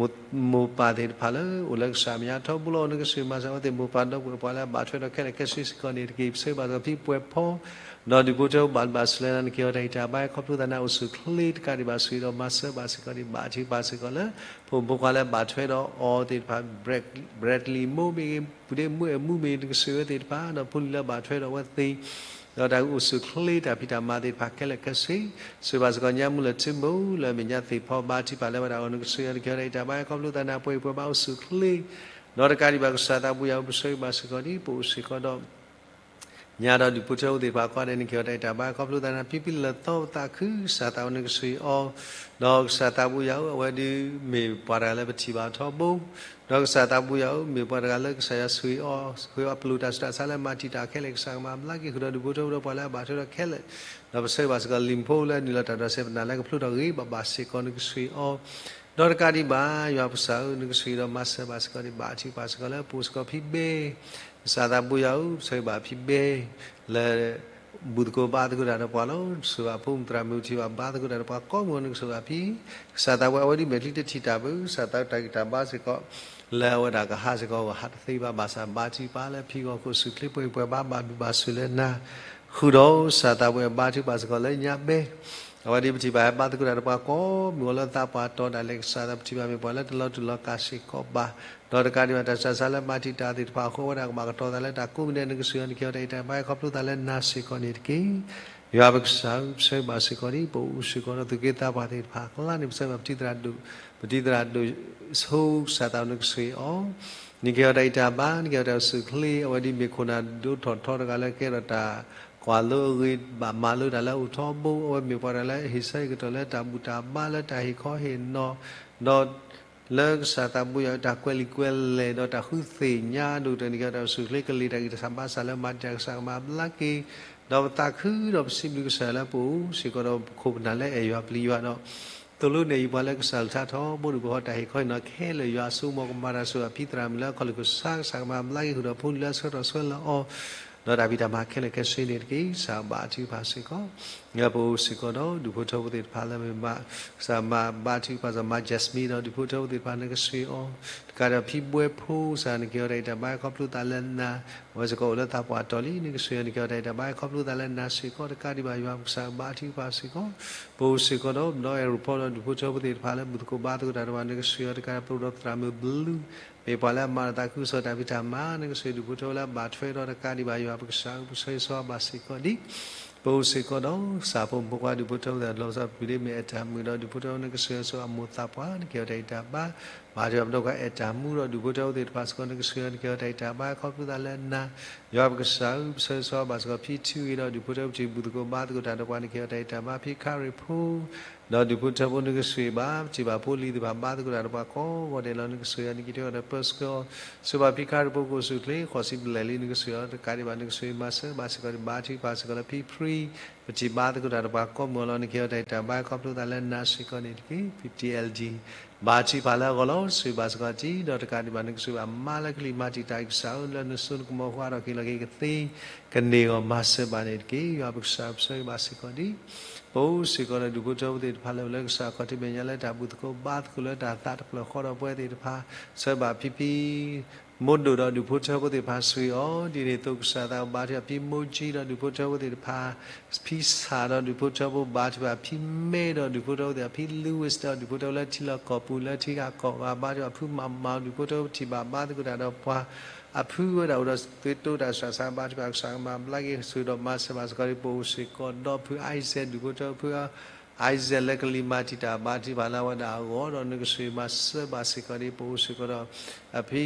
မိၢ်ပၢ်သ့ၣ်တဖၣ်လၢ အိၣ်လၢကစၢ်မဲာ်ညါထီဘိလီၤ နကဆိၣ်ဂ့ၤမၤစၢၤဝဲသ့ၣ် မိၢ်ပၢ်ဒီပုၢ်ဝဲၢ်ပှၤလၢအဘၣ်ထွဲဒီးခဲလၢာ်ခဲဆ့စ့ၢ်ကီးန့ၣ်တက့ၢ်. ပဆၢဂ့ၤဘၣ်စ့ၢ်ကီးဖံပှဲၤဖီ ဒီးဒူၣ်ဖိထၢဖိ ဘၣ်ဘျုးဘၣ်ဆိၣ်လၢနၤ နကဟ့ၣ်အီၤတၢ်ဂံၢ်တၢ်ဘါ ဟဲခီဖျိသးနၤ အိၣ်ဆူၣ်အိၣ်ချ့ တကးဒံးဘၣ် ဆိၣ်ဂ့ၤဒီးမၤစၢၤဘၣ်စ့ၢ်ကီးဒ် ဘၣ်ထံးဘၣ်စ့ၢ်ကီးလၢ ဖိမုၣ်ဖိခွါလၢအဘၣ်ထွဲဒီးအီၤသ့ၣ်တဖၣ် Bradley မိၢ်မ့ၢ်ဂ့ၤ ပုၢ်ဒ့မုၣ်အဲၣ်မူမ့ၢ်ဂ့ၤ နကဆိၣ်ဂ့ၤဝဲသ့ၣ်တဖၣ် ဒီးဖိလံၤလၢအဘၣ်ထွဲဒီးအဝဲသ့ၣ် ဒီးတၢ်အိၣ်ဆူၣ်အိၣ်ချ့ တၢ်ဖံးတၢ်မၤသ့ၣ်တဖၣ်ခဲလၢာ်ခဲဆ့ ဆိၣ်ဂ့ၤဘၣ်စ့ၢ်ကီးညါမုၢ်လၢ်ထံမိၢ် လၢအမဲာ်ညါသ့ၣ်ဖီ ဘါထုကဖၣ်လၢဝဲဒၣ်အဂီၢ် နကဆိၣ်ဂ့ၤအီၤ နကဟ့ၣ်အီၤတၢ်ဂံၢ်တၢ်ဘါ ဟဲခီဖျိသးနၤ ပှဲၤဂံၢ်ပှဲၤဘါ အိၣ်ဆူၣ်အိၣ်ချ့ ဒီးတကးဒံးဘၣ် ကစၢ်သးဘိယွၤဧၢ, ပဆၢဂ့ၤဘၣ်စ့ၢ်ကီးဒ်ပအိၣ်စ့ၢ်ကီးဒီး ညါဒီးဒူၣ်ဖိထၢဖိသ့ၣ်တဖၣ်ကိးဂၤဒဲး နကဟ့ၣ်အီၣ်တၢ်အံးတၢ်ဘါ ခီဖျိသးနၤ ဖံဖံလၢာ်သီပသးခု ကစၢ်သးဘိယွၤဧၢ နကဆှံအီၤ, ဒီးကစၢ်သးဘိယွၤဧၢ, အဝဲဒၣ်မ့ၢ်ပှၤတဂၤလၢပထံၣ်ဘၣ်ထီဘိ, ဒီးကစၢ်သးဘိယွၤဧၢ, မ့ၢ်ပှၤတဂၤလၢကစၢ်ယွၤဆှံအီၤ, ဆှံအီၤအပျိၢ်တၢ်ဆူးတၢ်ဆါလၢမၤတံာ်တာ်ခဲလၢာ် ကစၢ်ကမၤဘျါက့ၤဃုာ်ဒီးဒူၣ်ဖိထၢဖိဒီးပှၤလၢအဘၣ်ထွဲဒီးခဲလၢာ်, ဒီးပဆၢဂ့ၤဘၣ်စ့ၢ်ကီးလံာ်ဖိလၢအနုာ်လီၤတၢ်ဒိးစဲးပနၢ်လၢကဖျိထီၣ်ဂ့ၤဘၣ်ဘၣ်စ့ၢ်ကီး နကဆှံအီၤ ဒီးတကးဒံးဘၣ် ယွၤပကစၢ်ဧၢ, နကဆှံဒီးမၤစၢၤဘၣ်စ့ၢ်ကီးဒံးဘၣ်ထံဘၣ်စ့ၢ်ကီးလၢပအိၣ်စ့ၢ်ကီးဖံဘဲ, ကစၢ်သးဘိယွၤဧၢ, ပဆၢဂ့ၤဘၣ်ဖံဘဲ လၢ ဘူၣ်သကိးဘါသကိးတၢ်ဒီးပှၤလီၤ. နကဆှံဘၣ်ဖိမုၣ်သရၣ်မုၣ်ထံၣ်ဘၣ်ဘါသကိးတၢ်ဒီးပှၤကိးမုၢ် နကဆှံဘၣ်ဖံ, ကစၢ်သးဘိယွၤဧၢ, အဝဲဒၣ်မဲာ်ချံတထံၣ်တၢ်ဘၣ် ကစၢ်သးဘိယွၤတၢ်ဂံၢ်တၢ်ဘါစ့ၢ်ကီး လၢအဝဲဒၣ်ကဟးစ့ၢ်ကီး ဟးတသ့ဘၣ်ဘၣ်ဆၣ် ဘါထုကဖၣ်လၢဖံဂီၢ်ခိၣ်ဆူၣ်ချ့ ပှဲၤပှဲၤဘၣ်ဘၣ်မုာ်ဘၣ်ဆူၣ်လၢနၤ ဃုာ်ဒီးကစၢ်သးဘိယွၤဘါထုကဖၣ်စ့ၢ်ကီးလၢညါဘဲ အဝဲဒၣ်ပထံၣ်ဘၣ်ဟဲဘါသကိးတၢ်ဒီးပှၤကိးမုၢ်အီၤလၢသးပှၢ်တီၤဒၣ်လဲာ် ကစၢ်သးပထံၣ်ဘၣ်မ့ၢ်ပှၤလၢတလီၤတူာ်လီၤကာ်စ့ၢ်ကီးဘၣ်, ဒီးတကးဒံးဘၣ်တၢ်ဆူးတၢ်ဆါလၢမၤတံာ်တာ်သ့ၣ်တဖၣ်အဃိ အဝဲဒၣ်ကဘၣ်ကတီၤသးလၢတၢ်ကိးမံၤဒဲး နကဆှံအီၤ နကဟ့ၣ်အီၤတၢ်အံးတၢ်ဘါ ခီဖျိသးလၢနၤစ့ၢ်ကီးန့ၣ်တက့ၢ်. ယွၤပကစၢ်ဧၢ, ပဆၢဂ့ၤဘၣ်စ့ၢ်ကီးဒံး ပအိၣ်စ့ၢ်ကီးဒီးသုးက့သးပှၢ်သ့ၣ်တဖၣ်အကျါန့ၣ် ပဆၢဂ့ၤဘၣ်ပတံၤသရၣ်ဒိၣ်, ပတံၤသရၣ်ဒိၣ်ဆိကစၢ်သး နကဆှံအီၤ နကဟ့ၣ်အီၤတၢ်အံးတၢ်ဘါ နကဟ့ၣ်အီၤတၢ်ဆူၣ်ချ့ အဝဲဒၣ်မ့ၢ်ခိၣ်နၢ်ဒိၣ်ထီၣ်ထီတဂၤလၢကဲထီၣ်တၢ်ကွၢ်လိအဂ့ၤ ဘၣ်မၤလိတၢ်လၢအအိၣ်ထီဘိ အဝဲမ့ၢ်ပှၤတဂၤလၢဟ့ၣ်ဆၢဟ့ၣ်ကတီၢ်လၢတၢ်ဘူၣ်တၢ်ဘါလၢတၢ်ဟ့ၣ်ခီဟ့ၣ်နီၤ ဒီး လၢကစၢ်သးဘိယွၤတၢ်ကွဲးလံာ်ကွဲးလဲၢ် ဒီးတၢ်ဃုသ့ၣ်ညါဒိၣ်ကတၢၢ် နကဟ့ၣ်အီၤတၢ်ဆူၣ်ချ့ ကလံၤတၢ်ဂံၢ်တၢ်ဘါစ့ၢ်ကီးလၢမၤတံာ်တာ် ကစၢ်ကမၤဘျါက့ၤ ဒီးပသးခုဒီးပစံးဘျုးကစၢ်လၢပအိၣ်စ့ၢ်ကီးဒီးပခိၣ်ပနၢ်လၢအဲၣ်ယွၤပျံၤယွၤဒီး သိၣ်လိနဲၣ်ယုာ်ပှၤလၢကစၢ်အကလုၢ်ကထါထီဘိ ဒုးပဟီၣ်တၢ်ဟ့ၣ်ခီဟ့ၣ်နီၤခဲလၢာ် ယွၤအစိကမီၤကမၤတၢ်ဆိၣ်ဂ့ၤအဖံသရၣ်မုၣ်လၢအခီၣ်လ့ၣ်ခိၣ်ဆါ ကစၢ်ကမၤဘျါက့ၤဃုာ်ဒီးဖိလံၤလၢအဆှၢထီၣ်ဆှၢလီၤအီၤ ဒီးတၢ်ဖံးတၢ်မၤခဲလၢာ်ခဲဆ့န့ၣ်တက့ၢ်. ကစၢ်ဘါထုကဖၣ်စ့ၢ်ကီး လၢပအိၣ်စ့ၢ်ကီးဒီးဒူၣ်ဖိထၢဖိသ့ၣ်တဖၣ်လၢမ့ၢ်ဘၣ် ကစၢ်မၤဘါထုကဖၣ်စ့ၢ်ကီး မါ Jasmine ဒီးဒူၣ်ဖိထၢဖိသ့ၣ်တဖၣ် နကဆှံအီၤ တကးဒီးဖံဘှဲဖိ ကစၢ်နကဟ့ၣ်အီၤတၢ်အံးတၢ်ဘါ ခီဖျိသးလၢနၤ အဝဲစ့ၢ်ကီးအိၣ်လၢသးပှၢ်တီၤလံ နကဆှံအီၤ နကဟ့ၣ်အီၤတၢ်အံးတၢ်ဘါ ခီဖျိသးလၢနၤစ့ၢ်ကီး တကးဒံးဘၣ် ယွၤပကစၢ်ဘါထုကဖၣ်စ့ၢ်ကီး ပအိၣ်စ့ၢ်ကီးဒီး ဒီးအဲၣ်ရူးဖီဒီးဒူၣ်ဖိထၢဖိသ့ၣ်တဖၣ်လၢဘူၣ်သကိးဘါသကိးတၢ်ဒီးပှၤ နကဆှံအီၤ တကးဒီးပအိၣ်ဒီးသရၣ်မုၣ်ဘျုး မ့ၢ်ပှၤလၢအမၤတၢ်သးခုကစီၣ်တၢ်ဖံးတၢ်မၤ နကဆှံဒူၣ်ဖိထၢဖိလၢအဘၣ်ထွဲဒီး တကးဒံးဘၣ် ယွၤပကစၢ်ဧၢ ပဆၢဂ့ၤဆၢဝါဘၣ်စ့ၢ်ကီးဒံး ပအိၣ်စ့ၢ်ကီးဒီး ကစၢ်ဖိမုၣ်ဖိခွါဒူၣ်ဖိထၢဖိသ့ၣ်တဖၣ် လီၤဆီပူၤဒ်မ့ၢ်အဲၣ်တၢ်မုာ်ဒီး ဒူၣ်ဖိထၢဖိ နကဆှံအီၤဆိအမိၢ်သးပှၢ် နကဟ့ၣ်အီၤတၢ်အံးတၢ်ဘါ ဘၣ်ထွဲပဒိၣ်ခွါ အဲၣ်တၢ်မူဒီးဒူၣ်ဖိထၢဖိသ့ၣ်တဖၣ်စ့ၢ်ကီး နကဆှံအီၤ နကဟ့ၣ်အီၤတၢ်အံးတၢ်ဘါ ခီဖျိသးလၢနၤ ယွၤပကစၢ်ဧၢ ပဆၢဂ့ၤဆၢဝါဘၣ်စ့ၢ်ကီး ဖံထူအံၤဒီးဒူၣ်ဖိထၢဖိထံၣ် ဘူၣ်သကိးဘါသကိးတၢ်ဒီးပှၤ နကဟ့ၣ်အီၤတၢ်အံးတၢ်ဘါ ဖံခါရံၣ်ဖိ ဒီးဒူၣ်ဖိထၢဖိ နကဆှံဘၣ် ပထံၣ်ဘၣ်ဖိလံၤသ့ၣ်တဖၣ် ဘါသကိးတၢ်ဒီးပှၤကိးဂီၤဒဲးလီၤ နကဆှံအီၤ နကဟ့ၣ်အီၤဒီးပၢဆှၢအီၤ ဆှၢဘၣ်ဖံခါရံၣ်ဖိ ကအိၣ်ဆူၣ်ချ့ ဃီၤစံးဘျဲၣ်လံ နကဆှံအီၤ တကးဒံးဘၣ် နကဆှံမၤစၢၤဘၣ်စ့ၢ်ကီး ဘါထုကဖၣ်စ့ၢ်ကီးလၢဖံဖရံ ပထံၣ်ဘါသကိးတၢ်ဒီးပှၤကိးမုၢ်အီၤလီၤ နကဟ့ၣ်အီၤတၢ်အံးတၢ်ဘါ ခီဖျိသးလၢနၤစ့ၢ်ကီးန့ၣ်တက့ၢ် ဖံတံၢ်အဲလ်ဒံ ဘါထုကဖၣ်လၢအဂီၢ်လီၤ ဆှံဘၣ်စ့ၢ်ကီးတံၢ် ဒီးတကးဒံးဘၣ် နကဆှံဘၣ်မါလၢကလံၤမၤတံာ်တာ်အံၤ ကစၢ်ဧၢ လၢနစိနကမီၤဃိဒီးက့ၤလီၤက့ၤကသ့ ကန့ၢ်အဂီၢ်မၤစၢၤဘၣ်န့ၣ်တက့ၢ် ယွၤပကစၢ်ပဆၢဂ့ၤဘၣ်စ့ၢ်ကီးဒံး ပအိၣ်စ့ၢ်ကီးဒီးဒူၣ်ဖိထၢဖိသ့ၣ်တဖၣ်လၢအိၣ်လၢကစၢ်ခီၣ်ထံးမဲာ်ညါလၢတၢ်ဘူၣ်သကိးဘါသကိးလၢတၢ်သးတဖျၢၣ်ဃီဒီးပဝဲသ့ၣ်တဖၣ် ဆှၢဘၣ်ဖံဖံ မိၢ်ဒိၣ်ဒီးဒူၣ်ဖိထၢဖိသ့ၣ်တဖၣ်ဆှံအီၤ ဒ်န့ၣ်အသိးကစၢ်သးဘါထုကဖၣ် ဖံမိၢ်ကၠံဒီးဒူၣ်ဖိထၢဖိသ့ၣ်တဖၣ် ဖံဆၣ်ဒီးဒူၣ်ဖိထၢဖိဘါထုကဖၣ် ဖံမဲဒီးဒူၣ်ဖိထၢဖိသ့ၣ်တဖၣ် ဖံ Louis ဒီးဒူၣ်ဖိထၢဖိလၢထံလီၢ်ကီၢ်ပူၤလၢထံဂၤကီၢ်ဂၤ ဘါထုကဖၣ် ဖုမၤမၤ ဒူၣ်ဖိထၢဖိထံၣ်ဘၣ်ဘါသကိးတၢ်ဒီးပှၤ အဖုဝဲဒၣ်အိၣ်ဒီးသွံၣ်တိတၢ်ဆူးတၢ်ဆါ ဘါထုကဖၣ် ကစၢ်ကမၤဘျါက့ၤဆှၢဒီးမၤစၢၤဘၣ်စ့ၢ်ကီးဒံး ပအိၣ်စ့ၢ်ကီးဒီးဖု Isaac ဒူၣ်ဖိထၢဖိဖု Isaac လၢကလံၤမၤတံာ်တာ် ဘါထုကဖၣ်လၢအဝဲဒၣ်အဂီၢ်ဒီး နကဆှံမၤစၢၤဘၣ်စ့ၢ်ကီးဒံး ပအိၣ်စ့ၢ်ကီးဒီး အဖံ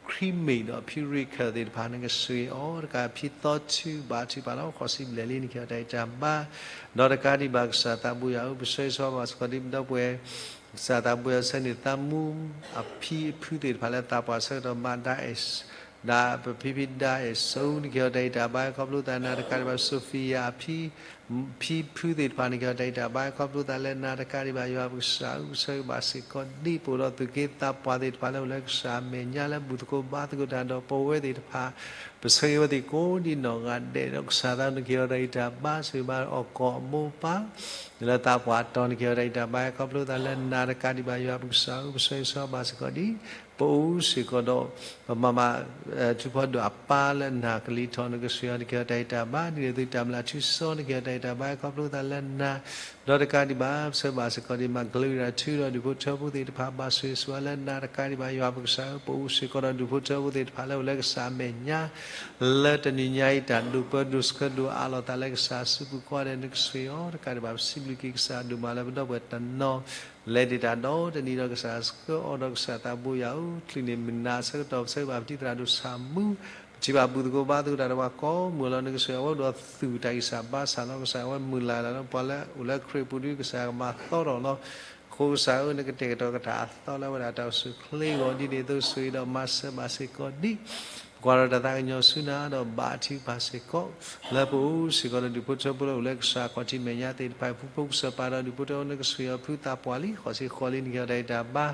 ခရံမ့ၣ်ဒီးအဖံရ့ခၢၣ်သ့ၣ်တဖၣ် နကဆှံအီၤ တကးဖံသီထူ ဘါထုကဖၣ်လၢဃီၤစံးဘျဲၣ်လံ နကဟ့ၣ်အီၤတၢ်အံးတၢ်ဘါ ဒီးတကးဒံးဘၣ် ကစၢ်သးဘိယွၤဧၢ ပဆၢဂ့ၤဆၢဝါဘၣ်စ့ၢ်ကီးဒံး ဒီပုၢ်ဝဲၢ် ကစၢ်သးဘိယွၤဆၢန့ၣ် သးမူ အဖံအဖုသ့ၣ်တဖၣ်လၢသးပှၢ်ဆၢကတီၢ်မၤဒါအဲၣ် ဒီးပဖံဖံဒါအဲၣ်စိ နကဟ့ၣ်အီၤတၢ်အံးတၢ်ဘါ ခီဖျိသးနၤ တကးဒံးဘၣ် Sophia အဖံ ဖံဖုသ့ၣ်တဖၣ် နကဟ့ၣ်အီၤတၢ်အံးတၢ်ဘါ ခီဖျိသးလၢနၤ တကးဒံးဘၣ် ယွၤပကစၢ်ဧၢ ပဆၢဂ့ၤဘၣ်စ့ၢ်ကီးဒံး ပအိၣ်ဒီးသူၣ်က့သးပှၢ်သ့ၣ်တဖၣ်လၢအိၣ်လၢကစၢ်အမဲာ်ညါလၢဘူၣ်သကိးဘါသကိးတၢ်ဒီးပဝဲသ့ၣ်တဖၣ် ပဆၢဂ့ၤဝဲသ့ၣ်ကိးဒံးနီၢ်ဂၤဒဲးဒီး ကစၢ်သး နကဟ့ၣ်အီၤတၢ်အံးတၢ်ဘါ ဆၢဂ့ၤဘၣ်အီၣ်ကီၢ်အမိၢ်ပၢ် လၢသးပှၢ်တီၤ နကဟ့ၣ်အီၤတၢ်အံးတၢ်ဘါ ခီဖျိသးလၢနၤ တကးဒံးဘၣ် ယွၤပကစၢ်ဧၢ ပဆၢဂ့ၤဆၢဝါဘၣ်စ့ၢ်ကီးဒံး ပအိၣ်စ့ၢ်ကီးဒီး ပမၤမၤ ထူဖီဒိၣ်အပၢ်လၢနၢ်ကလံၤထီၣ် နကဆှံအီၤ နကဟ့ၣ်အီၤတၢ်အံးတၢ်ဘါ ဒ်န့ၣ်အသိးတၢ်မျၢ်ထူစီ နကဟ့ၣ်အီၤတၢ် တၢ်ဘါခီဖျိသးလၢနၤ, ဒီးတကးဒံးဘၣ် ပဆၢဘၣ်စ့ၢ်ကီးဒံး မၤကလုၢ်ရၤထုဒီးဒူၣ်ဖိထၢဖိသ့ၣ်တဖၣ် ဘၣ်ဆိၣ်ဂ့ၤဆိၣ်ဝါလၢနၤတကးဒံးဘၣ် ယွၤပကစၢ်ဧၢ, ပအိၣ်စ့ၢ်ကီးဒီးဒူၣ်ဖိထၢဖိသ့ၣ်တဖၣ်လၢအိၣ်လၢကစၢ်အမဲာ်ညါ လၢတနံၤညါအံၤ တၢ်ဒိၣ်ပၢဒိၣ်ဆှၢဒိၣ်အးလီၤသးလၢကစၢ်အစုပူၤကိးဂၤဒဲး နကဆိၣ်ဂ့ၤအီၤတကးဒံးဘၣ် ပစံးဘျုးက့ၤကစၢ်ဒိၣ်မးလၢပဒီပုၢ်ဝဲၢ်တနီၤ လဲၤတ့ၢ်တၢ်ဒီတနံၤဒီးကစၢ်ဆှၢအီၤဒီးကစၢ်သးဘိယွၤဧၢ, ချုးန့ၣ်မုၢ်နၤအဆၢကတီၢ် ပဆၢဂ့ၤဘၣ်ပတံၤသရၣ်ဒိၣ်ဆၣ်မူ, ပထံၣ်ဘၣ်ဘူၣ်သကိးဘါသကိးတၢ်ဒီးပှၤကိးမုၢ်လီၤ နကဆိၣ်ဂ့ၤအဝဲဒိးသူၣ်တၢ်ဂံၢ်စၢ်ဘါစၢ်လီၤ. ကစၢ်အဝဲမုၢ်လၢ်လၢပှၤလၢအိၣ်လၢခရံာ်ပူၤဒု ကစၢ်ကမၤသီထီၣ်လီၤ. အဃိကစၢ်ဧၢ နကတဲာ်ကတီၤကတၢ်အသီလၢဝဲဒၣ်တၢ်အိၣ်ဆူၣ်အိၣ်ချ့အဂီၢ် ဒ်န့ၣ်အသိးဆိၣ်ဂ့ၤဒီးမၤစၢၤဘၣ်စ့ၢ်ကီးဒံး ပကွၢ်ဒီးတၢ်သးကညီၤဆူနၤဒီးဘါထုကဖၣ်စ့ၢ်ကီး လၢပအိၣ်စ့ၢ်ကီးဒီးဒူၣ်ဖိထၢဖိလၢအိၣ်လၢကစၢ်ခီၣ်ထံးမဲာ်ညါသ့ၣ်တဖၣ် ဖုဖိကစၢ်ပၢ်ဒီးဒူၣ်ဖိထၢဖိ နကဆိၣ်ဂ့ၤအီၤဖုသးပှၢ်လံ ဃိးဆံဃိးလံ နကဟ့ၣ်အီၤတၢ်ဂံၢ်တၢ်ဘါ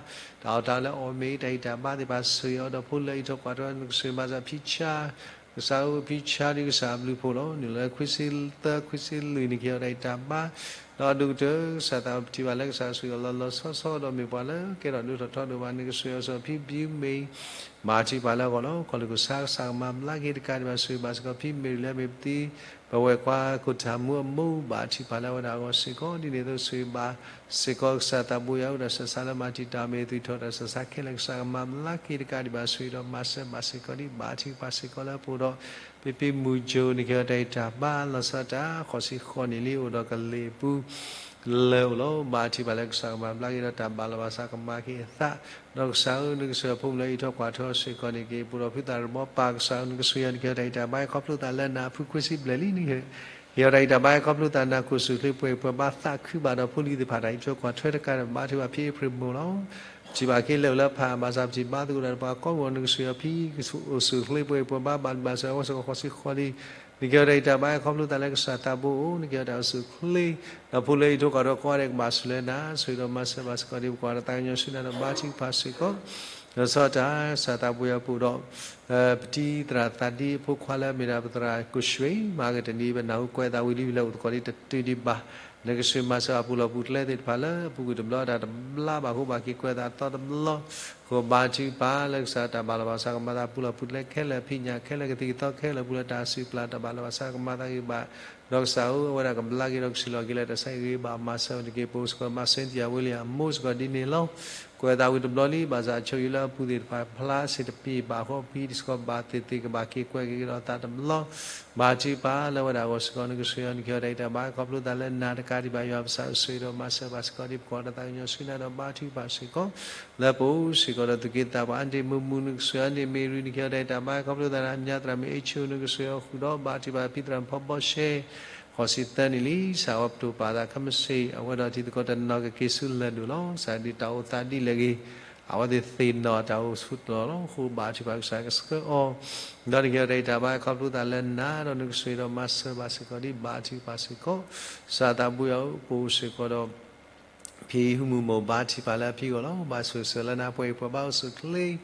တၢ်အီၣ်တၢ်အီလၢအီၣ်မ့ၢ်ဂ့ၤ တၢ်ဂံၢ်တၢ်ဘါသ့ၣ်တဖၣ် ဆိၣ်ဂ့ၤအီၤဒီးဖိလၢအအံးထွဲကွၢ်ထွဲ နကဆိၣ်ဂ့ၤမၤစၢၤဖံဆါ ကစၢ်ဧၢ ဖံဆါဒုကစၢ်အဘျုးအဖှိၣ်လီၤ. နုာ်လီၤလၢခွံဆံသၢ ခွံဆံလွံၢ် နကဟ့ၣ်အီၤတၢ်ဂံၢ်တၢ်ဘါ ဒီးအဒိၣ်ကတၢၢ် ကစၢ်သးပထံၣ်ဘၣ်လၢကစၢ်ဆိၣ်ဂ့ၤအီၤလီၤလီၤဆီဆီ ဒီးမ့ၢ်ပှၤလၢကဲထီၣ်ဒိၣ်ထီၣ်ထီဒိၣ်ဘၣ် နကဆိၣ်ဂ့ၤအီၤစီၤဖံဘံမ့ၢ် ဘါထုကဖၣ်လၢအဂီၢ်လီၤ. ခီၣ်လူၢ်ကစၢ် ကစၢ်ကမၤဘျါက့ၤတကးဒံးဘၣ် ဆိၣ်ဂ့ၤဘၣ်စ့ၢ်ကီးဖံမ့ၢ်ရံလၢအမ့ၢ်ပသံ ပဝဲၢ်ခွါခိၣ်ထၢ်မူအမိၢ် ဘါထုကဖၣ်လၢအဝဲဒၣ်အဂီၢ်စ့ၢ်ကီး ဒ်န့ၣ်အသိးဆိၣ်ဂ့ၤဘၣ်စ့ၢ်ကီးကစၢ်သးဘိယွၤ အိၣ်ဒီးစၢ်ဆါလၢမၤတံာ်တာ်မ့ၢ်သွံၣ်ထီၣ်ဒီးစၢ်ဆါခဲလၢာ် ကစၢ်ကမၤဘျါက့ၤတကးဒံးဘၣ် ဆိၣ်ဂ့ၤဒီးမၤစၢၤဘၣ်စ့ၢ်ကီးဒံး ဘါထုကဖၣ်စ့ၢ်ကီးလၢအပူၤဒီး ပပံမုၢ်ကၠိ နကဟ့ၣ်အီၤတၢ်ဂံၢ်တၢ်ဘါ လီၤဆီဒၣ်တၢ် ဃိးဆံဃိးနံၣ်လံ အိၣ်ဒီးကလ့ၢ်အပူၤ လၢအအိၣ်လီၤ. ဘါထုကဖၣ်လၢကစၢ်ကမၤဘျါက့ၤဒီးတၢ်ဘၣ်လီၤဘၣ်စးကမၤက့ၤအသး ဒီးကစၢ်ဧၢ နကဆိၣ်ဂ့ၤအဖိမုၣ်လၢအအံးထွဲကွၢ်ထွဲအီၤစ့ၢ်ကီးန့ၣ် က့ၤပူၤဒီးဖုသးတဘီပၢ် ကစၢ်ဧၢ နကဆိၣ်ဂ့ၤအီၤ နကဟ့ၣ်အီၤတၢ်ဂံၢ်တၢ်ဘါ ခီဖျိသးလၢနၤ အဖုခွံဆံဘျဲၣ်လံ နကဟ့ၣ်အီၤတၢ်ဂံၢ်တၢ်ဘါ ခီဖျိသးနၤ ကအိၣ်ဆူၣ်အိၣ်ချ့ပှဲၤပှဲၤဘါသးခုဘၣ်ဒီးဖိလံၤသ့ၣ်တဖၣ် တၢ်အံးထွဲကွၢ်ထွဲတကးဒံး ဘါထုကဖၣ်ဖံအ့ဖြ့ၣ်မိၢ်လီၤ. ပထံၣ်ဘၣ်က့ၤလၢာ်လၢဖး ဘၣ်ဆၣ်ပထံၣ်ဘါသကိးတၢ်ဒီးပှၤကိးမုၢ် နကဆိၣ်ဂ့ၤအီၤဖံ ကအိၣ်ဆူၣ်အိၣ်ချ့ပှဲၤပှဲၤဘါ ဘၣ်ဘျုးဘၣ်ဆိၣ်ဂ့ၤအဝဲစ့ၢ်ကီးဃိးဆံဃိးလံ နကဟ့ၣ်အီၤတၢ်ဂံၢ်တၢ်ဘါ ခီဖျိသးလၢကစၢ်သးဘိအိၣ် နကဟ့ၣ်အီၤတၢ်အိၣ်ဆူၣ်အိၣ်ချ့ ဒီးဖိလၢအအံးထွဲကွၢ်ထွဲကိးဂၤဒဲးကဘၣ်ဆိၣ်လၢနၤ ဆိၣ်ဂ့ၤဒီးမၤစၢၤဘၣ်စ့ၢ်ကီးဒံး ပကွၢ်ဒီးသးကညီၤဆူနၤဒီးဘါထုကဖၣ်စ့ၢ်ကီး လီၤဆီဒၣ်တၢ် ကစၢ်သးဘိယွၤပူၤဒီး ပတံၤသရၣ်သးဒံအဖိခွါလၢအမ့ၢ်ဒၣ်ပသရၣ်ကိၣ်ရွှ့ၣ် မၤကတနံၤ ပနၢ်ဟူကွဲးသးဝံၤလံ ပလဲၤအိၣ်သကိးလံတတုၤဒံးဘၣ် နကဆိၣ်ဂ့ၤမၤစၢၤအပူၤလီၢ်ပူၤကျဲသ့ၣ်တဖၣ်လၢအပူၤကွံာ်တဘျီ တၢ်တဘျါဘၣ်အဃိ ဘၣ်က့ၤကွဲးသးအသီတဘျီ ဃိဘါထုကဖၣ်လၢကစၢ်တၢ်ဘၣ်လီၤဘၣ်စးကမၤသးအပူၤလီၢ်ပူၤကျဲခဲလၢာ် ဖံးညၣ်ခဲလၢာ် ကသံၣ်ကသီခဲလၢာ် ပူၤလၢတၢ်စံးပျၢ်တၢ်ဘၣ်လီၤဘၣ်စးကမၤသးဂ့ၤဘၣ် ဒီးကစၢ်ဧၢ အဝဲဒၣ်ကဘျါက့ၤဒီးကဆံးလီၤက့ၤလၢတၢ်ဆါဟံၣ်ဂ့ၤဘၣ် မၤစၢၤအီၤတက့ၢ် ပအိၣ်စ့ၢ်ကီး မၤစၢၤတံၢ်အဝဲလံအမိၢ်စ့ၢ်ကီးဒ်န့ၣ်လီၤ. ကွဲးသးဝံၤတဘျီလံ ဘၣ်ဆၣ်အဆိယုၢ်လၢအပူၤသ့ၣ်တဖၣ်ဖျါစ့ၢ်တပ့ၢ်ဘၣ်အဃိ ပဟံၣ်စ့ၢ်ကီးဘၣ်သ့ၣ်သ့ၣ်ကဘၣ်က့ၤကွဲးက့ၤကဒီးသးတဘျီ ဘါထုကဖၣ်လၢဝဲဒၣ်အဂီၢ်စ့ၢ်ကီး နကဆိၣ်ဂ့ၤအီၤ နကဟ့ၣ်အီၤတၢ်ဂံၢ်တၢ်ဘါ ခီဖျိသးလၢနၤတကးဒံးဘၣ် ယွၤပကစၢ်ဆိၣ်ဂ့ၤဒီးမၤစၢၤဘၣ်စ့ၢ်ကီးဒံး ပကွၢ်ဒီးသးကညီၤဆူနၤဒီး ဘါထုကဖၣ်စ့ၢ်ကီး လၢပအိၣ်စ့ၢ်ကီးဒီးသူၣ်က့သးပှၢ် အါတ့ၢ်မုာ်မုာ် နကဆိၣ်ဂ့ၤအါတ့ၢ်မ့ၢ်ရံ နကဟ့ၣ်အီၤတၢ်ဂံၢ်တၢ်ဘါ ခီဖျိသးလၢအမ့ၢ်သရၣ်မုၣ်အ့ၣ်ဆိ နကဆိၣ်ဂ့ၤအီၤဃုာ်ဒီး ဘါထုကဖၣ်ဖံသရၣ်ဖီဘီရှဲ ဃိးဆံသၢနံၣ်လံ စးဝီပတိၢ်ပာ်သးခဲမုၢ်ဆ့ၣ် အဝဲဒီးတံၤသကိးတနီၤကက့ၤဆူလဲၤဒိၣ်လီၤ. ကစၢ်ဒုးတၢ်အိၣ်သးဒ်လဲၣ်ဂ့ၤ အဝဲသ့ၣ်သ့ၣ်နီၣ်တၢ်အိၣ်ဆူၣ်လီၤလီၤ. အဃိဘါထုကဖၣ်ကစၢ်ကဆှၢအီၤ ဒီးနကဟ့ၣ်အီၤတၢ်ဂံၢ်တၢ်ဘါ ခီဖျိသးလၢနၤဒီးနကဆိၣ်ဂ့ၤဒီးမၤစၢၤဘၣ်စ့ၢ်ကီးဒံး ဘါထုကဖၣ်စ့ၢ်ကီး ကစၢ်သးဘိယွၤဧၢ ပအိၣ်စ့ၢ်ကီးဒီး ဖံဟံးမုၢ်မိၢ်ဘါထုကဖၣ်လၢအဖံအဂီၢ်လီၤ. ဘၣ်ဆိၣ်ဂ့ၤလၢနၤ ပှဲၤပှဲၤဘါအိၣ်ဆူၣ်အိၣ်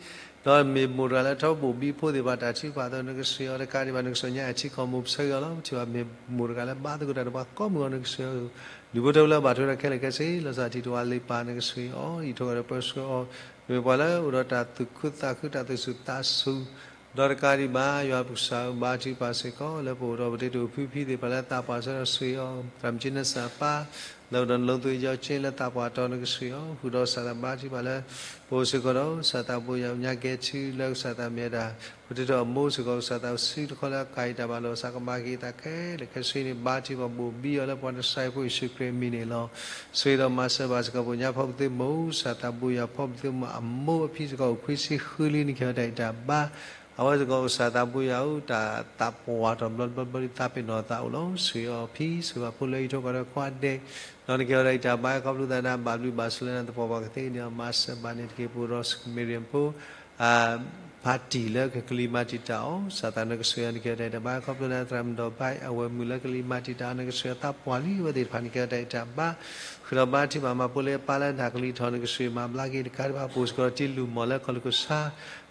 ချ့ ဒီးမ့ၢ်မိၢ်တဂၤလၢထီဘိၣ်ဘံဖိသ့ၣ်တဖၣ်တၢ်ထုကဖၣ်အသိး နကဆိၣ်ဂ့ၤအီၤတကးဒံးဘၣ် နကစၢ်ညါအထံကီၢ်မိၢ်ပဆၢဂ့ၤအီၤလီၤ. ပထံၣ်ဘၣ်မ့ၢ်မိၢ်တဂၤလၢဘါသကိးတၢ်ဒီးပှၤကိးမုၢ်အီၤ နကဆိၣ်ဂ့ၤအီၤ ဒူၣ်ဖိထၢဖိလၢအဘၣ်ထွဲဒီးခဲလၢာ်ခဲဆ့ လီၤစၢ်ထံးတဝၢလ့ပၢ် နကဆိၣ်ဂ့ၤအီၤ အံးထွဲကွၢ်ထွဲပၢဆှၢအီၤ မ့ၢ်ပှၤလၢအိၣ်ဒီးတၢ်သူၣ်ခုသးခု တၢ်သူၣ်ဆူၣ်သးဆူၣ် ဒီးတကးဒံးဘၣ် ယွၤပကစၢ်ဧၢ ဘါထုကဖၣ်စ့ၢ်ကီး လၢပအိၣ်ဒီးပတ့တိာ်ဖုဖံသ့ၣ်တဖၣ်လၢသးပှၢ်ဆၢဒီးဆိၣ်ဂ့ၤအီၤ သရၣ်မုၣ်ကၠ့နၢ်စၢ်ပၢ် လၢအိၣ်ဒီးနလိသ့ယီကၠ့လၢသးပှၢ်တီၤ နကဆိၣ်ဂ့ၤအီၤ ဃုာ်ဒီးကစၢ်သးဘါထုကဖၣ်လၢ ပအိၣ်စ့ၢ်ကီးဒီး ကစၢ်သးဘိယွၤညါကဲထံလၢကစၢ်သးမ့ၢ်ဝဲဒၣ် ပတ့တိာ်အမိၢ်စ့ၢ်ကီး ကစၢ်သးစုတခီလၢအကၤအံၤတၢ်ဘၣ်လီၤဘၣ်စးကမၤက့ၤအသးခဲလၢာ်ခဲဆ့န့ၣ် ဘါထုကဖၣ်ဘိၣ်ဘံအီၤလၢပှၤနဆါဟံၣ်ဖိယ့ၣ်ၡူးခရံာ်အမံၤန့ၣ်လီၤ. ဆိၣ်ဂ့ၤဒီးမၤစၢၤဘၣ်စ့ၢ်ကီး ပညါဖီပသ့ၣ်မုၣ် ကစၢ်သးဘိယွၤဖီပသ့ၣ်မုၣ်အမိၢ်အဖံစ့ၢ်ကီး အိၣ်ခွံဆံဃုလံ နကဟ့ၣ်အီၤတၢ်ဂံၢ်တၢ်ဘါ အဝဲစ့ၢ်ကီး ကစၢ်သးဘိယွၤဧၢ တၢ်သးပှၢ်ထီၣ်ဘျီတဘျီတဘျီ သးပ့ၤနီၣ်သးအိၣ်လီၤ. ဆိၣ်ဂ့ၤအီၤဖံ ဆိၣ်ဂ့ၤအဖိလၢအံးထွဲကွၢ်ထွဲကိးဂၤဒဲး ဒီးနကဟ့ၣ်အီၤတၢ်ဂံၢ်တၢ်ဘါ ခီဖျိသးနၤ ဘၣ်ဘျုးဘၣ်ဆိၣ်လၢနၤသပှၢ်ပှၢ်ကသ့အံၤန့ၣ် မၤစၢၤဘၣ်န့ၣ်တက့ၢ် ပအိၣ်ဒီးစကမ့ၢ်ရံဖိ ဖါတံၢ်လၢကကလံၤမၤတံာ်တာ်အီၤ ကစၢ်သးနကဆိၣ်ဂ့ၤအီၤ နကဟ့ၣ်အီၤတၢ်ဂံၢ်တၢ်ဘါ ခီဖျိလၢသရၣ်မုၣ်ဒီးဘါ အဝဲမုၣ်လၢကလံၤမၤတံာ်တာ် နကဆိၣ်ဂ့ၤအီၤသးပှၢ်လံ အဝဲသ့ၣ်တဖၣ် နကဟ့ၣ်အီၤတၢ်ဂံၢ်တၢ်ဘါ ဃုာ်ဒီးဘါထုကဖၣ်မၤဖိလၢအပၢ်လၢနၢ်ကလံၤထီၣ် နကဆိၣ်ဂ့ၤမၤဘျါက့ၤတကးဒံးဘၣ် ပအိၣ်စ့ၢ်ကီးတံၤလူၢ်မီၢ်လၢခီၣ်လူၢ်ကစၢ်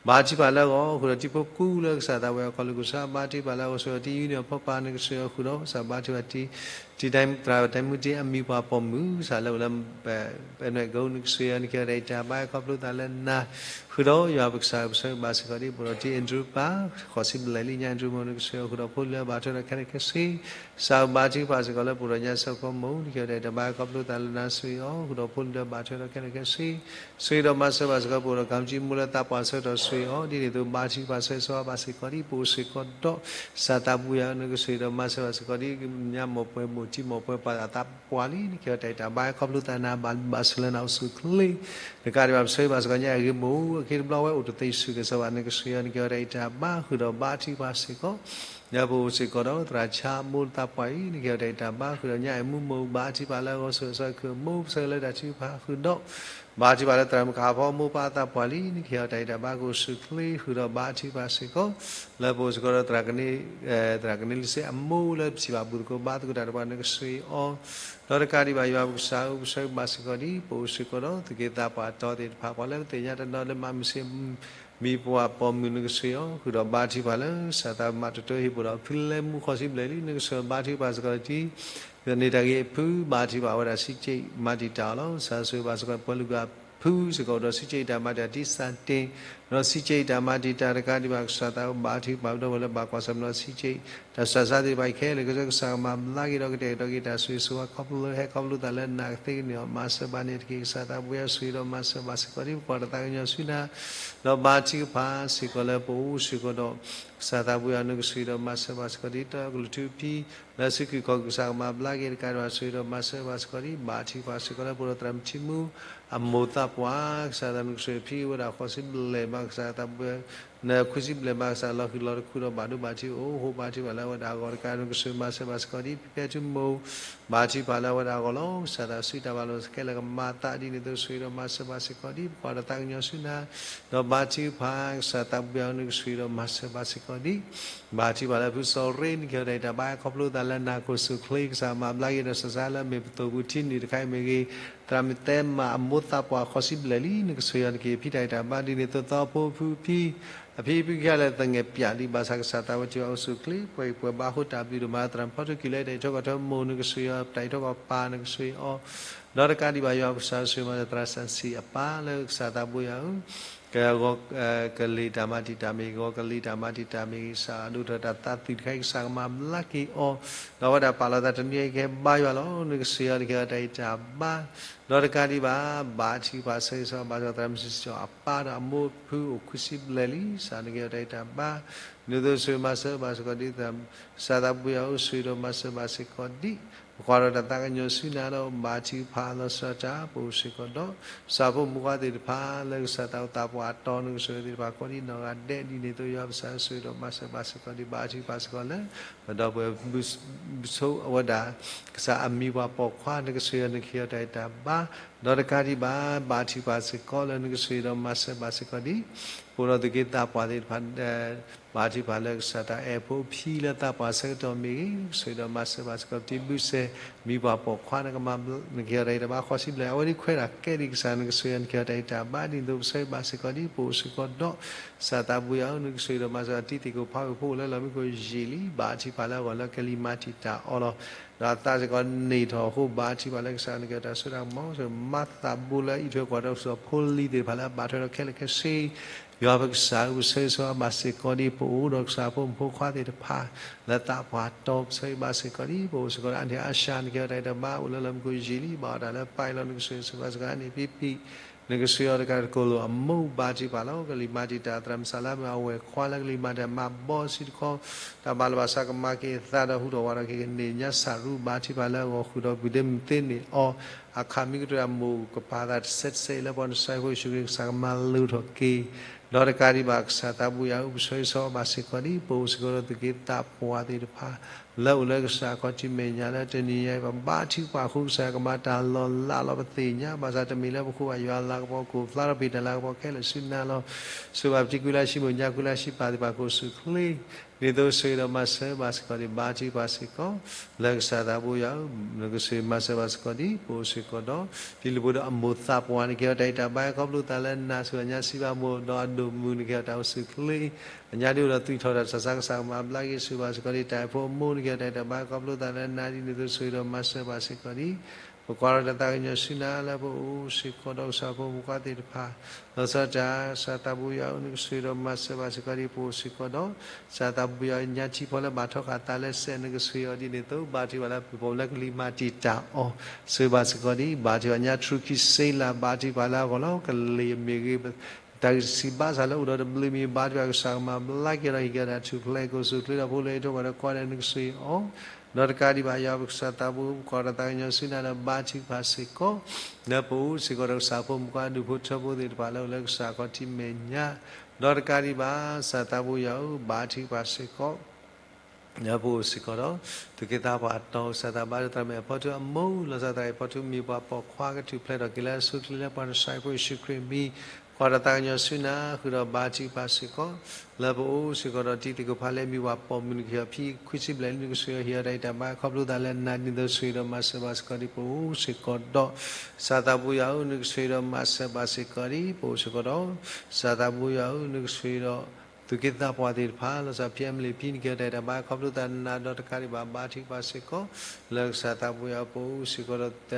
ဘါထုကဖၣ်လၢအဂီၢ် ဃုာ်ဒီးတံၤဖိကူလၢကစၢ်သးပှၢ်အီၤ ကီၢ်လူၤကစၢ် ဘါထုကဖၣ်လၢအဂီၢ် ဆိၣ်ဂ့ၤဒီးတံၤ union အဖိခွါ နကဆိၣ်ဂ့ၤအီၤ ဃုာ်ဒီးကစၢ် ဘါထုကဖၣ်တံၤ တံၤသရၣ်တံၤမုၢ်တံၤ အမံၤပှၢ်ပိာ်မုၣ် ကစၢ်လၢအိၣ်လၢ ပနွဲၣ်ကိ နကဆိၣ်ဂ့ၤအီၤ နကဟ့ၣ်အီၤတၢ်အံၤတၢ်ဘါ ခီဖျိသးလၢနၤ ဃုာ်ဒီးယွၤပကစၢ် ပဆိၣ်ဂ့ၤဘၣ်စ့ၢ်ကီးဒ် ပအိၣ်ဒီးတံၤ Andrew ပၢ် ဃိးဆံဘျဲၣ်လံ ညါ Andrew မိၢ် နကဆိၣ်ဂ့ၤအီၤ ဃုာ်ဒီးဖိလံၤလၢဘၣ်ထွဲဒီးခဲလၢာ်ခဲဆ့ ကစၢ်ဘါထုကဖၣ်စ့ၢ်ကီးလၢပအိၣ်ဒီးညါ စၢဖီမိၢ် နကဟ့ၣ်အီၤတၢ်အံၤတၢ်ဘါ ခီဖျိသးလၢနၤ ဆိၣ်ဂ့ၤအီၤ ဃုာ်ဒီးဖိလံၤလၢဘၣ်ထွဲဒီးခဲလၢာ်ခဲဆ့ ဆိၣ်ဂ့ၤဒီးမၤစၢၤဘၣ်စ့ၢ်ကီး ပအိၣ်ဒီး ကၣ်မူကၠံမူ လၢသးပှၢ်ဆၢကတီၢ် ဆိၣ်ဂ့ၤအီၤ ဒ်န့ၣ်အသိး ဘါထုကဖၣ်ဆိၣ်ဂ့ၤဘၣ်စ့ၢ်ကီးဒ် ပအိၣ်စ့ၢ်ကီးဒီး ကစၢ်သးပှၢ်ယွၤ နကဆိၣ်ဂ့ၤဒီးမၤစၢၤဘၣ်စ့ၢ်ကီးဒ် ညါ မိၢ်ပှဲၤမိၢ်ထံ မိၢ်ပှဲၤပှၤအသးပှၢ်လံ နကဟ့ၣ်အီၤတၢ်အံၤတၢ်ဘါ ခီဖျိသးနၤ ဘၣ်ဘၣ်ဆိၣ်လၢနၤအိၣ်ဆူၣ်အိၣ်ချ့ တကးဒံးဘၣ် ပဆိၣ်ဂ့ၤဘၣ်စ့ၢ်ကီး ညါအဂ့ၤမိၢ် အခံတဘျီဝဲအိၣ်တသ့ဆူၣ်ကဲၤစီးဘၣ် နကဆိၣ်ဂ့ၤအီၤ နကဟ့ၣ်အီၤတၢ်အံၤတၢ်ဘါ ဃုာ်ဒီးဘါထုကဖၣ်စ့ၢ်ကီး လၢပအိၣ်စ့ၢ်ကီးဒီး သရၣ်ဆါမိၢ်လၢသးပှၢ်အံၤ နကဟ့ၣ်အီၤတၢ်အံၤတၢ်ဘါ ဃုာ်ဒီးညါအံၤမူမိၢ် ဘါထုကဖၣ်လၢအဂီၢ် ဆိၣ်ဂ့ၤအီၤ ဆိၣ်ဂ့ၤအမိၢ် ပဆိၣ်ဂ့ၤလၢတၢ်ထုကဖၣ် ဃုာ်ဒီး ဘါထုကဖၣ်လၢသရၣ်မုၣ်ကဟးဖီမိၢ်ပၢ်အသးပှၢ်လံ နကဟ့ၣ်အီၤတၢ်အံၤတၢ်ဘါ ကအိၣ်ဆူၣ်အိၣ်ချ့ ဃုာ်ဒီးဘါထုကဖၣ်စ့ၢ်ကီး လၢပအိၣ်စ့ၢ်ကီးဒီး သရၣ်ကန့လံစ့အမိၢ်လၢပထံၣ်ဘၣ်ဘူၣ်သကိးဘါသကိးတၢ်တဖၣ် နကဆိၣ်ဂ့ၤအီၤ ဒီးတကးဒံးဘၣ် ယွၤပကစၢ်ဧၢ ပဆိၣ်ဂ့ၤဘၣ်စ့ၢ်ကီးဒ် ပအိၣ်စ့ၢ်ကီးဒီး သုးက့သးပှၢ်တီၤသ့ၣ်တဖၣ် ပှၤလၢပသ့ၣ်ညါတနီၤလၢမၤမုၢ်ဆ့ၣ် မံၤပှၢ်ပိာ်မုၣ် နကဆိၣ်ဂ့ၤအီၤ ဃုာ်ဒီးဘါထုကဖၣ်လၢ ကစၢ်သးမၤတတီဟ့ၣ်ပှၤဒီး ဖုလဲမူဃီစံဘျဲၣ်လံ နကဆိၣ်ဂ့ၤဘါထုကဖၣ်စ့ၢ်ကီးဒ် သန့ၤတၢ်ဂ့ၤအဖု ဘါထုကဖၣ်ဝဲဒၣ် စံကၠံၣ်မၤတံာ်တာ်အီၤလီၤ. ကစၢ်ဆိၣ်ဂ့ၤဘၣ်စ့ၢ်ကီး ပှၤလုၢ်ဂၤဖုစ့ၢ်ကီး အိၣ်ဒီးစံကၠံၣ်အံၤတၢ်မၤတံာ်တာ် တံၢ်စၢ်တ့ၢ် ဒီးစံကၠံၣ်အံၤတၢ်မၤတံာ်တာ်တကးဒံးဘၣ် ကစၢ်သးဘါထုကဖၣ်ဒီးဝဲလၢဘၣ်ကွၢ်ဆၢၣ်မဲာ်ဒီးစံကၠံၣ် တၢ်ဆူးတၢ်ဆါသ့ၣ်တဖၣ်အံၤခဲလၢာ် ကစၢ်ကမၤဘျါက့ၤဒီးကတဲာ်ကတီၤက့ၤတၢ်ဆိၣ်ဂ့ၤဆိၣ်ဝါ ခီဖျိလၢဟဲ ခီဖျိသးလၢနၤကသ့ကန့ၢ်အီၤ မၤစၢၤဘၣ်န့ၣ်တက့ၢ်. ကစၢ်သးဘါယွၤဆိၣ်ဂ့ၤဒီးမၤစၢၤဘၣ်စ့ၢ်ကီးဒ် ပကွၢ်ဒီးသးကညီၤဆူနၤ ဒီးဘါထုကဖၣ်စ့ၢ်ကီးလၢပအိၣ်စ့ၢ်ကီးဒီး ကစၢ်သးဘါယွၤ နကဆိၣ်ဂ့ၤဒီးမၤစၢၤဘၣ်စ့ၢ်ကီးဒ် တၢ်ကလုၢ်ထူဖံ လၢစုကဝဲၤကီၢ် ကစၢ်ကမၤဘျါက့ၤတကးဒံးဘၣ် ဆိၣ်ဂ့ၤဒီးမၤစၢၤဘၣ်စ့ၢ်ကီးဒ် ဘါထုကဖၣ်စ့ၢ်ကီးလၢပအိၣ်ဒီးသရၣ်မုၣ်ထံမူ အမိၢ်သးပှၢ် ကစၢ်သးနကဆိၣ်ဂ့ၤဖံဝဲဒၣ်ဃိးဆံဘျဲၣ်ဘၣ် ကစၢ်သးဘါယွၤ နခွံဆံဘျဲၣ်ဘၣ် ကစၢ်လီၤဃံၤလီၤတခူဒီးဘၣ်ဒိဘၣ်ထံးအိၣ် ဟိဘါထုကဖၣ်လၢအဝဲဒၣ်အဂီၢ်တကး နကဆိၣ်ဂ့ၤမၤစၢၤဘၣ်စ့ၢ်ကီးဒ် ဖံဖဲထူမိၢ် ဘါထုကဖၣ်လၢအဝဲဒၣ်အဂီၢ်လီၤ. ကစၢ်သးစုတၢ်ဘၣ်လိာ်ခဲလၢာ်ကမၤသးဒ်န့ၣ်အသိး ဆိၣ်ဂ့ၤဒီးမၤစၢၤဘၣ်စ့ၢ်ကီးဒ် ပကွၢ်ဒီးသးကညီၤဆူနၤ ဒီးဘါထုကဖၣ် ကစၢ်သးဘါယွၤ နကဆိၣ်ဂ့ၤဒီးမၤစၢၤဘၣ်စ့ၢ်ကီးဒ် ဘါထုကဖၣ်လၢဖုစီၤရ့ နကဟ့ၣ်အီၤတၢ်အံၤတၢ်ဘါ ခီဖျိသးလၢနၤကအိၣ်ဆူၣ်အိၣ်ချ့ ကစၢ်မၤဘျါက့ၤဒီးစၢ်စၢ်လၢမ့ၢ်ပသိၣ်ပူၤထံနံၣ်တခါအံၤမ့ၢ်ဂ့ၤ သရၣ်မုၣ်သဲမးအမိၢ်သးပှၢ်ဃိးဆံဘျဲၣ်လံ နကဆိၣ်ဂ့ၤအီၤ နကဟ့ၣ်ဖံတၢ်အံၤတၢ်ဘါ ဒ်န့ၣ်အသိးသီဖိဖုဖံ အဖံဖုခံဂၤလၢသငဲၣ်ပၠးလံ ဘၣ်ဆၣ်ကစၢ်သးဝဲထံၣ်ဘၣ်အိၣ်ဆူၣ်အိၣ်ချ့ ပှဲၤဂံၢ်ပှဲၤဘါအဃိ တၢ်ဘျုးဒိၣ်မး သရၣ်မုၣ်ဖီထူကံၢ်လၢတၢ်အံးထွဲကွၢ်ထွဲမိၢ် နကဆိၣ်ဂ့ၤအီၤ တၢ်အံးထွဲကွၢ်ပၢ် နကဆိၣ်ဂ့ၤအီၤ ဒီးတကးဒံးဘၣ် ယွၤပကစၢ်ဆိၣ်ဂ့ၤမၤစၢၤသရၣ်စၢ်စံၣ်အပၢ်လၢကစၢ်သးဘါယွၤဧၢ ကဂီၤကလံၤတၢ်မၤတံာ်တာ်မ့ၢ်ဂ့ၤ ဂီၤကလံၤတၢ်မၤတံာ်တာ်မ့ၢ်ဂ့ၤ ကစၢ်အဒိၣ်ထီၣ်တၢ်သးသွံၣ်တခါအံၤ ကစၢ်ကမၤဘျါက့ၤအီၤ ဒီးအဝဲဒၣ်ပာ်လီၤသးတနွံအံၤကဟဲဘါယွၤလီၤ နကဆိၣ်ဂ့ၤအီၤ နကဟ့ၣ်အီၤတၢ်အံၤတၢ်ဘါ ဒီးတကးဒံးဘၣ် ဘါထုကဖၣ်ဆိၣ်ဂ့ၤဆိၣ်ဝါဘၣ်စ့ၢ်ကီး သရၣ်မုၣ်စံၣ်စီၤအပၢ်ဒီးအမိၢ်ဖုအိၣ်ခွံဆံဘျဲၣ်လံ ကစၢ်နကဟ့ၣ်အီၤတၢ်အံၤတၢ်ဘါ ဒ်သိးဆိၣ်ဂ့ၤမၤစၢၤဘၣ်စ့ၢ်ကီးဒ် ကစၢ်သးဘါယွၤဧၢ ဆိၣ်ဂ့ၤဒီးမၤစၢၤဘၣ်စ့ၢ်ကီးဒ် ပကွၢ်ဒီးတၢ်သးကညီၤဆူနၤဒီး ဘါထုကဖၣ်လီၤစၢၤတၢ် ပအိၣ်စ့ၢ်ကီးဒီး ကစၢ်ဖိမုၣ်ခွါသ့ၣ်တဖၣ်လၢကစၢ်သးအိၣ်သးပှၢ်အတီၤ နကဆိၣ်ဂ့ၤသ့ၣ်တဖၣ်ကိးဒ်နီၢ်ဂၤဒဲး ဒ်န့ၣ်အသိး ယွၤပကစၢ်ဆိၣ်ဂ့ၤဒီးမၤစၢၤဘၣ်စ့ၢ်ကီးဒ် ဘါထုကဖၣ်စ့ၢ်ကီးလၢ ပဒီပုၢ်ဝဲၢ် ဘုဆိအဝဲဒၣ် ကစၢ်အမံၤပှၢ်ပိာ်ခွါ နကဆိၣ်ဂ့ၤအီၤ နကဟ့ၣ်အီၤတၢ်အံၤတၢ်ဘါ ဒီးတကးဒံးဘၣ် ဘါထုကဖၣ်စ့ၢ်ကီးလၢနကဆိၣ်ဂ့ၤဒီးမၤစၢၤဘၣ်စ့ၢ်ကီးဒ် ပအိၣ်ဒီးသုးက့သးပှၢ်သ့ၣ်တဖၣ် ဘါထုကဖၣ်လၢကစၢ်တၢ်အဲၣ်ဖိဖံလၢသးပှၢ်ဆၢကတီၢ်မ့ၢ်ဂ့ၤ ဆိၣ်ဂ့ၤဒီးမၤစၢၤဘၣ်စ့ၢ်ကီး ပတံၤဘုစဲၣ် မံၤပှၢ်ပိာ်ခွါ နကမၤ နကဟ့ၣ်အီၤတၢ်အံၤတၢ်ဘါဃိးဆံဘျဲၣ် အဝဲဒ်ခွဲးတၢ်ကဲဒ်ကစၢ် နကဆိၣ်ဂ့ၤအီၤ နကဟ့ၣ်အီၤတၢ်အံၤတၢ်ဘါ ဒ်သိးပဆိၣ်ဂ့ၤဘၣ်စ့ၢ်ကီးဒ် ပအိၣ်စ့ၢ်ကီးဒီး ကစၢ်သးဘါယွၤဧၢ နကဆိၣ်ဂ့ၤဒီးမၤစၢၤ တံၤသကိးဖးဂီၤဖိလၢလီၤမံခိၣ်ယံာ်လံ ဘါထုကဖၣ်လၢအဂီၢ်လၢကလံၤမၤတံာ်တာ်အီၤလီၤ. ဒီးအသးစ့ၢ်ကီးန့ၢ်ထီၣ်အဃိ ဘါထုကဖၣ်လၢကစၢ် နကဟ့ၣ်အီၤတၢ်စိတၢ်ကမီၤ မၤသးဘူးလၢအံးထွဲကွၢ်ထွဲကစီၣ်ဖိလံၤသ့ၣ်တဖၣ်လၢအဘၣ်ထွဲဒီးခဲလၢာ်ခဲဆ့ ယွၤပကစၢ်ဧၢ ပဆိၣ်ဂ့ၤဆိၣ်ဝါဘၣ်စ့ၢ်ကီးဒ် ပအိၣ်ဒီးကစၢ်ဖိမုၣ်ဖိခွါသ့ၣ်တဖၣ် လၢသးပှၢ်တီၤ ပဆိၣ်ဂ့ၤဘၣ်စ့ၢ်ကီးဒ် ပအိၣ်စ့ၢ်ကီးဒီး အါန့ၢ်အါစှၤ နကဟ့ၣ်အီၤတၢ်အံၤတၢ်ဘါ အိၣ်လၢလီၤမံခိၣ်ယံာ်လံ ဘၣ်အီၤတၢ်လၢပၢ်အံၤလီၤ နကဆိၣ်ဂ့ၤဆိၣ်ဝါစ့ၢ်ကီး အါန့ၢ်ဖံဖံ နကဆိၣ်ဂ့ၤအီၤတကးတကိးလိာ်အမိၢ် ဘါထုကဖၣ်လီၤ ကလံၤမၤတံာ်တာ် သရၣ်မုၣ်စၢ်လါမ့ၢ်အဝဲၢ်ခွါလၢကလံၤမၤတံာ်တာ် မၤဘီစုတခီ တၢ်ဘၣ်လီၤဘၣ်စးကမၤက့ၤအသးဒီးဟူထီၣ်ဝးထီၣ်က့ၤကန့ၢ်ညါစၢ်ရူ ဘါထုကဖၣ်လၢအဂီၢ်ဃုာ်ဒီး ပုၢ်ဒ့မုၣ်သ့န့ၢ်အီၤ အခးမံၤကတၢၢ်အမိၢ်ကပာ်သးတစဲးတစဲးအံၤလၢပှၤနဆါဟံၣ်ဖိယ့ၣ်ၡူးခရံာ် ကစၢ်ကမၤလိာ်ထီၣ်က့ၤ ဒီးတကးဒံးဘၣ် ကစၢ်သးဘါယွၤဧၢ ပဆိၣ်ဂ့ၤဆိၣ်ဝါဘၣ်စ့ၢ်ကီးဒ် ပအိၣ်စ့ၢ်ကီးဒီးသုးက့သးပှၢ်သ့ၣ်တဖၣ် လၢအိၣ်လၢကစၢ်ခီၣ်ထံးမဲာ်ညါလၢတနံၤညါအံၤ ပဘါထုကဖၣ်ဃုာ်ကစၢ် ကမၤတၢ်လီၤလးလီၤပသ့ၣ်ညါ ဘၣ်ဆၣ်တမ့ၢ်လၢပဃိဘၣ် ယွၤလၤကပီၤ ကိၣ်ဖျါထီၣ်ပ့ၤတၢ်လၤကပီၤခဲလၢာ်ဆူနၤလီၤ. ဆိၣ်ဂ့ၤဘၣ်ပတံၤကွံလၢဟံၣ်မုၢ် ညၣ်ကွံလၢဟံၣ်ပၢ်သ့ၣ်တဖၣ် ကအိၣ်ဆူၣ်ချ့ ဒ်သိးဆိၣ်ဂ့ၤဒီးမၤစၢၤဘၣ်စ့ၢ်ကီးဒံး ဘါထုကဖၣ်စ့ၢ်ကီး လၢကစၢ်သးဘိယွၤဧၢ, နကဆိၣ်ဂ့ၤမၤစၢၤဘၣ်စ့ၢ်ကီးဒံး ပအိၣ်စ့ၢ်ကီးဒီး တံၤသကိးဒီးအမိၢ်သးပှၢ် နကဟ့ၣ်အီၤတၢ်အဲၣ်တၢ်ဘါ ခီဖျိသးလၢနၤ ဆိၣ်ဂ့ၤညါစံးဘၣ်မိၢ် ဒီးအဒိၣ်မုၣ် နကဟ့ၣ်အီၤတၢ်အိၣ်ဆူၣ်ချ့ အညါဒ်အိၣ်ဒီးသွံၣ်ထီၣ်တၢ်ဆးဆါ ကစၢ်ကမၤဘျါက့ၤ ဆိၣ်ဂ့ၤဘၣ်စ့ၢ်ကီးဒံး တၢ်အဲၣ်ဖိအမိၢ် နကဟ့ၣ်အီၤတၢ်အဲၣ်တၢ်ဘါ ခီဖျိသးလၢနၤ ဒ်န့ၣ်အသိး ဆိၣ်ဂ့ၤဒီးမၤစၢၤဘၣ်စ့ၢ်ကီးဒံး ပကွၢ်ထီၣ်တၢ်သးကညီၤဆူနၤ လၢပအိၣ်စ့ၢ်ကီးဒီးကစၢ်ဖိမုၣ်ခွါသ့ၣ်တဖၣ် လီၤဆီဒၣ်တၢ် ကစၢ်သးဘိယွၤဧၢ နကဆိၣ်ဂ့ၤဒီးမၤစၢၤဘၣ်စ့ၢ်ကီးဒံး ပအိၣ်စ့ၢ်ကီးဒီး ကစၢ်သးဘိယွၤဧၢ ညါထံဖီလၢဘၣ်ထီဃာ်သးလၢစဲး နကဆိၣ်ဂ့ၤအီၤဒ်န့ၣ်အသိး ဘါထုကဖၣ်လၢပပိာ်လၢကလံၤမၤတံာ်တာ်အီၤ ဆိၣ်ဂ့ၤဘၣ်စ့ၢ်ကီးဒံး ဘါထုကဖၣ်ညါထြူခံစ့လး ဘါထုကဖၣ်လၢအဂီၢ်လီၤ ကလံၤမ့ၢ်ဂ့ၤ တၢ်ဂံၢ်စၢ်ဘါစၢ်လၢအိၣ်ဒီးတဘျုးမံၤ ဘါထုကဖၣ်ကစၢ်ကမၤဘျါက့ၤဒီးဟ့ၣ်က့ၤတၢ်ထူၣ်ဖျဲး ကအိၣ်ဆူၣ်ချ့ဒီးဖိလၢဟံၣ်ထိၣ်ဃီဒီးကွၢ်ဒီး နကဆိၣ်ဂ့ၤအီၤ ဒီးတကးဒံးဘၣ် ယွၤပကစၢ်သးဘိ ပကွၢ်ထီၣ်တၢ်သးကညီၤဆူနၤဒီး ဘါထုကဖၣ်စ့ၢ်ကီး လၢပအိၣ်စ့ၢ်ကီးဒီးကစၢ်ဖိမုၣ်ခွါ ဒူၣ်ဖိထၢဖိသ့ၣ်တဖၣ်လၢအိၣ်လၢကစၢ်ခီၣ်ထံးမဲာ်ညါ ဒီးတကးဒံးဘၣ် ကစၢ်သးဘိယွၤဧၢ ဘါထုကဖၣ်စ့ၢ်ကီး လၢပအိၣ်စ့ၢ်ကီးဒီး သူၣ်က့သးပှၢ်တီၤ ကစၢ်သးဘါထုကဖၣ် သရၣ်မုၣ်အဖီထူအမိၢ် လီၤဆီဒၣ်တၢ်အံၤအဖီထူ မ့ၢ်ပှၤပိာ်ခွါကထူၣ်ဖျဲးထီၣ်က့ၤလၢအဆိအချ့လၢပှၤနစၤရ့းဖိယ့ၣ်ၡူးခရံာ်အမံၤ ကွၢ်ထီၣ်တၢ်သးကညီၤဆူနၤ ဃုာ်ဒီးဘါထုကဖၣ်စ့ၢ်ကီး လၢပအိၣ်စ့ၢ်ကီးဒီးတံၤသကိးဖိလၢမ့ၢ်ပှၤပိာ်မုၣ် နကဟ့ၣ်အီၤခံဆံဘျဲၣ်လံ နကဆိၣ်ဂ့ၤအီၤ ဟ့ၣ်အီၤတၢ်အဲၣ်တၢ်ဘါ ခီဖျိသးလၢနၤ ဒ်န့ၣ်အသိး ဆိၣ်ဂ့ၤဒီးမၤစၢၤဘၣ်စ့ၢ်ကီးဒံး ပအိၣ်စ့ၢ်ကီးဒီး ကစၢ်သးဘိယွၤဧၢ နကဆိၣ်ဂ့ၤဒီးမၤစၢၤဘၣ်စ့ၢ်ကီးဒံး ပအိၣ်စ့ၢ်ကီးဒီး ကစၢ်သးဘိယွၤဧၢ နကဆိၣ်ဂ့ၤဒီး သူၣ်က့သးပှၢ်သ့ၣ်တဖၣ် လီၤဆီဒၣ်ဖံအမလံာ်ဖံ နကဟ့ၣ်အီၤတၢ်အဲၣ်တၢ်ဘါ ခီဖျိသးလၢနၤ ဒီးတကးဒံးဘၣ် ဘါထုကဖၣ်စ့ၢ်ကီး လၢကစၢ်သးဘိယွၤ ပအိၣ်စ့ၢ်ကီးဒီး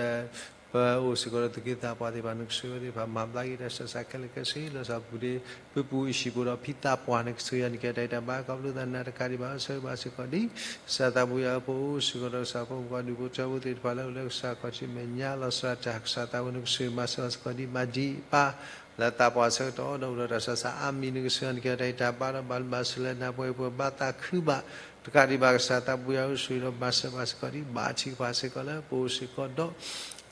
ပအိၣ်စ့ၢ်ကီးဒီးသူၣ်က့သးပှၢ်သ့ၣ်တဖၣ် နကဆိၣ်ဂ့ၤသ့ၣ်တဖၣ် မၤဘျါက့ၤတၢ်ဆးဆါခဲလၢာ်ခဲဆ့ လီၤဆီဒၣ်ပူၤဒ့ ပူၤပူၤအံၣ်စံၣ်ပူၤဒီးဖံသးပှၢ် နကဆိၣ်ဂ့ၤအီၤ နကဟ့ၣ်အီၤတၢ်အဲၣ်တၢ်ဘါ ခီဖျိသးလၢနၤ တကးဒံးဘၣ် ဆိၣ်ဂ့ၤဘၣ်စ့ၢ်ကီးဒံး ကစၢ်သးဘိယွၤဧၢ ပအိၣ်စ့ၢ်ကီးဒီးကစၢ်ဖိမုၣ်ခွါ ဒူၣ်ဖိထၢဖိသ့ၣ်တဖၣ်လၢအိၣ်လၢကစၢ်ခီၣ်ထံးမဲာ်ညါ လီၤဆီဒၣ်တၢ် ကစၢ်သးဘိ နကဆိၣ်ဂ့ၤမၤစၢၤဘၣ်စ့ၢ်ကီးဒံး ဘၣ်ဒံးဘၣ် လၢသးပှၢ်ဆၢကတီၢ် ဒီးအိၣ်ဒီးတၢ်ဆးဆါအါမံၤ နကဆိၣ်ဂ့ၤအီၤ နကဟ့ၣ်အီၤတၢ်အဲၣ်တၢ်ဘါ ဒီးဘၣ်လုၢ်ဘၣ်စၢၤလၢနၤ ပှၤအံၤပှၤဘါသးခုဘၣ် တကးဒံးဘၣ် ကစၢ်သးဘိယွၤဧၢ ဆိၣ်ဂ့ၤဒီးမၤစၢၤဘၣ်စ့ၢ်ကီးဒံး ဘါထုကဖၣ်စ့ၢ်ကီးလၢပအိၣ်စ့ၢ်ကီးဒီး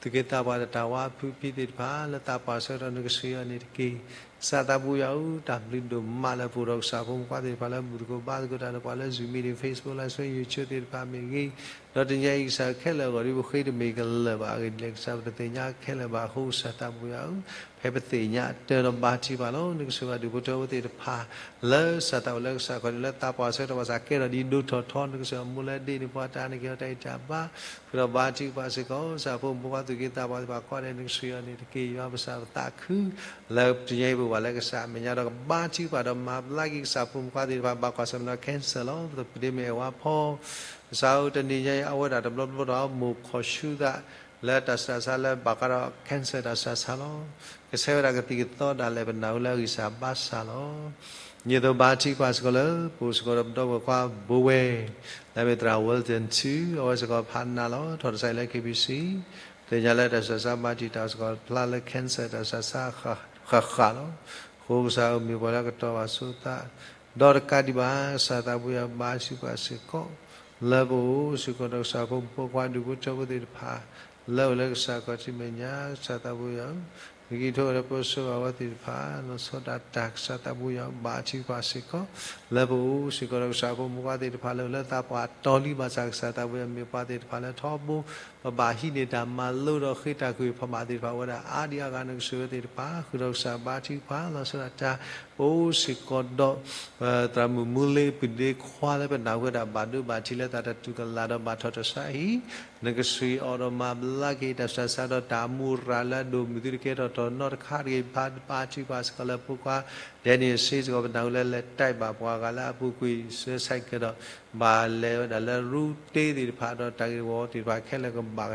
သူၣ်က့သးပှၢ်ဒီးတၢ်ဝါအဖုအဖံသ့ၣ်တဖၣ် လၢသးပှၢ်ဆၢကတီၢ် နကဆိၣ်ဂ့ၤအီၤန့ၣ်တက့ၢ်. ကစၢ်သးဘိယွၤဧၢ တၢ်ဘျုးဒိၣ်မးလၢပအိၣ်ဒီးကစၢ်ဖိမုၣ်ခွါသ့ၣ်တဖၣ်လၢ ဘူၣ်သကိးဘါသကိးတၢ်ဒီးပှၤလၢ Zoom meeting, Facebook live stream, YouTube သ့ၣ်တဖၣ်မ့ၢ်ဂ့ၤ, ဒီးတနံၤအံၤကစၢ်ခဲလၢာ်အဂီၢ် ဒ်ပဃ့တမ့ၢ်ကလၢာ်ဘၣ်အဂ့ၢ်ဒ်လဲၣ် ကစၢ်ပတသ့ၣ်ညါခဲလၢာ်ဘၣ်အဃိ ကစၢ်သးဘိယွၤဧၢ ဖဲပသ့ၣ်ညါတၢ်ဒီးဘါထုကဖၣ်လီၤ. နကဆိၣ်ဂ့ၤဒူၣ်ဖိထၢဖိသ့ၣ်တဖၣ် လၢကစၢ်သးအိၣ်လၢကစၢ်ခီၣ်ထံး လၢသးပှၢ်ဆၢကတီၢ်ဘၣ်ဆၣ်ကဲထီၣ်ဒ်ဒိၣ်ထီၣ်ထီ နကစၢ်အမိၢ်လၢဒ့န့ၣ်ပှၤတၢ် နကဟ့ၣ်အီၤတၢ်အဲၣ်တၢ်ဘါ ဃုာ်ဒီးဘါထုကဖၣ်စ့ၢ်ကီး ကစၢ်ဖိမုၣ်ဖိခွါသူၣ်က့သးပှၢ်သ့ၣ်တဖၣ်ကိးဂၤဒဲး နကဆိၣ်ဂ့ၤအီၤန့ၣ်တက့ၢ်. ယွၤပကစၢ်ပသးခု လၢတနံၤအံၤပဝဲလၢကစၢ်အမဲာ်ညါဒီးကဘါထုကဖၣ်ဒီးမၤဘျါက့ၤကစၢ်ဖိမုၣ်ဖိခွါသ့ၣ်တဖၣ် ဘၣ်ကွၢ်ဆၢၣ်မဲာ်ဒီး cancer လီၤ. ပဒ့မ့ၢ်အဲၣ်ဝါဖီ ကစၢ်ဧၢ တနံၤညါအံၤ အဝဲဒၣ်တဘျီဘျီဒီး မိၢ်ခီၣ်ဆူသး လၢတၢ်ဆူးတၢ်ဆါလၢဘၣ်ဃးဒီး cancer တၢ်ဆူးတၢ်ဆါလီၤ. ကဆှၢဝဲဒၣ်ကသံၣ်ကသီဒၣ်လဲာ် ပနၢ်ဟူလၢအဂံၢ်စၢ်ဘါစၢ်လီၤ. ဒ်သိးဘါထုကဖၣ်စ့ၢ်ကီးလၢ ပအိၣ်စ့ၢ်ကီးဒီးပဒီပုၢ်ဝဲၢ်ခွါဘိဝဲ လၢအမ့ၢ်သရၣ် Wilton ထူ အဝဲစ့ၢ်ကီးဖးနးလီၤ. ထီၣ်တစဲးလၢ K B C သ့ၣ်ညါလၢတၢ်ဆူးတၢ်ဆါဘၣ်တံာ်တာ်စ့ၢ်ကီးဖျါလၢ cancer တၢ်ဆူးတၢ်ဆါဃၣ်ဃၣ်လီၤ. အဃိကစၢ်ဧၢ မ့ၢ်ပှၤလၢကတီၤဘၣ်ဆိသး ဒီးတကးဒံးဘၣ် ကစၢ်သးဘိယွၤဘါထုကဖၣ်စ့ၢ်ကီး လၢပအိၣ်စ့ၢ်ကီးဒီးကစၢ်ဖိမုၣ်ဖိခွါဒူၣ်ဖိထၢဖိသ့ၣ်တဖၣ် လၢအိၣ်လၢကစၢ်ခီၣ်ထံးမဲာ်ညါ ကစၢ်သးဘိယွၤဧၢ နကအံးထွဲဒီးပၢဆှၢဘၣ်အဝဲသ့ၣ်တဖၣ် လီၤဆီဒၣ်တၢ် ကစၢ်သးဘိယွၤဧၢ ဘါထုကဖၣ်စ့ၢ်ကီး လၢပအိၣ်စ့ၢ်ကီးဒီးကစၢ်ဖိမုၣ်ဖိခွါသ့ၣ်တဖၣ်လၢအိၣ်လၢသးပှၢ်တီၤလံ ဘၣ်ဆၣ်ကစၢ်သးဘိယွၤမ့ၢ်ပှၤသ့ၣ်တဖၣ်လၢထီဘိ ပဘၣ်ဟံးန့ၢ်တၢ်မၤလိဒီးဃ့တၢ်ကွံာ်ဖီၣ်ဘၣ်သ့ၣ်တဖၣ် အဝဲဒၣ်အါဒံအါဂၤ နကဆိၣ်ဂ့ၤဝဲသ့ၣ်တဖၣ် ဃုာ်ဒီးကစၢ်ဘါထုကဖၣ် လီၤဆီဒၣ်တၢ် ပအိၣ်စ့ၢ်ကီးဒီး သရၣ်မုၣ်မူလ့ ပုၢ်ဒ့ခွါလၢပနၢ်ဟူဝဲဒၣ် ဘၣ်ဒိဘၣ်ထံးလၢတၢ်တတူၢ်ကလာ်ဒီးဘၣ်ထီၣ်တစဲးအံၤ နကဆိၣ်ဂ့ၤအီၤဒီးမၤဘျါက့ၤတၢ်ဆူးတၢ်ဆါဒီးတၢ်မူရၤလၢအဒိၣ်မုၢ်သုတကဲထီၣ်ထီၣ်နီတခါတဂ့ၤ ဘါထုကဖၣ်စ့ၢ်ကီးလၢဖိခွါ Daniel စ့ၢ်ကီး ပနၢ်ဟူလၢလဲၤတၢ်ဘၣ်ပှၤဂၤလၢအပူၤကွံာ် စၢဆဲးကဲၤဒီး ဘၣ်လဲၤဝဲဒၣ်လၢရူတ့သ့ၣ်တဖၣ်ဒီးတၢ်ဂ့ၢ်ဝီသ့ၣ်တဖၣ်ခဲလၢာ်ကဘၣ်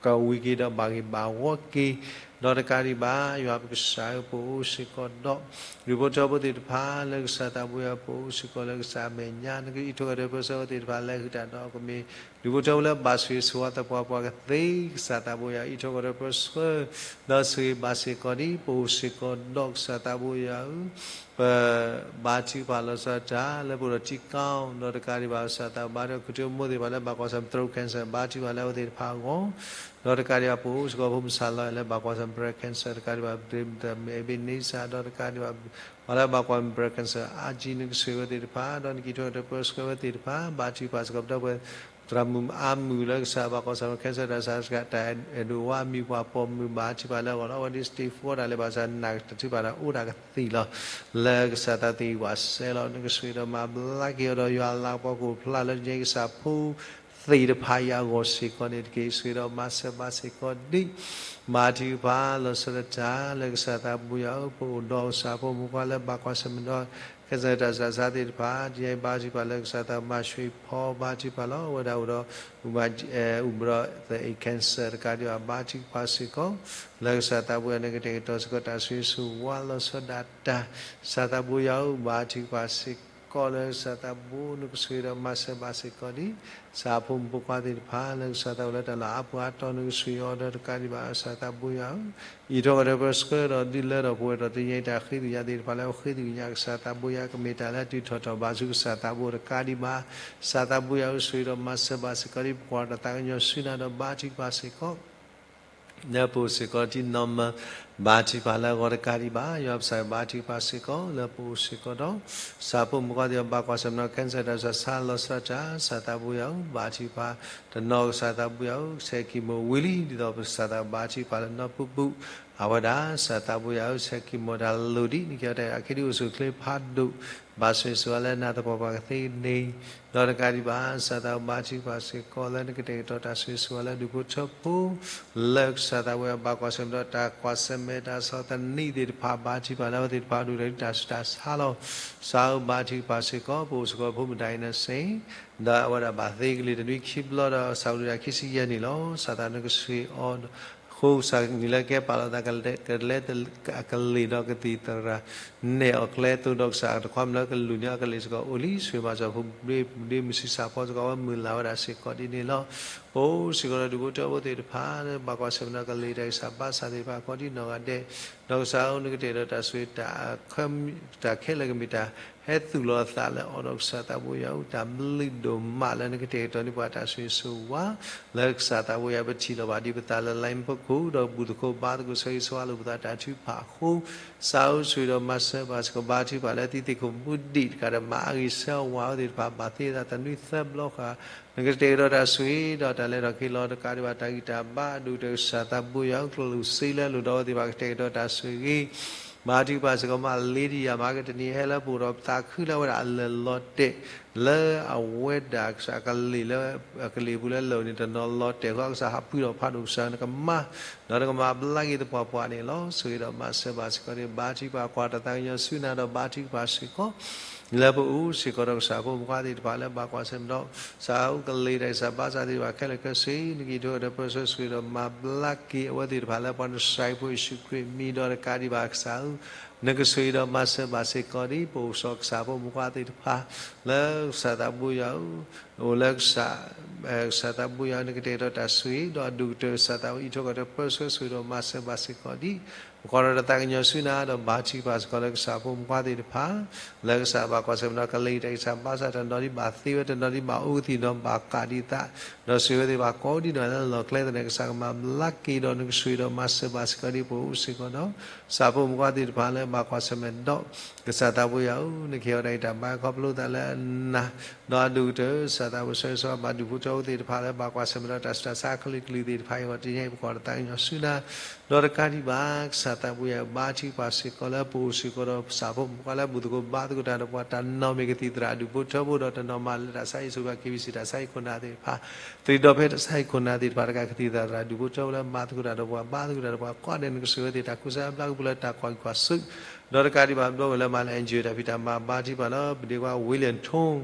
ကဝံၤက့ၤဒီးဘၣ်ဂ့ၤဘၣ်ဝီက့ၤ ဒီးတကးဒံးဘၣ် ယွၤပကစၢ်ဧၢ ပအိၣ်စ့ၢ်ကီးဒီး ဒူၣ်ဖိထၢဖိသ့ၣ်တဖၣ်လၢကစၢ်သးဘိယွၤ ပအိၣ်စ့ၢ်ကီးလၢကစၢ်အမဲာ်ညါ နကအံးထွဲဒီးပၢဆှၢဝဲသ့ၣ်တဖၣ် လဲၤဃုာ်တၢ်ဒီးကမ့ၢ် ဒူၣ်ဖိထၢဖိလၢဘၣ်ဆိၣ်ဂ့ၤဆိၣ်ဝါသပှၢ်ပှၢ်ကသ့ ကစၢ်သးဘိယွၤ အံးထွဲဒီးပၢဆှၢ ဒီးဆိၣ်ဂ့ၤဘၣ်စ့ၢ်ကီးဒံး ပအိၣ်စ့ၢ်ကီးဒီးကစၢ်သးဘိယွၤဧၢ ပ ဘါထုကဖၣ်လီၤဆီဒၣ်တၢ် လၢပအိၣ်ဒီးထံကီၢ် ဒီးတကးဒံးဘၣ် ကစၢ်သးဘိယွၤ ကထူမိၢ်သ့ၣ်တဖၣ်လၢဘၣ်ကွၢ်ဆၢၣ်မဲာ် throat cancer ဘါထုကဖၣ်လၢအဝဲသ့ၣ်တဖၣ်အဂီၢ် ဒီးတကးဒံးဘၣ် ပအိၣ်စ့ၢ်ကီးဖိမုၣ်ဆၣ်လီၤအဲၣ်လၢဘၣ်ကွၢ်ဆၢၣ်မဲာ် breast cancer တကးဒံးဘၣ် Ebenezer ဒီးတကးဒံးဘၣ် ပှၤလၢဘၣ်ကွၢ်ဆၢၣ်မဲာ် breast cancer အါကံ နကဆိၣ်ဂ့ၤဝဲသ့ၣ်တဖၣ် ဒီးနကအံးထွဲဒီးပၢဆှၢဝဲသ့ၣ်တဖၣ် ဘါထုကဖၣ်စ့ၢ်ကီးပဒီပုၢ်ဝဲၢ် သရၣ်မုၣ်အါမုၢ်လၢကစၢ်ဘၣ်ကွၢ်ဆၢၣ်မဲာ် cancer တၢ်ဆါတကး တၢ်အဲၣ်ဒိးဝါမံၤပှၤပိာ်မုၣ်ဘါထုကဖၣ်လၢအဂီၢ်လီၤ. အဝဲဒ် stage four တၢ်လဲၤဘၣ်ဆၣ်နာ်ကတၢၢ်ထုကဖၣ်ဒီးအိၣ်ဒၣ်ကသံၣ်လီၤ. လၢကစၢ်သးသံကွၢ်စဲလီၤ နကဆိၣ်ဂ့ၤဒီးမၤဘျါက့ၤအီၤဒီးယွၤလၤကပီၤကအိၣ်ဖျါလၢညါကစၢ်ဖိ သ့ၣ်တဖၣ်အံၤအဂီၢ်စ့ၢ်ကီးန့ၣ်တက့ၢ်. ဆိၣ်ဂ့ၤဒီးမၤစၢၤဘၣ်စ့ၢ်ကီးဒံး ဘါထုကဖၣ်လီၤဆီဒၣ်တၢ် လၢကစၢ်သးဘိယွၤဧၢ ပအိၣ်ဒီးကစၢ်ဖိမုၣ်ခွါလၢဘၣ်ကွၢ်ဆၢၣ်မဲာ်ဒီး cancer တၢ်ဆါတၢ်ဆါသ့ၣ်တဖၣ် ယဘါထုကဖၣ်လၢကစၢ်သးမၤဆှံဖီဘါထုကဖၣ်လီၤ. အဝဲဒၣ်အိၣ်ဒီး အူဘၣ်ဒီး the cancer တကးဒံးဘၣ် ဘါထုကဖၣ်စ့ၢ်ကီး လၢကစၢ်သးဘိယွၤနကတဲာ်ကတီၤစ့ၢ်ကီးတၢ်ဆိၣ်ဂ့ၤဆိၣ်ဝါလီၤဆီဒၣ်တၢ် ကစၢ်သးဘိယွၤဧၢ ဘါထုကဖၣ်စ့ၢ်ကီး လၢကစၢ်သးဘိနကဆိၣ်ဂ့ၤဒီးမၤစၢၤဘၣ်စ့ၢ်ကီးဒံး ကစၢ်ဖိမုၣ်ဖိခွါသ့ၣ်တဖၣ် လၢကစၢ်သးအိၣ်လၢတၢ်လီၢ်အါပူၤအါတီၤနကဆိၣ်ဂ့ၤအီၤဒီးတကးဒံးဘၣ် ကစၢ်သးဘိယွၤဧၢ အံးထွဲကွၢ်ထွဲပၢဆှၢဒီးဒုးလၢထီၣ်ပဝဲဒီးတနံၤအံၤတၢ်ဃ့သကွံာ်ညါသ့ၣ်တဖၣ်လၢအဃ့သကွံာ်ညါ ကစၢ်သးဘိယွၤ ကမ့ၢ်တၢ်လၢအတုၤထီၣ်ထီၣ်ဘၣ်ဆူကစၢ်သးဘိတကးဒံးဘၣ် ကစၢ်သးဘိယွၤဧၢ ဆိၣ်ဂ့ၤဒီးမၤစၢၤဘၣ်စ့ၢ်ကီးဒံး ပကွၢ်တၢ်သးကညီၤဆူနၤဒီးဘါထုကဖၣ်စ့ၢ်ကီး လၢပအိၣ်စ့ၢ်ကီးတံၢ်နီၢ်မၢ ဘါထုကဖၣ်လၢအဂီၢ်တကးဒံးဘၣ် ယွၤပစၢ်ဘါထုကဖၣ်စ့ၢ်ကီး လၢပအိၣ်စ့ၢ်ကီးဒီး ကစၢ်ဖိမုၣ်ခွါသ့ၣ်တဖၣ်ဘၣ်ကွၢ်ဆၢၣ်မဲာ်ဒီး cancer တၢ်ဆါတၢ်ဆါလီၤဆီဒၣ်တၢ် ကစၢ်သးဘိယွၤဧၢ ဘါထုကဖၣ် တနီၤကစၢ်သးဘိယွၤဧၢ ဆဲးကံၢ်မိၣ်ဝံၤလံ ဒ်သိးကစၢ်သးဘါထုကဖၣ်လၢနီၢ်ပုၢ်ပုၢ် အဝဲဒၣ် ကစၢ်သးဘိယွၤဧၢ ဆဲးကံၢ်မိၣ်တၢ်လိၣ်ဒံး နကဲထီၣ်တၢ်အခံဒံးအိၣ်ဆူၣ်အိၣ်ချ့ဖးဒိၣ် ဘၣ်ဆိၣ်ဂ့ၤဆိၣ်ဝါလၢနၤသပှၢ်ပှၢ်ကသ့န့ၣ် ဒီးတကးဒံးဘၣ် ကစၢ်သးဘါထုကဖၣ်စ့ၢ်ကီးလၢနကတဲာ်ကတီၤတၢ်ဆိၣ်ဂ့ၤဆိၣ်ဝါလၢဒူၣ်ဖိထၢဖိ လၢကစၢ်သးဘိယွၤဘၣ်ကွၢ်ဆၢၣ်မဲာ်ဒီးတၢ်ကွၢ်ဆၢၣ်မဲာ်တၢ်ဆီၣ်သနံးသ့ၣ်တဖၣ် ဘါထုကဖၣ်လၢအဝဲသ့ၣ်တဖၣ်ဒိၣ်ဒီး တၢ်ဆူးတၢ်ဆါလီၤ. ကစၢ်ဧၢ ဘါထုကဖၣ်စ့ၢ်ကီး ပအိၣ်စ့ၢ်ကီးဖိမုၣ်တၢ်အံၤန့ၣ်စ့ၢ် ဒီးအဝဲဒၣ်ဘၣ်သ့ကလံၤတနွံခံဘျီဒီး စးထီၣ်လၢတၢ်ခံဆံယဲၢ်နံၣ်လီၤ. ကစၢ်သးနကဆိၣ်ဂ့ၤအီၤ အဃိကစၢ်နံၤလၢကဲပာ်လီၤသးကလဲၤ ကလဲၤကလံၤဒီးကသံၣ်သရၣ် နဲၣ်အီၤကျဲသိးဒီးကစၢ်တခီမ့ၢ်လၢကလုၢ်န့ၣ်အကလံၤစ့ၢ်ကီးအိၣ်လံ ဆိၣ်ဂ့ၤမၤစၢၤဖိဒ့မုၣ်ဆံးစၢ်ဖီစ့ၢ်ကီး အဝဲမုၢ်လၢ်ဝဲဒၣ်စ့ၢ်ကီးဒ်န့ၣ်လီၤ. ပအိၣ်စ့ၢ်ကီးဒီးဒူၣ်ဖိထၢဖိသ့ၣ်တဖၣ် ဘၣ်ကွၢ်ဆၢၣ်မဲာ်ဒီးကလံၤတၢ်ဂံၢ်စၢ်ဘါစၢ်သ့ၣ်တဖၣ်ကိးဒံနီၢ်ဂၤဒဲး ဒီးကစၢ်ဧၢ နကတဲာ်ကတီၤတၢ်ဆိၣ်ဂ့ၤ တၢ်ခဲလၢာ်ကမ့ၢ်တၢ်ဟဲသူၣ်လီၤသးလၢအီၤဒီးကစၢ်သးဘိယွၤဧၢ တၢ်ဘျုးဒိၣ်မးလၢနကတဲာ်ကတီၤန့ၢ်ပှၤတၢ်ဆိၣ်ဂ့ၤဆိၣ်ဝါ လၢကစၢ်သးဘိယွၤပထံၣ်လိာ်ဘၣ်ဒံးပသးလၢ line ဖီခိၣ် ဒီးဘူၣ်သကိးဘါသကိးဆၢဂ့ၤဆၢဝါလိာ်ပသးတၢ်ထုကဖၣ်အဃိ ကစၢ်ဧၢ ဆိၣ်ဂ့ၤဒီးမၤစၢၤဘၣ်စ့ၢ်ကီး ဘါထုကဖၣ်လၢသုသ့ၣ်ခိၣ်မူဒံးတကးဒီး မၤအဂံၢ်ဆၢဝါအဝဲသ့ၣ်တဖၣ် ဘၣ်သ့သးသနွံသၢဘျီဃာ် နကတဲာ်ကတီၤတၢ်ဆိၣ်ဂ့ၤ ဒီးတၢ်လဲၤထီၣ်က့ၤလီၤတကးဒံးဘၣ် တၢ်ဂံၢ်တၢ်ဘါအဒိၣ်ကတၢၢ် ကစၢ်သးဘိယွၤဧၢ ကျိၣ်စ့လၢအလိၣ်ဒီးအဝဲသ့ၣ်တဖၣ်ကတဲာ်ကတီၤတၢ်ဆိၣ်ဂ့ၤ ဘါထုကဖၣ်စ့ၢ်ကီး မၤလ့ဒံယၤမၤကတနံၤ ဟဲလၢပအိၣ်ဒီးပသးခုလၢအဝဲဒၣ်အလၢာ်လီၤတဲာ် လၢအဝဲဒၣ်ကစၢ်ကလံၤလၢ ကလံၤပူၤလၢလၢာ်န့ၣ် တနီၤလီၤတဲာ်ဃီ ကစၢ်ဟးဖှံဒီးဖးဒိၣ် ကစၢ်နကမၤ ဒီးနကမၤဘျါက့ၤသပှၢ်ပှၢ်န့ၣ်လီၤ. ဆိၣ်ဂ့ၤဒီးမၤစၢၤဘၣ်စ့ၢ်ကီးန့ၣ် ဘါထုကဖၣ်ကွၢ်တၢ်သးကညီၤဆူနၤဒီးဘါထုကဖၣ်စ့ၢ်ကီး လၢပအိၣ်စ့ၢ်ကီးဒီးကစၢ်ဖိမုၣ်ခွါသ့ၣ်တဖၣ်လၢဘၣ်ကွၢ်ဆၢၣ်မဲာ်ဒီး ကစၢ်ဧၢကလံၤတၢ်ဂံၢ်စၢ်ဘါစၢ်သ့ၣ်တဖၣ်ခဲလၢာ်ခဲဆ့ နကအံးထွဲဒီးပၢဆှၢဆိၣ်ဂ့ၤဒီးမၤဘျါက့ၤအဝဲသ့ၣ်တဖၣ်လၢပှၤနစၢ်အဖိယ့ၣ်ၡူးခရံာ်မံၤဒီးတကးဒံးဘၣ်ကစၢ်ဧၢ နကဆိၣ်ဂ့ၤဒီးမၤစၢၤဘၣ်စ့ၢ်ကီးဒံး ပအိၣ်စ့ၢ်ကီးကစၢ်ဖိမုၣ်ခွါသ့ၣ်တဖၣ် လၢကစၢ်သးဘိယွၤဧၢ အိၣ်လၢကစၢ် ကစၢ်သးဘိယွၤ နကတဲာ်ကတီၤတၢ်ဆိၣ်ဂ့ၤ ဒီးအဒိၣ်ကတၢၢ်ကစၢ်သးဘိ အံးထွဲကွၢ်ထွဲပၢဆှၢဆိၣ်ဂ့ၤဒီးမၤစၢၤဘၣ်စ့ၢ်ကီးဒံး ပကွၢ်ဒီးတၢ်သးကညီၤဆူနၤ ဒီးဘါထုကဖၣ်စ့ၢ်ကီးလၢကစၢ်ဖိမုၣ်ခွါသ့ၣ်တဖၣ် လၢကစၢ်ဘၣ်ကွၢ်ဆၢၣ်မဲာ်ဒီးကလံၤတၢ်ဂံၢ်စၢ်ဘါစၢ် တနီၤဒံးဘၣ်သ့ဝဲ တနီၤဒံးဘၣ်အိၣ်ကသံၣ်ဒီးဘၣ်ကးဒံးသး ဒီးဆိၣ်ဂ့ၤဝဲသ့ၣ်တဖၣ်ကိးဒံနီၢ်ဂၤဒဲးလၢလီၢ်ကျဲသနာ်က့ ကစၢ်ကမၤဘျါက့ၤဒီးနကဆိၣ်ဂ့ၤဒီးမၤစၢၤဘၣ်စ့ၢ်ကီးဒံး ပအိၣ်စ့ၢ်ကီးဒီး ကစၢ်ဖိမုၣ်ခွါသ့ၣ်တဖၣ်လၢဘၣ်ကွၢ်ဆၢၣ်မဲာ်ဒီး ကစၢ်သးဘိယွၤဧၢ နကဟ့ၣ်အီၤတၢ်ဂံၢ်တၢ်ဘါခီဖျိသးလၢနၤ ဒီးအဒိၣ်ကတၢၢ် ကစၢ်သးဘိယွၤ ဆိၣ်ဂ့ၤဘၣ်ဒူၣ်ဖိထၢဖိသ့ၣ်တဖၣ်လၢဘၣ်ကွၢ်ဆၢၣ်မဲာ်ဒီးတၢ်ဆူးတၢ်ဆါအကလုာ်ကလုာ်သ့ၣ်တဖၣ်အံၤ ဂီၢ်တနံၤအံၤ ပကွၢ်ဒီးတၢ်သးကညီၤဆူနၤ ဒီးတကးဒံးဘၣ် ကစၢ်သးဘိယွၤ ဘါထုကဖၣ်စ့ၢ်ကီးလၢပအိၣ်စ့ၢ်ကီးဒီးကစၢ်ဖိမုၣ်ခွါလၢဘူၣ်သကိးဘါသကိးတၢ်ဒီးပှၤ တၢ်နီၤမ့ၢ်ကသံၣ်သရၣ်အဒူၣ်ဖိထၢဖိဒီးတနီၤမးလၢတၢ်ဆါဟံၣ်ဆိၣ်ဂ့ၤ KBC တၢ်ဆါဟံၣ်ခိၣ်နၢ်သ့ၣ်တဖၣ် သရံးဒီးဖဲတၢ်ဆါဟံၣ်ခိၣ်နၢ်သ့ၣ်တဖၣ်တကး ကသံၣ်သရၣ်ဒူၣ်ဖိထၢဖိလၢမၤသကိးတၢ်ဒီးပှၤ ဘါသကိးတၢ်ဒီးပှၤကိးဂၤဒဲး နကဆိၣ်ဂ့ၤဝဲသ့ၣ်တၢ်ကူစါဘျါကပူၤလၢတၢ်ကွၢ်ကံၢ်ကွၢ်ဆူၣ် ဒီးတကးဒံးဘၣ် ဘျီဝဲလၢမၤလၢ NGO တၢ်ဖံးတၢ်မၤ ဘါထုကဖၣ်လၢပဒ့ကွၢ် William Tong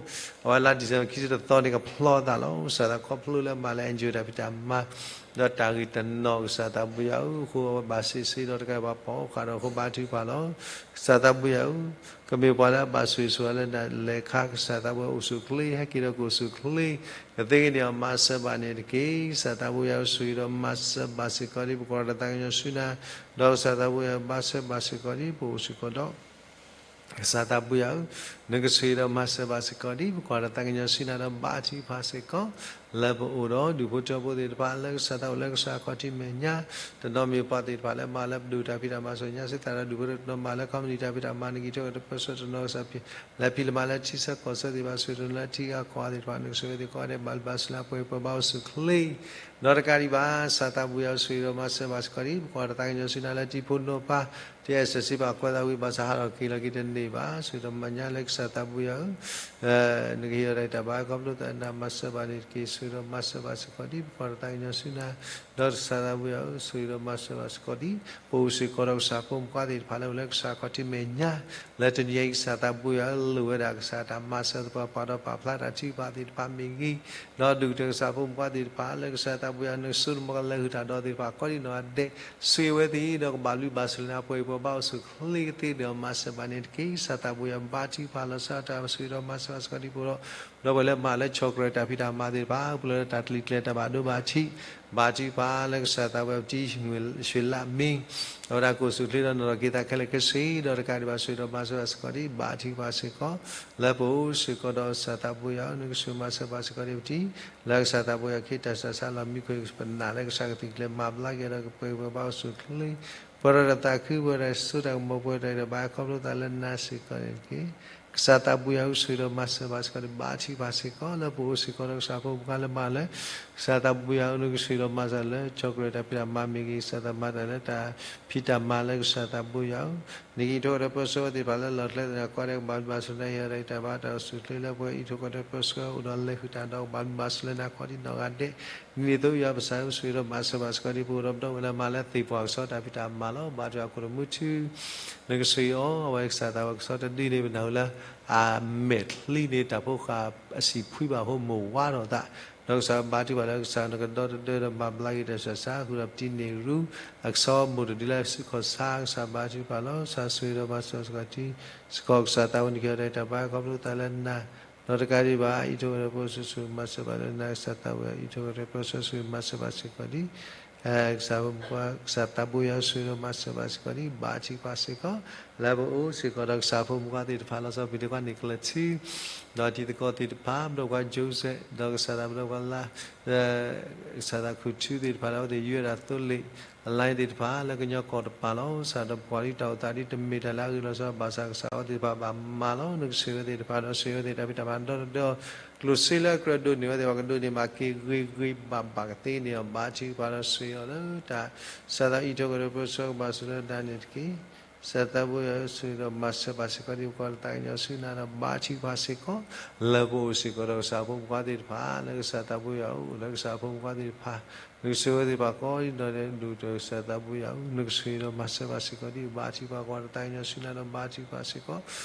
အဝဲလါ December ခံဆံတသီန့ၣ် ကဖျီသးလီၤ. ကစၢ်သးခီဖျိလၢမၤလၢ NGO တၢ်ဖံးတၢ်မၤ ဒီးတၢ်ဂ့ၢ်တနီၤ ကစၢ်သးဘိယွၤဧၢ အဃိအဝဲဘၣ်ဆ့ဆ့ဒီးတကးဘၣ် ပိာ်အိၣ်ဃာ်ဒီးအဃိ ဘါထုကဖၣ်လီၤ. ကစၢ်သးဘိယွၤဧၢ ကမ့ၢ်ပှၤလၢအဘၣ်ဆိၣ်ဂ့ၤဆိၣ်ဝါလၢနလဲၤခါ ကစၢ်သးဘိယွၤ အိၣ်ဆူၣ်အိၣ်ချ့ ဟဲက့ၤဒီးကအိၣ်ဆူၣ်အိၣ်ချ့ ကသ့ကန့ၢ်အီၤ မၤစၢၤဘၣ်န့ၣ်တက့ၢ်. ကစၢ်သးဘိယွၤဧၢ ဆိၣ်ဂ့ၤဒီးမၤစၢၤဘၣ်စ့ၢ်ကီးဒံး ပကွၢ်ဒီးတၢ်သးကညီၤဆူနၤ ဒီးကစၢ်သးဘိယွၤ ဘါစၢၤဘၣ်စ့ၢ်ကီးဒံး ပအိၣ်စ့ၢ်ကီးဒီး ကစၢ်သးဘိယွၤဧၢ နကဆိၣ်ဂ့ၤဒီးမၤစၢၤဘၣ်စ့ၢ်ကီးဒံး ပကွၢ်တၢ်သးကညီၤဆူနၤဒီးဘါထုကဖၣ်စ့ၢ်ကီး လၢပအိၣ်ဒီးဒူၣ်ဖိထၢဖိသ့ၣ်တဖၣ် လၢကစၢ်သးအိၣ်လၢကစၢ်ခီၣ်ထံးမဲာ်ညါ တနီၤမ့ၢ်ပှၤသ့ၣ်တဖၣ်လၢမၤလၢပဒိၣ်တၢ်ဖံးတၢ်မၤ စီၤညါစ့သးဒီးဒူၣ်ဖိထၢတနီၤမၤလၢခီပနံၣ်တၢ်ဖံးတၢ်မၤ နကဟံးထီၣ်ကဒီးပၢဆှၢတနီၤကစၢ်ဖံး လၢဖံးလၢမၤလၢထံဆၢကီၢ်ဆၢသ့ၣ်တဖၣ် ဆိၣ်ဂ့ၤဒီးလၢထံဂၤကီၢ်ဂၤသ့ၣ်တဖၣ် နကဆိၣ်ဂ့ၤသ့ၣ်ကီးဒဲး ဘၣ်လုၢ်ဘၣ်စူၢ်လၢပှဲၤပှဲၤဘါအိၣ်ဆူၣ်ချ့ ဒီးတကးဒံးဘၣ် ကစၢ်သးဘိယွၤဧၢ ဆိၣ်ဂ့ၤဒီးမၤစၢၤဘၣ်စ့ၢ်ကီးဒံး ပကွၢ်တၢ်သးကညီၤဆူနၤလၢတံၤဖိနိးဖါ တအဲၣ်စၢၤစံးဘၣ်ကွဲးသးဝံၤ ဘၣ်ဆၣ်ဟးထီၣ်က့ၤလီၤက့ၤတန့ၢ်ဘၣ် ဆိၣ်ဂ့ၤဒီးမၤညါလၢကစၢ်သးဘိယွၤဧၢ နကဟ့ၣ်အီၤတၢ်ဂံၢ်တၢ်ဘါ ခီဖျိသးနၤမၤစၢၤဘၣ်န့ၣ်တက့ၢ် ဆိၣ်ဂ့ၤဒီးမၤစၢၤဘၣ်စ့ၢ်ကီးဒံး ပကွၢ်တၢ်သးကညီၤဆူနၤ ဒီးကစၢ်သးဘိယွၤဧၢ ဆိၣ်ဂ့ၤဒီးမၤစၢၤဘၣ်စ့ၢ်ကီးဒံး ပအိၣ်စ့ၢ်ကီးဒီးကစၢ်ဖိမုၣ်ခွါသ့ၣ်တဖၣ်လၢအိၣ်လၢကစၢ်ခီၣ်ထံးမဲာ်ညါ လၢတနံၤအံၤကစၢ်သးဘိယွၤဧၢ လိၣ်ဝဲဒၣ်ကစၢ်တၢ်မၤစၢၤသပှၢ်ပှၢ်ဒီးပာ်ဖျါတၢ်ထုကဖၣ်သ့ၣ်တဖၣ်မ့ၢ်ဂ့ၤ ဒီးဒူၣ်ကတၢၢ်ကစၢ်ဖိမုၣ်ခွါသ့ၣ်တဖၣ် လၢကစၢ်သးဘိယွၤ နကစိတမီၤကလဲၤဟုၣ်တၢ်ဒီးသ့ၣ်တဖၣ် ကီးဒံးနီၢ်ဂၤဒဲး ဆိၣ်ဂ့ၤဝဲသ့ၣ်ဒီးကဘၣ်ဘျုးဘၣ်ဆိၣ်လၢနၤ ပှဲၤပှဲၤဘါအိၣ်ဆူၣ်ချ့ကသ့ဒီးမၤစၢၤဘၣ်န့ၣ်တက့ၢ် ကစၢ်သးဘိယွၤ ဘါထုကဖၣ်လီၤဆီဒၣ်တၢ် ဆိၣ်ဂ့ၤဒီးမၤစၢၤဘၣ်စ့ၢ်ကီးဒံး ပအိၣ်ဒီး ဒီပုၢ်ဝဲၢ်လၢမၤလၢဆီၣ်ကြၢးတၢ်ဖံးတၢ်မၤသ့ၣ်တဖၣ် ပှၤလၢတၢ်တလံၤကျဲၤတၢ်ဘၣ်ဒိဘၣ်ထံး ဘါထုကဖၣ်လၢကစၢ်သးဘိယွၤ ပတံၤ ရွှေလမင်း အဝဲဒၣ်ကအိၣ်ဆူၣ်ချ့ဒီးနီၢ်ထီၣ်က့ၤသးခဲလၢာ်ခဲဆ့ ဒီးတကးဒံးဘၣ် ဆိၣ်ဂ့ၤဒီးမၤစၢၤဘၣ်စ့ၢ်ကီးဒံး ဘါထုကဖၣ်စ့ၢ်ကီး လၢပအိၣ်စ့ၢ်ကီးဒီးကစၢ်သးဘိယွၤဧၢ နကဆိၣ်ဂ့ၤမၤစၢၤဘၣ်စ့ၢ်ကီးဒံးပတံၤ လၢကစၢ်သးဘိယွၤ ခ့တၢ်ဆူးတၢ်ဆါလီၤမံခိၣ် ပနာ်လၢကစၢ်ကသံၣ်ကျဲၤမၤဘျါက့ၤဒီးကပှဲၤပှဲၤဘါအိၣ်ဆူၣ်ချ့ ပှဲၤဒီးတၢ်သးခု ပှဲၤဒီးတၢ်စိတၢ်ကမီၤ ပှဲၤဒီးတၢ်ဂံၢ်တၢ်ဘါ ခီဖျိသးလၢနၤစ့ၢ်ကီးန့ၣ်တက့ၢ်. ကစၢ်သးဘိယွၤဧၢ ဆိၣ်ဂ့ၤဒီးမၤစၢၤဘၣ်စ့ၢ်ကီးဒံး ဘါထုကဖၣ်စ့ၢ်ကီး လၢပအိၣ်စ့ၢ်ကီးဒီးကစၢ်ဖိမုၣ်ခွါလၢမၤလၢ ကစၢ်သးဘိယွၤဧၢ နကဆိၣ်ဂ့ၤဒီးမၤစၢၤလၢ ဆီၣ်ကြၢးတၢ်ဖံးတၢ်မၤမ့ၢ်ဂ့ၤ ကစၢ်သးမၤတၢ်လၢတၢ်ဖံးတၢ်မၤလၢကစၢ်သးဘိယွၤဧၢ နကဟံးထီၣ်ကဒီးပၢဆှၢဝဲသ့ၣ်တဖၣ်လၢလီၢ်ကျဲသ့ၣ်တဖၣ် ကီးဒဲးကဘၣ်ဘျုးဘၣ်ဆိၣ်လၢနၤ ဟ့ၣ်အီၤတၢ်ဂံၢ်တၢ်ဘါတၢ်အိၣ်ဆူၣ်ချ့လၢပှဲၤ ဟံးထီၣ်ကဒီးပၢဆှၢအိၣ်ဒီးလဲၤဟုၣ်တၢ်ဒီး ကဘၣ်ဘျုးဘၣ်ဆိၣ်လၢနၤခီဒံးနီၢ်ဂၤဒဲး ဒ်န့ၣ်အသိး ယွၤပကစၢ်ဧၢ ဆိၣ်ဂ့ၤဒီးမၤစၢၤဘၣ်စ့ၢ်ကီးဒံး ပအိၣ်ဒီးပဒီပုၢ်ဝဲၢ်လၢမၤလၢသ့ၣ်ပှၢ်ကစီဒီတၢ်ဖံးတၢ်မၤလီၤ. ဘါထုကဖၣ်ခိၣ်တမူထူ နကဆိၣ်ဂ့ၤအီၤ အဝဲကစၢ်သးဝဲကစီဒီတဒုန့ၣ် ပနၢ်ဟူလၢ အမဲာ်ချံန့ၣ် တၢ်ဖိဃာ်အစံာ်ဖှံဘၣ်ဖိမိၢ်ဝါထီၣ်သး ဒီးကစၢ်ဘါထုကဖၣ်လၢကစၢ်နကဒီတဒၢဒီးမၤဘျါက့ၤတၢ်ဆူးတၢ်ဆါ ဃုာ်ဒီးပတံၤန့ၢ်ရူ အကဆီမိၢ်တဒုလၢစုခီၣ်ဆါ ကစၢ်ဘါထုကဖၣ်လီၤ. ကစၢ်ဆိၣ်ဂ့ၤဒီးမၤစၢၤဘၣ်စ့ၢ်ကီးဒံး စ့ၢ်ကီးကစၢ်သးဝဲန့ၣ် ကဟ့ၣ်အီၤတၢ်ဂံၢ်တၢ်ဘါ ခီဖျိသးလၢနၤ ဒီးတကးဒံးဘၣ် အံးထွဲကဒီးပၢဆှၢ ဆိၣ်ဂ့ၤမၤစၢၤဘၣ်လၢနၤ ကစၢ်သးဝဲ အံးထွဲကဒီးပၢဆှၢ ဆိၣ်ဂ့ၤမၤစၢၤဘၣ်စ့ၢ်ကီးဒံး ကစၢ်ဖိမုၣ်ခွါ ကစၢ်သးဘိယွၤ ဆိၣ်ဂ့ၤဒီးမၤစၢၤဘၣ်စ့ၢ်ကီးဒံး ဘါထုကဖၣ်စ့ၢ်ကီး လၢပအိၣ်စ့ၢ်ကီးဒီးကစၢ်ဖိမုၣ်ခွါသ့ၣ်တဖၣ် လီၤဆီဖံးတခွါန့ၣ်ကျၢၢ်ထံ ဒီးတံၤသကိးသ့ၣ်တဖၣ် ပဒီပုၢ်ဝဲၢ် Joseph ဒီးကစၢ်သးပဒီပုၢ်ဝဲၢ်လၢ ကစၢ်သးခူၣ်ထူသ့ၣ်တဖၣ် လၢအဝဲသ့ၣ်ယုၢ်ဝဲဒၣ်သိလ့ၣ် အလါသ့ၣ်တဖၣ် လၢကညီကီၢ်တပၤလီၤ. ကစၢ်ဒီးပကွၢ်ဒံးတၢ်အိၣ်သးဒ်တမ့ၢ်တၢ်လၢအဂ့ၤလီၤဆီ ဘၣ်ဆၣ်ကစၢ်အဝဲသ့ၣ်တဖၣ်ဘၣ်မၤလီၤ. နကဆိၣ်ဂ့ၤဝဲသ့ၣ်တဖၣ်ဒီးဆိၣ်ဂ့ၤဝဲသ့ၣ်တၢ်ဖံးတၢ်မၤ ဒီတဒၢအီၤ ကျိၣ်စ့လၢအကြၢးဒိးန့ၢ်ဝဲသ့ၣ်တဖၣ် ကဒိးန့ၢ်ဘၣ်က့ၤဂ့ၤဂ့ၤဘၣ်ဘၣ်ကသ့န့ၢ်အီၤ ဘါထုကဖၣ်ဒီးဆိၣ်ဂ့ၤအီၤလၢတၢ် ကစၢ်သးအံးထွဲကဒီးပၢဆှၢကဘၣ်ဆိၣ်လၢနၤန့ၣ်တက့ၢ်. ကစၢ်သးဘိယွၤဧၢ ဆိၣ်ဂ့ၤဒီးမၤစၢၤဘၣ်စ့ၢ်ကီးဒံး ပကွၢ်တၢ်သးကညီၤဆူနၤဒီးဘါထုကဖၣ်စ့ၢ်ကီး လၢပအိၣ်စ့ၢ်ကီးဒီးကစၢ်ဖိမုၣ်ခွါသ့ၣ်တဖၣ် လၢကစၢ်သးဘိယွၤအိၣ်လၢကစၢ်ဖိမုၣ်ခွါသ့ၣ်တဖၣ် နကဆိၣ်ဂ့ၤဝဲသ့ၣ်တဖၣ်ကိးဒ်နီၢ်ဂၤဒဲး ဒိၣ်ကတၢၢ်ကစၢ်သးဘိယွၤဧၢ နကဆိၣ်ဂ့ၤဒီးမၤစၢၤဘၣ်စ့ၢ်ကီးဒံး ဘါထုကဖၣ် ကွၢ်တၢ်သးကညီၤဆူနၤဒီးဘါထုကဖၣ်စ့ၢ်ကီး လၢပအိၣ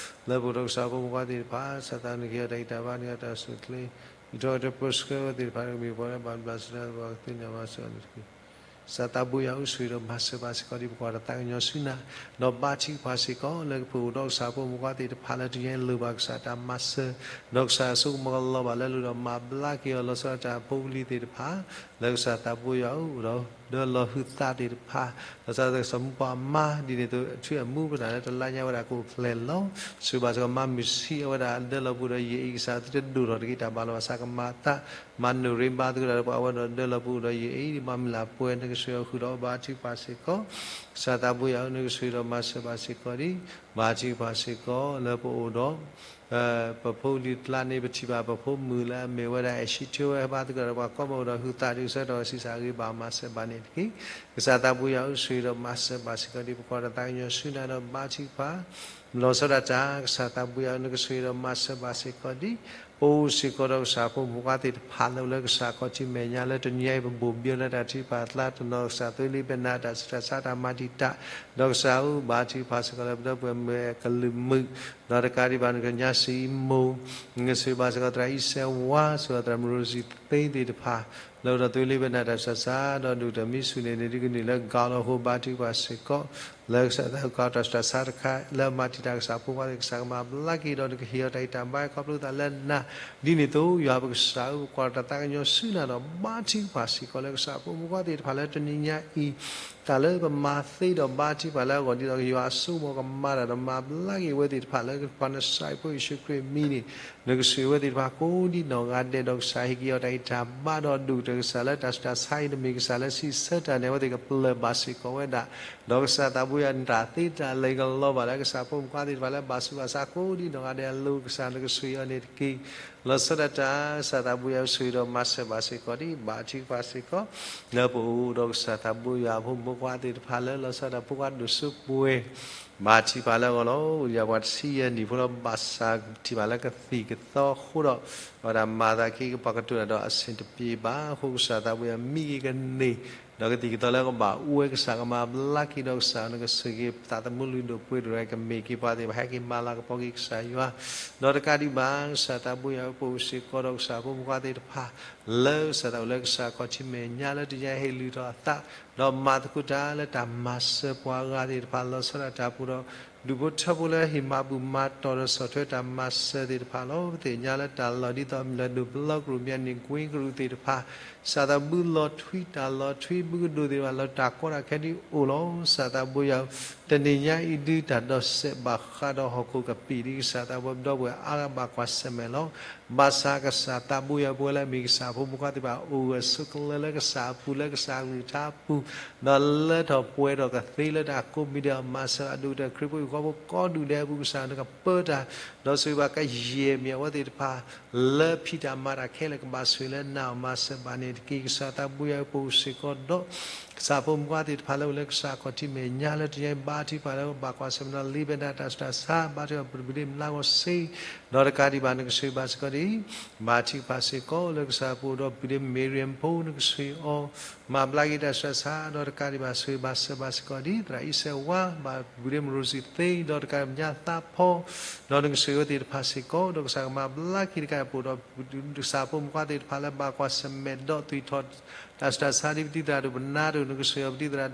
်ဒီးကစၢ်ဖိမုၣ်ခွါသ့ၣ်တဖၣ် ကစၢ်သးနကဟ့ၣ်အီၤတၢ်ဂံၢ်တၢ်ဘါ နကဟ့ၣ်အီၤတၢ်အိၣ်ဆူၣ်ချ့ အံးထွဲကဒီးပၢဆှၢဝဲသ့ၣ်တဖၣ် ကမ့ၢ်ပှၤလၢဘၣ်ဘျုးဘၣ်ဆိၣ်လၢပှၤကသ့ၣ်ညါဘၣ်ဆိၣ်ဂ့ၤန့ၣ်တက့ၢ်. ကစၢ်သးဘိယွၤဧၢ ဆိၣ်ဂ့ၤဒီးမၤစၢၤဘၣ်စ့ၢ်ကီးဒံး ပကွၢ်တၢ်သးကညီၤဆူနၤ ဒီးဘါထုကဖၣ်စ့ၢ်ကီး လၢပအိၣ်ဒီးကစၢ်ဖိမုၣ်ခွါသ့ၣ်တဖၣ် လၢတနံၤအံၤလိၣ်ဘၣ်ကစၢ်တၢ်မၤစၢၤ ဒီးကစၢ်အစိကမီၤကလီၤဘၣ်လၢအလိၤဒီးမၤဘျါက့ၤအီၤ လီၤဆီဒၣ်တၢ်ဖိပလံၤသ့ၣ်တဖၣ် လၢကစၢ်သးဘိယွၤဧၢ အိၣ်ဒီး ဒၢလီၤဟုးသးသ့ၣ်တဖၣ် လီၤဆီဒၣ်တၢ်ကစီၣ်မူၤပှၤမါ ဒ်န့ၣ်အသိး အထွံၣ်အမူပတၢ်လၢတလါညါဝဲဒၣ်ကအိၣ်ဖျဲၣ်လီၤ. ဆိၣ်ဂ့ၤဘၣ်စ့ၢ်ကီး မၤမုာ်ဆံးအဝဲဒၣ် ဒၢလီၤပူၤဒီးယအံၤ ကစၢ်သုတဒိၣ်ထီၣ်တဂ့ၤ တၢ်ဘၣ်လီၤဘၣ်စးကမၤအသး မၤနၢၤရ့ဘါသကိးတၢ်ဒီးပှၤဝဲဒီး ဒၢလီၤပူၤဒီးယအံၤ ဒ်မၤမုာ်လၢ်ပှဲၤ နကဆိၣ်ဂ့ၤအီၤဃုာ်ဒီးဘါထုကဖၣ်စ့ၢ်ကီး ကစၢ်သးဘိယွၤဧၢ နကဆိၣ်ဂ့ၤဒီးမၤစၢၤဘၣ်စ့ၢ်ကီးဒံး ဘါထုကဖၣ်စ့ၢ်ကီး လၢပအိၣ်ဒီး ပဖိပလံၤတကျါန့ၣ် ပထံၣ်ဘၣ်ပဖိမုၣ်လၢအမ့ၢ်ဝဲဒၣ် အဲၣ်ဆံထၢဝဲဘါသကိးဒီးပှၤကိးမုၢ်ဒီး ဟုးသးဒုးဆၢထီၣ်ဆံးစၢ်ဂ့ၤဘၣ်မၤစၢၤဘၣ်န့ၣ်တက့ၢ်. ကစၢ်သးဘိယွၤဧၢ ဆိၣ်ဂ့ၤဒီးမၤစၢၤဘၣ်စ့ၢ်ကီးဒံး ပကွၢ်တၢ်သးကညီၤဆူနၤဒီးဘါထုကဖၣ် လီၤဆီဒၣ်တၢ် ကစၢ်သးဘိယွၤဧၢ နကဆိၣ်ဂ့ၤဒီးမၤစၢၤဘၣ်စ့ၢ်ကီးဒံး ပအိၣ်စ့ၢ်ကီးဒီးကစၢ်ဖိမုၣ်ဖိခွါသ့ၣ်တဖၣ်လၢအိၣ်လၢကစၢ်ခီၣ်ထံးမဲာ်ညါလၢတနံၤအံၤ ပဘိၣ်ဘံလၢတၢ်ထုကဖၣ်အကျါ တနီၤကစၢ်သုလ့ပနၢ်တၢ်ဆူးတၢ်ဆါတၢ်မၤတံာ်တာ် ဒီးကစၢ်ဧၢ ဘါထုကဖၣ်စ့ၢ်ကီးလၢပဒီပုၢ်ဝဲၢ်မ့ၢ်ကလုာ်မုာ် ဒီးတကးဒံးဘၣ် နကညါစံမိၢ် နဆိၣ်ဂ့ၤဘၣ်စ့ၢ်ကီးသရၣ်အံၤစဲဝါ ဆိၣ်ဂ့ၤသရၣ်မုၣ်ရိစံသ့သ့ၣ်တဖၣ် လၢအိၣ်ဒီးသုလ့ပနၢ်တၢ်ဆူးတၢ်ဆါ ဒီးဒုၣ်ဒါမံဆူၣ်န့ၣ် နဒုးကနုာ်လၢကီလီၤအဃိ ဘါထုကဖၣ်စ့ၢ်ကီး လၢကစၢ်သးကီတၢ်ဆူးတၢ်ဆါတခါ လၢအမၤတံာ်တာ်ကစၢ်ဖိခွါသ့ၣ် ကစၢ်ကမၤဘျါက့ၤဒီး နကဟ့ၣ်အီၤတၢ်ဂံၢ်တၢ်ဘါခီဖျိသးလၢနၤ ဒ်န့ၣ်အသိး ယွၤပကစၢ်ဧၢ ပကွၢ်တၢ်သးကညီၤဆူနၤဒီး ဘါထုကဖၣ်စ့ၢ်ကီးလၢကစၢ်ဖိမုၣ်ဖိခွါသ့ၣ်တဖၣ်လၢတနံၤညါအံၤ တၢ်လၢပမၤသ့ဒီးဘါထုကဖၣ်လၢအဂီၢ် ဒ်သိးယွၤအစိကမီၤကမၤတၢ်ဒီးမၤဘျါက့ၤအဝဲသ့ၣ်တဖၣ်လၢပှၤနစၤရ့းဖိယ့ၣ်ၡူးခရံာ်အမံၤန့ၣ်, နကဆှၢအဝဲသ့ၣ်တဖၣ်ကိးဒ်နီၢ်ဂၤဒဲး ဒီးကစၢ်ဟ့ၣ်က့ၤအီၤတၢ်ဂံၢ်တၢ်ဘါဒီးဒိၣ်ကတၢၢ် ကစၢ်လၢတၢ်ဆူးတၢ်ဆါအံၤ တမ့ၢ်ကစၢ်လၢစံးဆၢတၢ်န့ၣ် အဝဲသ့ၣ်ကပျၢၢ်ဘၣ်စ့ၢ်ကီးဝဲဒၣ်, ဒီးကစၢ်သးဘိယွၤနတၢ်သ့တၢ်လၢာ်ကလီၤဘၣ်လၢ ကစၢ်ဖိမုၣ်ဖိသ့ၣ်တဖၣ်လၢဘၣ်ဆူးဘၣ်ဆါကိးဒ်နီၢ်ဂၤဒဲးအလိၤ ကစၢ်နကဆှၢအီၤန့ၣ်တက့ၢ်. လီၤဆီဒၣ်တၢ် ကစၢ်သးဘိယွၤဆိၣ်ဂ့ၤဒီးမၤစၢၤဘၣ်စ့ၢ်ကီးဒ် ဘါထုကဖၣ်စ့ၢ်ကီး လၢပအိၣ်ဒီးကစၢ်သးဘိယွၤအဖိမုၣ်ဖိခွါသ့ၣ်တဖၣ်လၢ လီၤဆီဒၣ်တၢ်ဖိခွါဒိၣ်စိပှဲၤ ဘါထုကဖၣ်လၢအဂီၢ်လီၤ. အိၣ်ယၤပှၤတဆံယဲၢ်နံၣ်ဖိလီၤ ဘၣ်ဆၣ်ထံၣ်ဘၣ်လၢကသံၣ်ကသီအဃိဒီး အဝဲဒၣ်မၤသးက့ၤကပှၤကတိၤတၢ်ဒီးအဆင်တပြေဘၣ်အဃိ ကစၢ်သးဘိယွၤမံက့ၤကန့ၢ် ဒီးကသံၣ်ကသီလၢကဘၣ်အိၣ်ဝဲ ကစၢ်ကမၤဘျါက့ၤဒီး ကစၢ်နကဆှၢက့ၤသးသမူလုၢ်ဒိၣ်ပှ့ၤဒိၣ် ကမ့ၢ်က့ၤပှၤသ့ၣ်တဖၣ်ဟဲက့ၤမၤလၤကပီၤက့ၤကစၢ်ယွၤ ဒီးတကးဒံးဘၣ် ကစၢ်သးဘိယွၤပအိၣ်စ့ၢ်ကီးဒီးကစၢ်ဖိမုၣ်ဖိခွါသ့ၣ်တဖၣ် လၢကစၢ်သးအိၣ်လၢကစၢ်ခီၣ်ထံးမဲာ်ညါလၢတနံၤအံၤဟ့ၣ်လုၢ်ထီၣ်အသး ဒီးမၤသကိးတၢ်လၢတၢ်မၤစၢၤပှၤအဂၤသ့ၣ်တဖၣ် လီၤဆီဒၣ်တၢ်ပူၤဒီး ဒူၣ်ဖိထၢဖိလၢဟ့ၣ်မၤဘူၣ်မၤတီၢ်ဒီးဆီၣ်ထွဲတၢ်မၤစၢၤသ့ၣ်တဖၣ်လီၤ. ပသ့ၣ်ညါလၢတၢ်လီၢ်ဒ်သိးလၢဒိၣ်ပလီကရူၢ်မၠဲၣ်န့ၣ် ကွ့ကရူၢ်သ့ၣ်တဖၣ် ကစၢ်သးဘုလီၤထွံတၢ်လီၤထွံဘုကဒိၣ်သ့ၣ်တဖၣ်လၢတၢ်ကီတၢ်ခဲဒ်အိၣ်လီၤ. ကစၢ်သးဘိယွၤ တနံၤညါအံၤဒုး တၢ်ဒီးစဲးဘၣ်ဃးဒီးဟီၣ်ခိၣ်ကပံာ်ဒ်ကစၢ်သးဘိပဒီပုၢ်ဝဲၢ်အါဂၤဘၣ်ကွၢ်ဆၢၣ်မဲာ်လီၤ. ဘၣ်ဆၣ်ကစၢ်သးဘိယွၤပဝဲလၢအမ့ၢ်ကစၢ်ဖိမုၣ်ဖိခွါသ့ၣ်တဖၣ် အိၣ်ဂၢၢ်ဆိးကျၢၤလၢကစၢ်အပူၤ လၢကစၢ်အကလုၢ်ကထါအပူၤ ဒီးလၢထီၣ်ပှဲၤထီၣ်ကသ့လၢတၢ်ကိးမံၤဒဲးအမၤစၢၤအဒိၣ်ကတၢၢ် ခရံာ်ဖိဟံၣ်ဖိဃီဖိကိးဒူၣ်ဒဲးအပူၤ ကစၢ်နကပၢတၢ် ဒီးဆိၣ်ဂ့ၤဘၣ်ကယဲၢ်မ့ၢ်အဝဲသ့ၣ်တဖၣ် လၢဖံးတၢ်မၤတၢ်ခဲလၢာ်ကဘၣ်ဆိၣ်ဂ့ၤလၢနၤအီၤမၤစၢၤဘၣ်န့ၣ်တက့ၢ်. ကစၢ်သးဘိယွၤပအိၣ်စ့ၢ်ကီးဒီး ကစၢ်ဖိမုၣ်ဖိခွါသ့ၣ်တဖၣ်လၢအိၣ်လၢကစၢ်ခီၣ်ထံးမဲာ်ညါလၢတနံၤအံၤ ဘါထုကဖၣ်လၢဘၣ်ကွၢ်ဆၢၣ်မဲာ်ဒီး လံာ်ဘဲဒၣ်တၢ်ဆူးတၢ်ဆါ ဘါထုကဖၣ်ပဒုးပဒ့မနါဂီၢ်စ့ၢ် ဒီးတကးဒံးဘၣ်နကဆိၣ်ဂ့ၤဘၣ်စ့ၢ်ကီးဒ် ဘါထုကဖၣ်စ့ၢ်ကီးလၢကစၢ်ပအိၣ်ဒီးပဒ့မ့ၢ်ရံၣ်ဖိ နကဆိၣ်ဂ့ၤအီၤ မၤဘျါက့ၤတၢ်ဆူးတၢ်ဆါ ဒီးတကးဒံးဘၣ်ဆိၣ်ဂ့ၤဘၣ်စၢၤဘၣ်စ့ၢ်ကီးဒ် သရၣ်အံၤစဲးဝါ ဘၣ်ပဒ့မ့ၢ်ရိစံသ့ ဒီးတကးဒံးဘၣ်ညါသးဖီ ဒီးနကဆိၣ်ဂ့ၤဝဲသ့ၣ်တဖၣ်စ့ၢ်ကီး ဒီးကစၢ်ကမၤဘျါက့ၤတကးပအိၣ်ဒီး ကစၢ်ဖိမုၣ်ဖိခွါသ့ၣ်တဖၣ်လၢဘၣ်ကွၢ်ဆၢၣ်မဲာ်ဒီးသွံၣ်ထီၣ် တၢ်ဆူးတၢ်ဆါဒ်ပတံၤသရၣ်ဒိၣ်ပနါဒိၣ် နကဆိၣ်ဂ့ၤအီၤပတံၤသရၣ်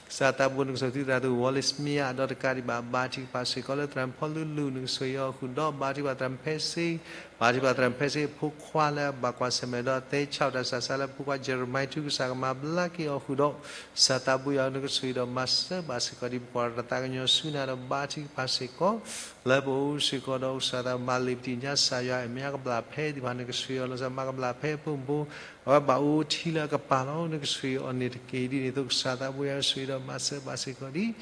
ကစၢ်သးဘိ နကဆိၣ်ဂ့ၤပတံၤသရၣ်ဒိၣ် ဝီလ့စမံယါ ဒီးတကးဒံးဘၣ် ဘါထုကဖၣ်စ့ၢ်ကီးလၢသရၣ်ဖီလူလူ နကဆိၣ်ဂ့ၤအီၤဃုာ်ဒီး ဘါထုကဖၣ်သရၣ်ဖဲစ့ ဘါထုကဖၣ်သရၣ်ဖဲစ့အဖိခွါလၢဘၣ်ကွၢ်ဆၢၣ်မဲာ်ဒီးသဲဆါတၢ်ဆူးတၢ်ဆါလၢဖိခွါယရမံထူ ကစၢ်ကမၤဘျါက့ၤအီၤဃုာ်ဒီး ကစၢ်သးဘိယွၤ နကဆိၣ်ဂ့ၤဒီးမၤစၢၤဘၣ်စ့ၢ်ကီးဒ်ပကွၢ်တၢ်သးကညီၤဆူနၤဒီးဘါထုကဖၣ်စ့ၢ်ကီး လၢပအိၣ်စ့ၢ်ကီးဒီးကစၢ်သးမၤလ့ၤပတံၢ်ညါကစၢ်ယွၤ အမ့ၢ်ကဘျၣ်ဖဲသ့ၣ်တဖၣ် နကဆိၣ်ဂ့ၤအီၤလီၤဆီ မၤကဘျၣ်ဖဲအဖိမုၣ်ဖိ အဝဲဘၣ်အိၣ်ထံလၢအကပၤလီၤ နကဆိၣ်ဂ့ၤအီၤန့ၣ်တက့ၢ်. ဒ်န့ၣ်အသိးကစၢ်သးဘိယွၤ ဆိၣ်ဂ့ၤဒီးမၤစၢၤဘၣ်စ့ၢ်ကီးဒ်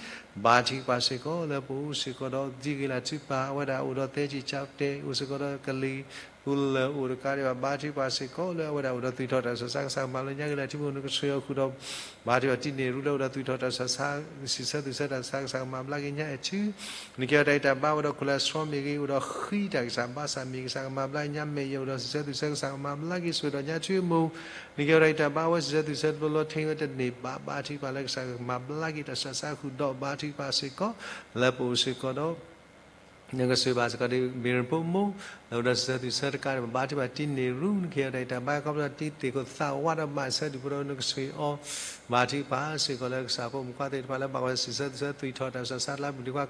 ဘါထုကဖၣ်စ့ၢ်ကီး လၢပအိၣ်စ့ၢ်ကီးဒီးတံၤဂ့ၤလၢ်ထုကဖၣ် အဝဲဒၣ်အိၣ်ဒီးသဲစ့ၣ်ကၠီတဲာ် အိၣ်စ့ၢ်ကီးဒီးကလံၤ ပူၤလၢအိၣ်တကးဒံးဘၣ် ဘါထုကဖၣ်စ့ၢ်ကီး လၢအဝဲဒၣ်အိၣ်ဒီးသွံၣ်ထီၣ်တၢ်ဆူးတၢ်ဆါ ကစၢ်ကမၤလၢညါဂ့ၤလၢ်ထံဖိ နကဆိၣ်ဂ့ၤအီၤဃုာ်ဒီး ဘါထုကဖၣ်တံၢ်န့ၢ်ရူလၢအိၣ်ဒီးသွံၣ်ထီၣ်တၢ်ဆူးတၢ်ဆါ စံးဆၢသွံၣ်ဆၢတၢ်ဆါ ကစၢ်ကမၤဘျါက့ၤညါအဲၣ်ထူ နကဲအီၤတၢ်ဂံၢ်တၢ်ဘါဝဲဒီးခိၣ်လၢအဆှီမ့ၢ်ဂ့ၤ အိၣ်ဒီးဃံတၢ်ကစၢ်ဘါစၢ်မ့ၢ်ဂ့ၤ ကစၢ်ကမၤဘျါက့ၤညါ မဲာ်ယဲၢ်အိၣ်ဒီးစံးဆၢသွံၣ်ဆၢ ကစၢ်ကမၤဘျါက့ၤ ဆိၣ်ဂ့ၤဒီးညါထူအမူး နကဲအီၤတၢ်ဂံၢ်တၢ်ဘါဝဲ စံးဆၢသွံၣ်ဆၢတဘျီဘျီ ထဲဝဲတန့ၢ်ဘၣ် ဘါထုကဖၣ်လၢကစၢ်ကမၤဘျါက့ၤတၢ်ဆူးတၢ်ဆါဃုာ်ဒီး ဘါထုကဖၣ်စ့ၢ်ကီး လၢပအိၣ်စ့ၢ်ကီးဒီး နကဆိၣ်ဂ့ၤဘၣ်စ့ၢ်ကီးဒ် မ့ၢ်ရံၣ်ဖိမူး လၢအိၣ်ဒီးစံးဆၢသွံၣ်ဆၢတကးဒံးဘၣ် ဘါထုကဖၣ်တံၢ်န့ၢ်ရူ နကဲအီၤတၢ်ဂံၢ်တၢ်ဘါ ခီဖျိတံၤသ့ၣ်ခိၣ်သးဝးဒီးဘၣ်ဆၢဒံးဖိဒီး နကဆိၣ်ဂ့ၤအီၤ ဘါထုကဖၣ်စ့ၢ်ကီးလၢကစၢ်ဖိမုၣ်ဖိခွါသ့ၣ်တဖၣ်လၢဘၣ်ကွၢ်စံးဆၢသွံၣ်ဆၢ သွံၣ်ထီၣ်တၢ်ဆူးတၢ်ဆါလၢ ပူၤဒံးခွါ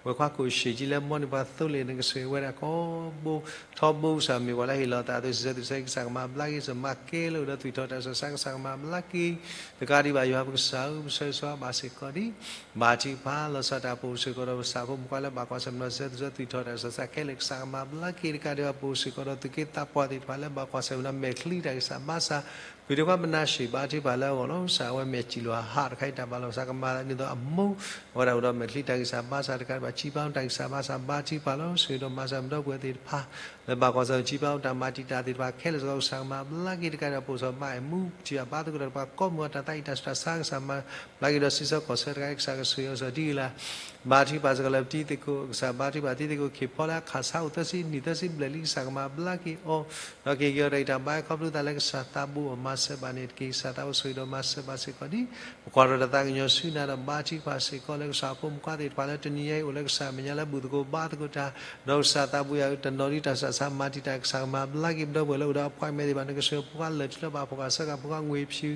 ဝဲၤခွါကိၣ်ဆံးကၠံလၢမီန့ၢ်ပှၤသိလ့ၣ် နကဆိၣ်ဂ့ၤဝဲဒၣ်ကိးဘိ ထီဘိ ကစၢ်မ့ၢ်ပှၤလၢဟ့ၣ်လီၤသးအသိး စံးဆၢသွံၣ်ဆၢ ကစၢ်ကမၤဘျါက့ၤ စၢၤမၤကဲလၢအိၣ်ဒီးသွံၣ်ထီၣ်တၢ်ဆူးတၢ်ဆါ ကစၢ်ကမၤဘျါက့ၤ တကးဒံးဘၣ် ယွၤပကစၢ်ဧၢ ပဆၢဂ့ၤဆၢဝါဘၣ်စ့ၢ်ကီးဒ် ဘါထုကဖၣ်လီၤဆီဒၣ်တၢ်ပအိၣ်စ့ၢ်ကီးဒီး ပကစၢ်ဖိမုၣ်ဖိခွါလၢဘၣ်ကွၢ်ဆၢၣ်မဲာ် စံးဆၢသွံၣ်ဆၢ သွံၣ်ထီၣ်တၢ်ဆူးတၢ်ဆါခဲလၢာ် ကစၢ်ကမၤဘျါက့ၤ တကးဒံးဘၣ် ပအိၣ်စ့ၢ်ကီးဒီး သူၣ်က့သးပှၢ်သ့ၣ်တဖၣ်လၢဘၣ်ကွၢ်ဆၢၣ်မဲာ်ဒီး မဲာ်ချံတၢ်ဂံၢ်စၢ်ဘါစၢ် ပူၤဒံးခွါမနၤၡ့ၣ် ဘါထုကဖၣ်လၢအဂီၢ်လီၤ ကစၢ်အဝဲမဲာ်စံၣ်လီၤဟး တခါအံၤတၢ်ဘၣ်လီၤ ကစၢ်ကမၤန့ၢ်ဒီးအမိၢ် အဝဲဒၣ်အိၣ်ဒီးမဲာ်ချံတၢ်ဂံၢ်စၢ်ဘါစၢ် တကးဒံးဘၣ် စံးပာ်တၢ်ဂံၢ်စၢ်ဘါစၢ် ဘါထုကဖၣ်လီၤ ဆိၣ်ဂ့ၤဒီးမၤစၢၤပဒီပုၢ်ဝဲၢ်သ့ၣ်တဖၣ် လၢဘၣ်ကွၢ်ဆၢၣ်မဲာ် စံးပာ်တၢ်မၤတံာ်တာ်သ့ၣ်တဖၣ်ခဲလၢာ်စ့ၢ်ကီး ကစၢ်ကမၤဘျါက့ၤ တကးဒံးဘၣ် ပအိၣ်ဆီၣ်မၤအဲၣ်မူ ပထံၣ်ဘၣ်ဘါသကိးတၢ်ဒီးပှၤကိးမုၢ်အီၤ တၢ်သးအံၤတၢ်ဆူးတၢ်ဆါ ကစၢ်မၤဘျါက့ၤဒီး စံးဆၢကီၢ်ဆၢတခါအံၤ ကစၢ်ကဆိၣ်ဂ့ၤအီၤစ့ၢ်ကီးဒ်အံၤလီၤ ဘါထုကဖၣ်စ့ၢ်ကီးလၢပတံၤသ့ၣ်ခိၣ် ကစၢ်ဘါထုကဖၣ် တံၤသ့ၣ်ခိၣ်ခ့ၣ်ဖီလၢအခၣ်ဆါအိၣ်သၢဆံနံၣ်သၢဆံဘျဲၣ်လံ ကစၢ်ကမၤဘျါက့ၤအီၤ ဒီးက့ၤက့ၤအီၤတၢ်ဂံၢ်တၢ်ဘါ ခီဖျိသးလၢကစၢ်သးဘိအီၤမၤစၢၤဘၣ်န့ၣ်တက့ၢ် ကစၢ်သးဘိဆိၣ်ဂ့ၤဒီးမၤစၢၤဘၣ်စ့ၢ်ကီးဒ် ပကွၢ်ထီၣ်တၢ်သးကညီၤဆူနၤဒီး ဘါထုကဖၣ်စ့ၢ်ကီးလၢကစၢ်ဖိမုၣ်ဖိခွါသ့ၣ်တဖၣ်လၢတနံၤညါအံၤ အိၣ်လၢကစၢ်မဲာ်ညါလၢဘူၣ်သကိးဘါသကိးတၢ် ဒီးကစၢ်သးဘိယွၤဧၢ တနီၤဒ်တၢ်ဆူးတၢ်ဆါမၤတံာ်တာ် ကစၢ်ကမၤဘျါက့ၤ ပဒီပုၢ်ဝဲၢ်လၢအိၣ်ဒီး appointment သ့ၣ်တဖၣ် နကဆိၣ်ဂ့ၤဖိခွါလၢာ်ထူလၢဘၣ် ဖိခွါစၢဃာ် ဖိခွါငွေဖြူ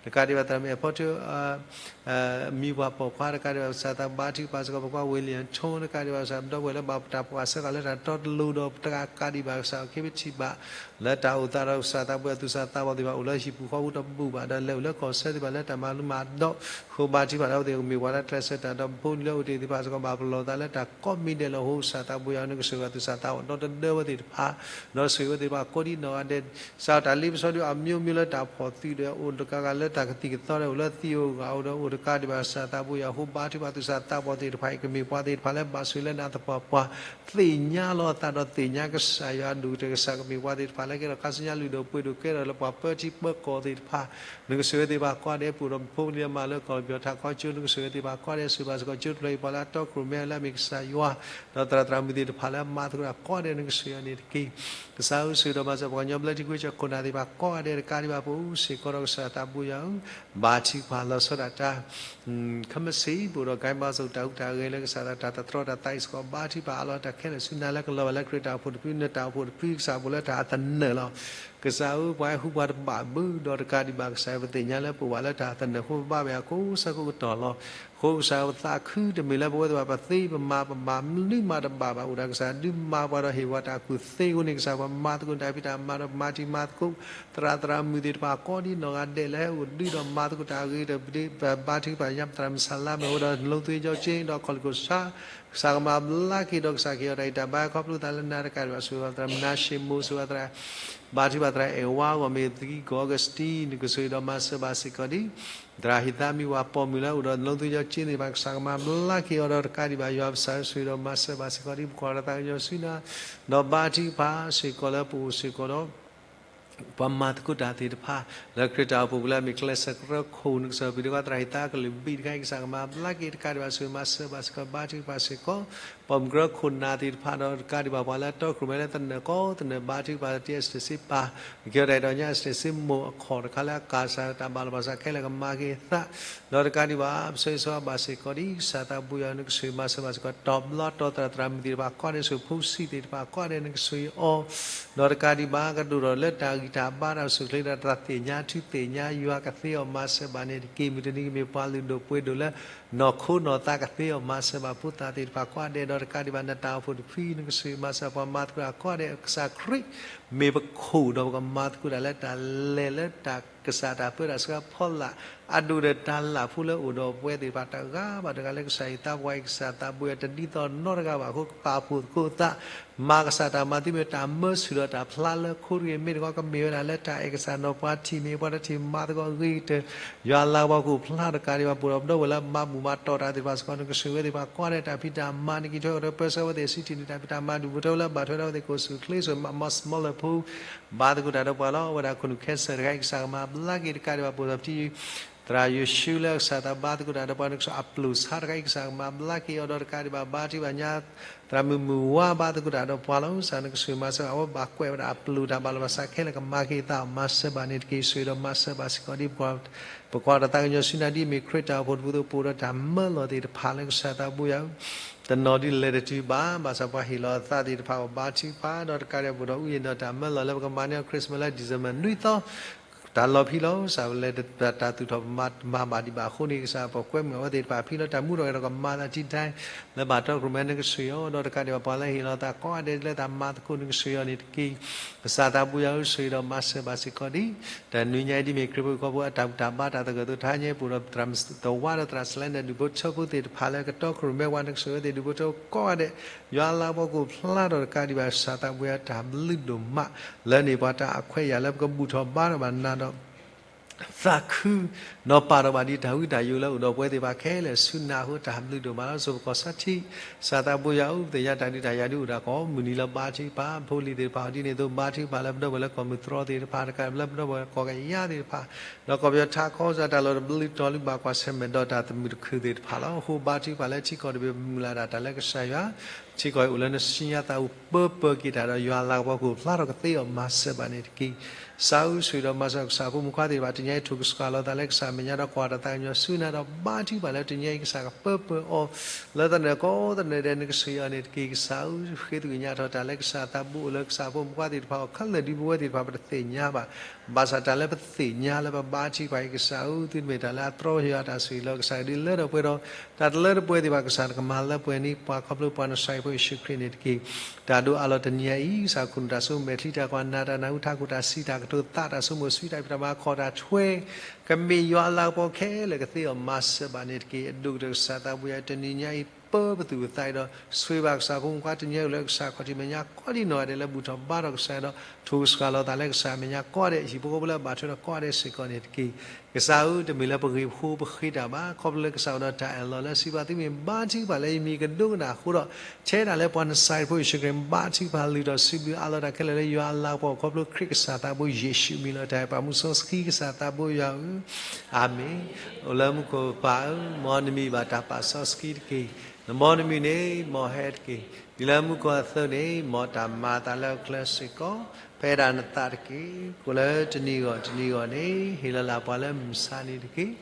တကးဒံးဘၣ်သရၣ်မုၣ် Apotu မံၤပှၢ်ပိာ်ခွါ တကးဒံးဘၣ်ကစၢ်သးဘါထုကဖၣ်စ့ၢ်ကီး ပကွၢ် William Tong တကးဒံးဘၣ်ကစၢ် ပဒီပုၢ်ဝဲၢ်လၢဘၣ်တၢ်ပှၤစၢဃာ်လၢတၢ်တီတလိၤဒီး တကးဒံးဘၣ်ကစၢ် အခ့ပထံၣ်ဘၣ် လၢတၢ်အိၣ်သးဒီးကစၢ်သးဘိယွၤ သူၣ်စၢ်သးဘီၣ်သ့ၣ်တဖၣ် အိၣ်လၢဟံၣ်ပူၤဃီပူၤတဘူၣ်ဘၣ် ဒီးလဲၤအိၣ်လၢကီၢ်ဆၢသ့ၣ်တဖၣ်လၢတၢ်မၤလိမၤဒိး အဃိဘါထုကဖၣ်ဒီးအဝဲသ့ၣ်ကမ့ၢ်ပှၤလၢကျဲးစၢးတၢ်ဒီး ပဖိပလံၤလၢအိၣ်တ့ၢ်သ့ၣ်တဖၣ်စ့ၢ်ကီး ဘၣ်ပလီၢ်သးလၢတၢ်ကိးမံၤဒဲးလီၤ. အဃိကစၢ်သးဘိယွၤ နကဆိၣ်ဂ့ၤသူၣ်စၢ်သးဘီၣ်ဒီတဒၢဝဲသ့ၣ်တဖၣ် ဒီးဆိၣ်ဂ့ၤဝဲသ့ၣ်တဖၣ်ကိးဒ်နီၢ်ဂၤဒဲး ကစၢ်တၢ်လ့ပစီဒုး အမျိုးမျိုး လၢတၢ်ဖှီၣ်သုးဒီးအိၣ်တကးဂၤလၢတၢ်ကသံၣ်ကသီဒီး အိၣ်လၢသံၣ်ဧိၤဂၢ်ဧိၤဒီး အိၣ်တကးဒံးဘၣ်ကစၢ်သးဘိယွၤ အဃိဘါထုကဖၣ်သူၣ်စၢ်သးဘီၣ်သ့ၣ်တဖၣ်အံၤ ကမ့ၢ်ပှၤသ့ၣ်တဖၣ်လၢဘၣ်ဆိၣ်ဂ့ၤလၢနၤသပှၢ်ပှၢ် သ့ၣ်ညါလီၤအသးဒီးသ့ၣ်ညါကစၢ်ယွၤအဒိၣ်ကတၢၢ် ကစၢ်ကမ့ၢ်ပှၤသ့ၣ်တဖၣ်လၢကဲထီၣ်ခါဆူညါလုၢ်ဒိၣ်ပှ့ၤဒိၣ်ကဲထီၣ်လၢပှၤပၢထံပၢကီၢ်သ့ၣ်တဖၣ် နကဆိၣ်ဂ့ၤသ့ၣ်တဖၣ်ကိးဂၤဒဲး ပအိၣ်ဒီးပဖိပလံၤလၢမၤလၢကီၢ်ပယီၤထးခီကၠိ နကဆိၣ်ဂ့ၤသ့ၣ်တဖၣ်ကိးဂၤဒဲး ဆိၣ်ဂ့ၤဘၣ်စ့ၢ်ကီး ကၠိတဖျၢၣ်အံၤ ပှၤလၢအတီခိၣ်ရိၣ်မဲလၢအမ့ၢ်ကစၢ်ယွၤ ဒီးသရၣ်သရၣ်မုၣ်သ့ၣ်တဖၣ်လၢအမၤသကိးတၢ်ကိးဂၤဒဲး နကဆိၣ်ဂ့ၤအီၤန့ၣ်တက့ၢ်. ကစၢ်ဧၢ ဆိၣ်ဂ့ၤဒီးမၤစၢၤပှၤကညီဘျၢထံခဝ့ၡၢၣ်ခိၣ်နၢ်သ့ၣ်တဖၣ်ကိးဂၤဒဲး တကးဒံးဘၣ် ပအိၣ်စ့ၢ်ကီးဒီးကစၢ်သးဘိယွၤဧၢ ဘါထုကဖၣ်လီၤဆီဒၣ်တၢ် ခဲမုၢ်ဆ့ၣ် ပအိၣ်ဒီး ကဲဘါစိၣ် တၢ်ဟူးတၢ်ဂဲၤလၢကစၢ်သး တၢ်တတြီတၢ်သးအံၤစ့ၢ်ကီး ဘါထုကဖၣ်အးလီၤတၢ်ခဲလၢာ်ဆူနၤ လၢကလီၤဘၣ်လၢခရံာ်တၢ်အိၣ်ဖှိၣ်တဖု နတၢ်အိၣ်ဖှိၣ်တဖု ကစၢ်ပအိၣ်လၢတၢ်အသနၢၣ်လီၤ. ကစၢ်ဧၢ ပှၤဟဲဟူပှၤတဘၣ်ဘၣ်ဒီး တကးဒံးဘၣ်ကစၢ် ပသ့ၣ်ညါလၢပအိၣ်ဘၣ်လၢတၢ်အသနၢၣ်အဃိ ပဘၣ်ဝဲအကိးဆၢကိးကတီၢ်လီၤ. အဃိကစၢ်ဧၢ ပသးခုတမ့ၢ်လၢပဝဲသ့ၣ်တဖၣ် ပသ့ပမၤပမၤမနုၤမးတဘၣ်ဘၣ် အိၣ်ဒၣ်ကစၢ်ဒုးမၤပှၤဒီးဟ့ၣ်ပှၤတၢ်ကူၣ်သ့အဃိန့ၣ် ကစၢ်ပှၤမၤသကိးတၢ်ဖံးတၢ်မၤဒီးမၤထံမၤသကိး သရၣ်သရၣ်မုၣ်သ့ၣ်တဖၣ်ကိးဒ်နီၢ်ဂၤဒဲး လၢဟဲအိၣ်ဒုးဒီးမၤသကိးတၢ်အဂ့ၤဒီး ပဘါထုကဖၣ်ညါ ပသရၣ်မုၣ်စၢ်လါမဲာ်အိၣ်ဒီး နလိသ့ကၠီကၠ့ဒီးခီၣ်လ့ၣ်ခိၣ်ဆၣ် ကစၢ်ကမၤဘျါက့ၤဒီး ကစၢ်ကဟ့ၣ်အီၤတၢ်ဂံၢ်တၢ်ဘါ ခီဖျိသးလၢနၤတကးဒံးဘၣ် ဆိၣ်ဂ့ၤသရၣ်မုၣ်နၤၡ့ၣ်မိၣ် ဆိၣ်ဂ့ၤသရၣ် ဘါထုကဖၣ်သရၣ်အဲၣ်ဝါ ဂီၢ်မ့ၢ်သံကီၢ် Augustine နကဆိၣ်ဂ့ၤဒီးမၤစၢၤဘၣ်စ့ၢ်ကီးဒံး သရၣ်ဟံၣ်သးမံၤဝၤပိာ်မုၣ်လၢအိၣ်ဒီးနလိသ့ကၠီကၠ့သ့ၣ်တဖၣ် ကစၢ်ကမၤဘျါက့ၤအီၤဒီးတကးဒံးဘၣ် ယွၤပစၢ်ဆိၣ်ဂ့ၤဒီးမၤစၢၤဘၣ်စ့ၢ်ကီးဒံး ပကွၢ်ဒီးသးကညီၤဆူနၤ ဒီးဘါထုကဖၣ်စ့ၢ်ကီးလၢပအိၣ်စ့ၢ်ကီးဒီး ပှၤမၤသကိးတၢ်သ့ၣ်တဖၣ် လၢခရံာ်တၢ်အိၣ်ဖှိၣ်ပူၤလၢအမ့ၢ်ကျဲးစၢးကရၢခိၣ် နကစၢ်ပှၤဒိၣ်ခွါသရၣ်ဟံၣ်သးကလုၢ်ဘံၣ်တခါအံၤ ကစၢ်ကမၤဘျါက့ၤတကးဒံးဘၣ် ဆိၣ်ဂ့ၤမၤစၢၤဘၣ်စ့ၢ်ကီး ဘါထုကဖၣ်စ့ၢ်ကီး ပိာ်မုၣ်ကရၢခိၣ်နၢ်သ့ၣ်တဖၣ်ဒီးတကးဒံးဘၣ် ပှၤလၢအတီခိၣ်ရိၣ်မဲလၢသနၢၣ်ကိးသနၢၣ် ဘါထုကဖၣ်တံအစတ့ၢ်စ့ပၢ် ကကဲထီၣ်တၢ်အဲၣ်ဒိးညါ အစတ့ၢ်စ့မိၢ်အခီၣ်တခါလၢအကစၢ်တၢ်ဘၣ်လီၤဘၣ်စးခဲလၢာ်ကမၤက့ၤအသး ဒီးတကးဒံးဘၣ် ပဆိၣ်ဂ့ၤဆိၣ်ဝါဘၣ်စ့ၢ်ကီးဒံး ကစၢ်သးဘိယွၤ နကဆိၣ်ဂ့ၤမၤစၢၤဘၣ်စ့ၢ်ကီး တီၤဘျီတီၤသရၣ်သရၣ်မုၣ်သ့ၣ်တဖၣ်ကိးဂၤဒဲး ဆိၣ်ဂ့ၤဖိဆံးသ့ၣ်တဖၣ်ကိးဂၤဒဲး နကဆိၣ်ဂ့ၤအီၤ ဒီးတကးဒံးဘၣ် ကဒိၣ်ထီၣ်လၢတၢ်ဂံၢ်တၢ်ဘါတၢ်အိၣ်ဆူၣ်အိၣ်ချ့ဒီးတၢ်သ့ၣ်ညါ ထုသ့ၣ်ညါယွၤကသ့အီၤမၤစၢၤဘၣ်န့ၣ်တက့ၢ်. မုၢ်တနံၤကမ့ၢ်ပှၤလုၢ်ဒိၣ်ပှ့ၤဒိၣ်လၢ နီၢ်ခိနီၢ်သးကသ့အီၤမၤစၢၤဘၣ်ဖိသၣ်သ့ၣ်တဖၣ်ကိးဂၤဒဲး ဒီးတကးဒံးဘၣ် နတၢ်အိၣ်ဖှိၣ်တဖု နကဆိၣ်ဂ့ၤမၤစၢၤပှၤမၤသကိးတၢ်ကိးဂၤဒဲး ကစၢ်ခရံာ် မ့ၢ်ပခိၣ်ဒီးပကမၤသကိးတၢ်လၢတၢ်လဲၤလၢတၢ်ကစၢ်တၢ်ပၢတၢ်ဆှၢဖီလာ် အဒိၣ်ဒီးတၢ်လၢ်ဖိလၢအိၣ်ဒီးပဝဲသ့ၣ်တဖၣ်တဂၤဘၣ်တဂၤလၢကစၢ်ယွၤသးပှၢ်အံၤ ကစၢ်သးဘိယွၤတဒ်သိးနီတဂၤဘၣ်အဃိ ကပာ်ဖှိၣ်သကိးသး မၤကစၢ်တၢ်မၤသုမ့ၢ်တၢ်မၢဆူၣ်ဒီးတၢ်ဖျါလၢခိတဂ့ၤ မ့ၢ်တခီကမ့ၢ်ဝဲဒၣ်လၢတၢ်အဲၣ်ကစၢ်နီၢ်ပှၤထံၣ် မ့ၢ်ပှၤတထံၣ်မၤသကိးအဂ့ၤကတၢၢ် ယွၤလၤကပီၤကအိၣ်ဖျါတကးဒံးဘၣ် ပအိၣ်ဒီးပဒီပုၢ်ဝဲၢ်လၢမၤဘူၣ်မၤတီၢ်တၢ်သ့ၣ်တဖၣ်စ့ၢ်ကီး နကဆိၣ်ဂ့ၤဝဲသ့ၣ်တဖၣ်ကိးဂၤဒဲး တၢ်ဖံးတၢ်မၤ နက့ၤထွဲကရၢပၢဆှၢဝဲသ့ၣ် စံးထံၣ်န့ၢ်တၢ်ဖံးတၢ်မၤ ဒုးဘူးထီၣ်ဝဲလၢဘၣ်ထွဲဒီးဝဲသ့ၣ် ကအိၣ်ဆူၣ်အိၣ်ချ့ ဆိၣ်မၤမီၢ်စမီလၢဖိ ဘါသကိးတၢ်ဒီးပှၤလီၤ. အဝဲဒၣ်ခိၣ်နူာ်ခဲစၢၣ်တခါအံၤ ကစၢ်ကမၤဘျါက့ၤတကးဒံးဘၣ် ပအိၣ်ဒီးပထံ သရၣ်ယိၤၡူလၢကစၢ်သးဘါသကိးတၢ်ဒီးပှၤ နကဆိၣ်အပျိၢ်ဆါတခါအံၤ ကစၢ်ကမၤဘျါက့ၤအီၤဒီးတကးဒံးဘၣ် ဘါထုကဖၣ်ညါ သရၣ်မုၣ်မုၢ်ဝါဘါသကိးတၢ်ဒီးပှၤလီၤ. ကစၢ်နကဆိၣ်ဂ့ၤမၤစၢၤ အဝဲဘၣ်ကွဲးဝဲဒၣ်အပျိၢ်တၢ်ဘၣ်လီၤဘၣ်စးခဲလၢာ်ကမၤက့ၤအသး မၤစၢၤဘၣ်န့ၣ်တက့ၢ်. ဆိၣ်ဂ့ၤဒီးမၤစၢၤဘၣ်စ့ၢ်ကီးဒ် ပကွၢ်ဒီးသးကညီၤဆူနၤဒ်အမ့ၢ်ခရံာ်တၢ်အိၣ်ဖှိၣ်တဖုသိး ပအိၣ်ဒီးတၢ်မၢလီၤသ့ၣ်တဖၣ်လၢကစၢ်သးဘိယွၤဧၢ တနီၤဒ်လဲၤတတုၤဘၣ် ဘၣ်ဆၣ်ပှၤဟ့ၣ်လီၤအသးသ့ၣ်တဖၣ်အီၤ ဘါထုကဖၣ်ဒီးတကးဒံး ပအိၣ်ဒီးအူယံၤဒီးတၢ်မၢလီၤလၢပကမၤန့ၢ်အီၤ Christmas လၢ December နွံသီ တၢ်လီၢ်ဖံးလီၤ ကစၢ်ပလဲၤတၢ်သူၣ်ထီၣ်ပမၤမၤဘၣ်ဒံးဘၣ်အဃိန့ၣ် ကစၢ်ပကွဲမုာ်အဝဲသ့ၣ်တဖၣ်ဖံးလီၤတၢ်မူထီၣ်ဂဲၤထီၣ် ကမၤသးတံတၢ် လၢဘၣ်တီခိၣ်ရိၣ်မဲ နကဆိၣ်ဂ့ၤအီၤ ဒီးတကးဒံးဘၣ် ပှၤလၢဟ့ၣ်လီၤသးကိးဂၤဒဲးလၢတၢ်မၤသကိး နကဆိၣ်ဂ့ၤအီၤန့ၣ်တက့ၢ်. ကစၢ်သးဘိယွၤဧၢ ဆိၣ်ဂ့ၤဒီးမၤစၢၤဘၣ်စ့ၢ်ကီးဒ် တနွံညါအံၤဒ်မ့ၢ်ခရံာ်ဖိကီၢ်ဖိ အတၢ်ဘူၣ်တၢ်ဘါတၢ်သဂၢၢ်သးဟါညါ ပအိၣ်ဒီးသရၣ်သဝါဒီးသရၣ်စလဲနၢၣ် ဒူၣ်ဖိထၢဖိသ့ၣ်တဖၣ်လၢကတီခိၣ်ရိၣ်မဲဝါ နကဆိၣ်ဂ့ၤဝဲသ့ၣ် ဒူၣ်ဖိထၢဖိကိးဂၤဒဲး ယွၤလၤကပီၤကအိၣ်ဖျါထီၣ်တကးဒံးဘၣ် ကစၢ်သးဘိယွၤတၢ်ဘျုးဒိၣ်မး လၢန့ၣ်ပှၤတၢ်အခွဲးအယာ်လၢပကဘူၣ်ထီၣ်ဘါထီၣ်ဘၣ်နၤဒီး သးခု နီၢ်ပာ်ထီၣ်ဘၣ်ဒ်တၢ်ဝံတၢ်ယိးလၢအိၣ်ဒီးပဝဲသ့ၣ်တဖၣ်ခဲလၢာ်ဆူနၤအဃိ တၢ်ဘျုးဒိၣ်မးလီၤ. စိၤပကီၢ်စါထံး ကစၢ်သးဘိယွၤဧၢ ပသ့ၣ်ညါတၢ်ဒုးတၢ်ယၤဒုးအိၣ်ဒၣ်ကိးမုၢ်နံၤလီၤ ဘါထုကဖၣ်ဖိလံၤသ့ၣ်တဖၣ်အီၤဒ်န့ၣ်အသိး ဘါထုကဖၣ်လၢပဒီပုၢ်ဝဲၢ်လၢကီၢ်မုၢ်တြီသ့ၣ်တဖၣ် တကးဒံးဘၣ်လၢပဒီပုၢ်ဝဲၢ်ကီၢ်ကယၤသ့ၣ်တဖၣ် ဒီးကီၢ်ပယီၤထးခီကစၢ် တၢ်လီၢ်တဘျုးတီၤလၢဘၣ်ကွၢ်ဆၢၣ်မဲာ်ဒီးတၢ်သမုၣ်တခုၣ်သ့ၣ်တဖၣ်လီၤ. အဃိဘါထုကဖၣ်လၢထံကီၢ်တဘ့ၣ်မုၢ်လၢ်ဒၣ်တၢ်လၢကစၢ်ယွၤ ထံကီၢ်အံၤအိၣ်လၢနစုညါသးအိၣ်ပၢပၢက့ၤတၢ်ဒီး ယွၤလၤကပီၤကအိၣ်ဖျါထီၣ်ကသ့အီၤမၤစၢၤဘၣ်န့ၣ်တက့ၢ်. စးအုးဆိၣ်ဒီးမၤစၢၤကစၢ်ဖိမုၣ်ခွါသ့ၣ်တဖၣ် တနံၤအံၤထိၣ်ကစှၤလီၤသးလၢကစၢ်အမဲာ်ညါဒီးကွၢ်တၢ်သးကညီၤဆူနၤဒီးဘါထုကဖၣ်လၢတနံၤအံၤကစၢ်ကပၢပၢၢ်အီၤ လၢတၢ်န့ၣ်ကိးသနၢၣ်ဒဲးနကစၢ်ယွၤန့ၣ်တက့ၢ်. ကစၢ်အုးဃ့သကညးထီၣ်တၢ်လၢကစၢ်သးဘိအိၣ်လၢကစၢ်ဖိမုၣ်ခွါသ့ၣ်တဖၣ်အီၤခဲလၢာ်ဒ်ပဝဲသ့ၣ်တဖၣ်ပတသ့ၣ်ညါဘၣ်. ဘၣ်ဆၣ်တၢ်လၢပသ့ၣ်ညါလၢပဘါထုကဖၣ်အံၤကစၢ်အုး သုတမ့ၢ်တၢ်လၢအတြီယွၤတၢ်ဆိၣ်ဂ့ၤလီၤ. ကစၢ်ဒုးလၢထီၣ်ပှဲၤဒီး တၢ်တလၢတပှဲၤသ့ၣ်တဖၣ် ကစၢ်နကမၤလၢပှဲၤန့ၢ်ပှၤခီဖျိပှၤနစၢ်ဖိယ့ၣ်ၡူးခရံာ်န့ၣ်တက့ၢ်. တၢ်ဒိၣ်အါလီၤတနံၤအံၤ ကစၢ်ခိၣ်နူာ်တၢ်ဆိကမိၣ်မဲာ်ချံတၢ်ကွၢ်နၤတၢ်နၢ်ဟူ ထးခိၣ်တၢ်စံးတၢ်ကတိၤသးတၢ်ဆိကမိၣ်ဆှံတၢ်ဖံးတၢ်မၤခီၣ်တၢ်ထွဲ ကမ့ၢ်ယွၤအလၤကပီၤခဲလၢာ်ကသ့အီၤမၤစၢၤဘၣ်န့ၣ်တက့ၢ်. အဒိၣ်ကတၢၢ်ကစၢ်သးဘိယွၤ တနံၤညါအံၤ ပၢပသူၣ်ပသးအံၤဒီး ဆိၣ်ဂ့ၤဘၣ်ကစၢ်ဖိမုၣ်ခွါတနံၤအံၤအိၣ်လၢကစၢ်ခီၣ်ထံးမဲာ်ညါကိးဒံနီၢ်ဂၤဒဲးလၢဘူၣ်ထီၣ်ဘါထီၣ်ကစၢ်ဒီး ထိၣ်ကစှၤလီၤသးလၢကစၢ်အမဲာ်ညါကိးဂၤဒဲး ဟံၣ်ဖိဃီဖိလၢအဘၣ်ထွဲဒီးကိးဂၤဒဲးစ့ၢ်ကီးန့ၣ်တက့ၢ်. ကစၢ်ဧၢ တမ့ၢ်လၢပဂ့ၢ်ဖိပဃ့တၢ်ဘၣ် ခီဖျိလၢကစၢ်အိၣ်ဒီးတၢ်အၢၣ်လီၤလၢအစုပူၤ သုမ့ၢ်ဘါထုကဖၣ်လၢယမံၤကဒိကနၣ်အဃိဒီး ထဲဒၣ်လၢပှၤနစၢ်ဖိယ့ၣ်ၡူးခရံာ် ဘါထုကဖၣ်လုၢ်ထီၣ်စံးဘျုးအးလီၤတၢ်ခဲလၢာ်လၢယွၤအလၤကပီၤ ခီဖျိခရံာ်ကစၢ်သးဘိယ့ၣ်ၡူးအမံၤလီၤ. တၢ်အဲၣ်ပာ်မူစီဆှံကစၢ်သးဘိယွၤဧၢ အၤမ့ၣ်. အိၣ်လၢမူခိၣ်ပၢ်ဧၢ, မ်နမံၤဘၣ်တၢ်ပာ်စီဆှံတက့ၢ်. နဘီနမုၢ်န့ၣ် မ်ဟဲတက့ၢ်. ဒ်လၢမူခိၣ်အသိးန့ၣ် မ်တၢ်မၤအသးလၢအကျဲစ့ၢ်ကီး, ဖဲဒၣ်နသးတက့ၢ်. ကိၣ်လၢတနံၤဂီၢ်တနံၤဂီၢ်န့ၣ် ဟ့ၣ်လီၤလၢပှၤလၢမုၢ်ဆါနံၤတက့ၢ်.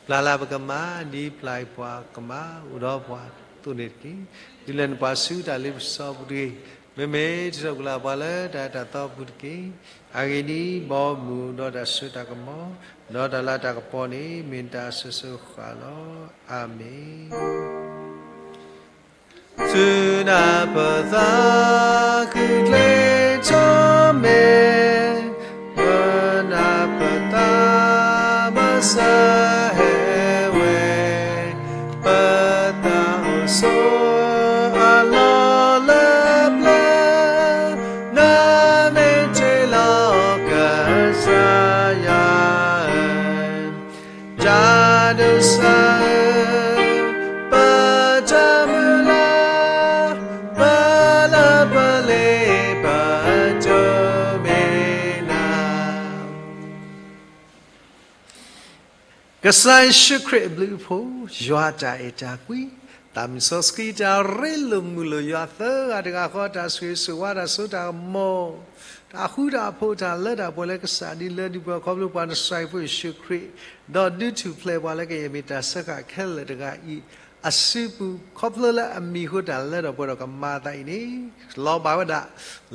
ပျၢ်လၢပကမၣ် ဒ်ပျၢ်ပှၤကမၣ် အိၣ်ဒီးပှၤအသိးန့ၣ်တက့ၢ်. ဒုးလဲၤနပှၤဆူတၢ်လ့ပစီပူၤတဂ့ၤ. မ့မ့ၢ်တၢ်ထီၣ်ကလာ်ပှၤလၢတၢ်အဲၣ်တၢ်သီပူၤတက့ၢ်. အဂ့ၢ်ဒ်အံၤ, ဘီမုၢ်ဒီးတၢ်စိတၢ်ကမီၤ, ဒီးတၢ်လၤတၢ်ကပီၤန့ၣ် မ့ၢ်တၢ်အစိၤစိၤဃၣ်ဃၣ်လီၤ. အၤမ့ၣ်. ဆူနၢ်ပၢၢ်သးခုၣ်ချ့ထီၣ်မဲာ်, ပနၢ်ပၢၢ်သးမၤစၢၤဟဲဝဲ, ပသးအိၣ်ဆိးအလီၢ်လၢပျၢၤ, နမ့ၢ်တ့လီၤကစၢ်ယွၤဧၢ, တၢ်ဒိးစၢ်ဧၢ, ပတၢ်မုၢ်လၢ်, ပလၢပလ့ပတိၢ်မ့ၢ်နၤ. ကစၢ်ယ့ၣ်ၡူးခရံာ်အဘျုးအဖှိၣ်, ယွၤတၢ်အဲၣ်တၢ်ကွံ, သးမုၢ်စီဆှံတၢ်ရ့လိာ်မုာ်လိာ်ယွၤသၢဂၤတဂၤဃီ တၢ်ဆိၣ်ဂ့ၤဆိၣ်ဝါ တၢ်စိတၢ်ကမီၤ, တၢ်ဃူတၢ်ဖိးတၢ်လၢတၢ်ပှဲၤလၢကစၢ်ဒုးလၢဒုးပှဲၤခီဖျိပှၤနစၢ်ဖိယ့ၣ်ၡူးခရံာ်, ဒီးဒုးထူၣ်ဖျဲးပှၤလၢကယဲၢ်မ့ၢ်တၢ်စၢဃာ်ခဲလၢာ်တဂၤအံၤ, အစုပူၤ ခီဖျိလၢအမံၤဃိတၢ်လၢထီၣ်ပှဲၤထီၣ်ကမၤအသးအံၤန့ၣ်, လီၤဘၣ်ဝဲဒၣ်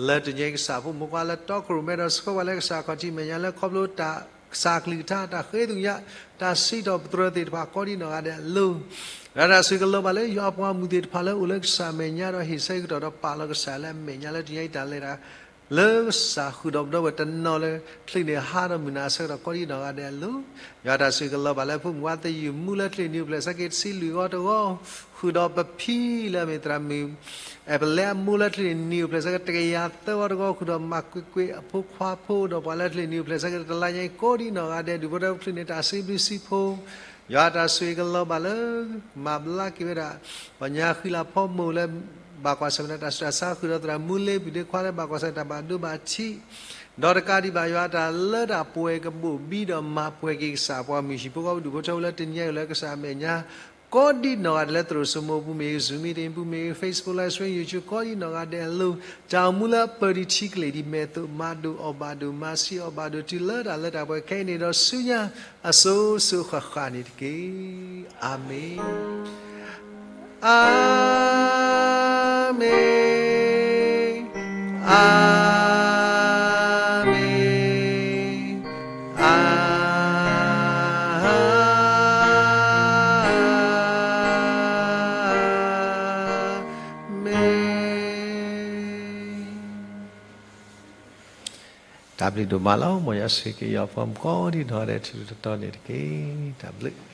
လၢတနံၤအံၤကစၢ်ဖိမုၣ်ခွါလၢတီခိၣ်ရိၣ်မဲဒီးဆှၢပှၤလၢကစၢ်ခီၣ်ထံးမဲာ်ညါလၢခီဖျိတၢ် ကစၢ်ကလုၢ်ကထါ တၢ်ဃ့သကညး တၢ်စံးထီၣ်ပတြၢၤသ့ၣ်တဖၣ်ကိးဒံနီၢ်ဂၤဒဲးအလိၤ, ဒီးတၢ်ဆိၣ်ဂ့ၤကလီၤဘၣ်လၢယွၤအပှၤမုၢ်သ့ၣ်တဖၣ်လၢအိၣ်လၢကစၢ်မဲာ်ညါဒီးဟ့ၣ်ဆၢကတီၢ်ဒီးပာ်လီၤကစၢ်လၢအမဲာ်ညါလၢတနံၤအံၤတၢ်လဲၤတၢ် လၢကစၢ်ဃုာ်ဒီးပဒီပုၢ်ဝဲၢ်တနီၤလၢချံးန့ၣ်ဟါဒီးမုၢ်နၤအဆၢကတီၢ်ကိးဒံနီၢ်ဂၤဒဲးအလိၤ, ယွၤတၢ်ဆိၣ်ဂ့ၤကလီၤဘၣ်လၢဖိမုၣ်ခွါသယုၢ်မူလၢချံးနံၤအိၣ်ဖျဲၣ်ဆၢက့ၤတဆံလွံၢ်ဂီၢ်တဂီၢ်, ဃုာ်ဒီးပဖံလၢအမ့ၢ်သရၣ်မုၣ် အဲၣ်ပလဲအမိၢ်လၢချံးန့ၣ်နံၤအိၣ်ဖျဲၣ်ဆၢက့ၤတကယၤသၢဂီၢ်တဂီၢ်, ဃုာ်ဒီးမၤကွ့ၢ်ကွ့ၢ်အဖိခွါဖိဒီးပှၤလၢချံးန့ၣ်နံၤအိၣ်ဖျဲၣ်ဆၢက့ၤတလါညါအံၤကိးဒံနီၢ်ဂၤဒဲး ဒုးဖိထၢဖိချံးန့ၣ်တၢ်စံးဘျုးစံးဖှိၣ်, ယွၤတၢ်ဆိၣ်ဂ့ၤကလီၤဘၣ်လၢ မၤဘျါက့ၤဝဲဒၣ် ပှၤညါဃံလၤဖီမိၢ်လၢ ဘၣ်ကွၢ်ဆၢၣ်မဲာ်တၢ်ဆူးတၢ်ဆါ ဃုာ်ဒီးသရၣ်မူလ့ပူၤဒ့ခွါလၢဘၣ်ကွၢ်ဆၢၣ်မဲာ်တၢ်ဘၣ်ဒိဘၣ်ထံး, ဒီးတကးဒံးဘၣ်ယွၤတၢ်လၢတၢ်ပှဲၤကဘိၣ်ဘံဒီးမၤပှဲၤက့ၤကစၢ်ပှၤမုၢ်ဟံၣ်ဖိဃီဖိဒူၣ်ဖိထၢဖိလၢတနံၤအံၤလၢကစၢ်အမဲာ်ညါ ကိးဒံနီၢ်ဂၤဒဲးလၢသရိာ်စိမိၤပူၤမ့ၢ်ဂ့ၤ Zoom meeting ပူၤမ့ၢ်ဂ့ၤ Facebook live stream YouTube ကိးဒံနီၢ်ဂၤဒဲးအလိၤ, တၢ်အိၣ်မူလၢအပၢၢ်ဒံးထံကလ့ၢ်ဒံးမဲာ်သိး မၤဒိၣ်အီၣ်ဘၣ်ဒိၣ် မၤဆံးအီၣ်ဘၣ်ဒိၣ် တုၤလၢတၢ်လၢတၢ်ပှဲၤခဲအံၤန့ၣ်ဒီးဆူညါ အစိၤစိၤဃၣ်ဃၣ်န့ၣ်တက့ၢ်. အၤမ့ၣ်. အၤမ့ၣ်, အၤမ့ၣ်, အၤမ့ၣ်. တၢ်ဘျုးဒိၣ်မးလီၤ. မ်ယွၤဆိၣ်ဂ့ၤက့ၤယွၤအပှၤကိးဒံနီၢ်ဂၤဒဲးထူးထူးတီၤတီၤန့ၣ်တက့ၢ်. တၢ်ဘျုး.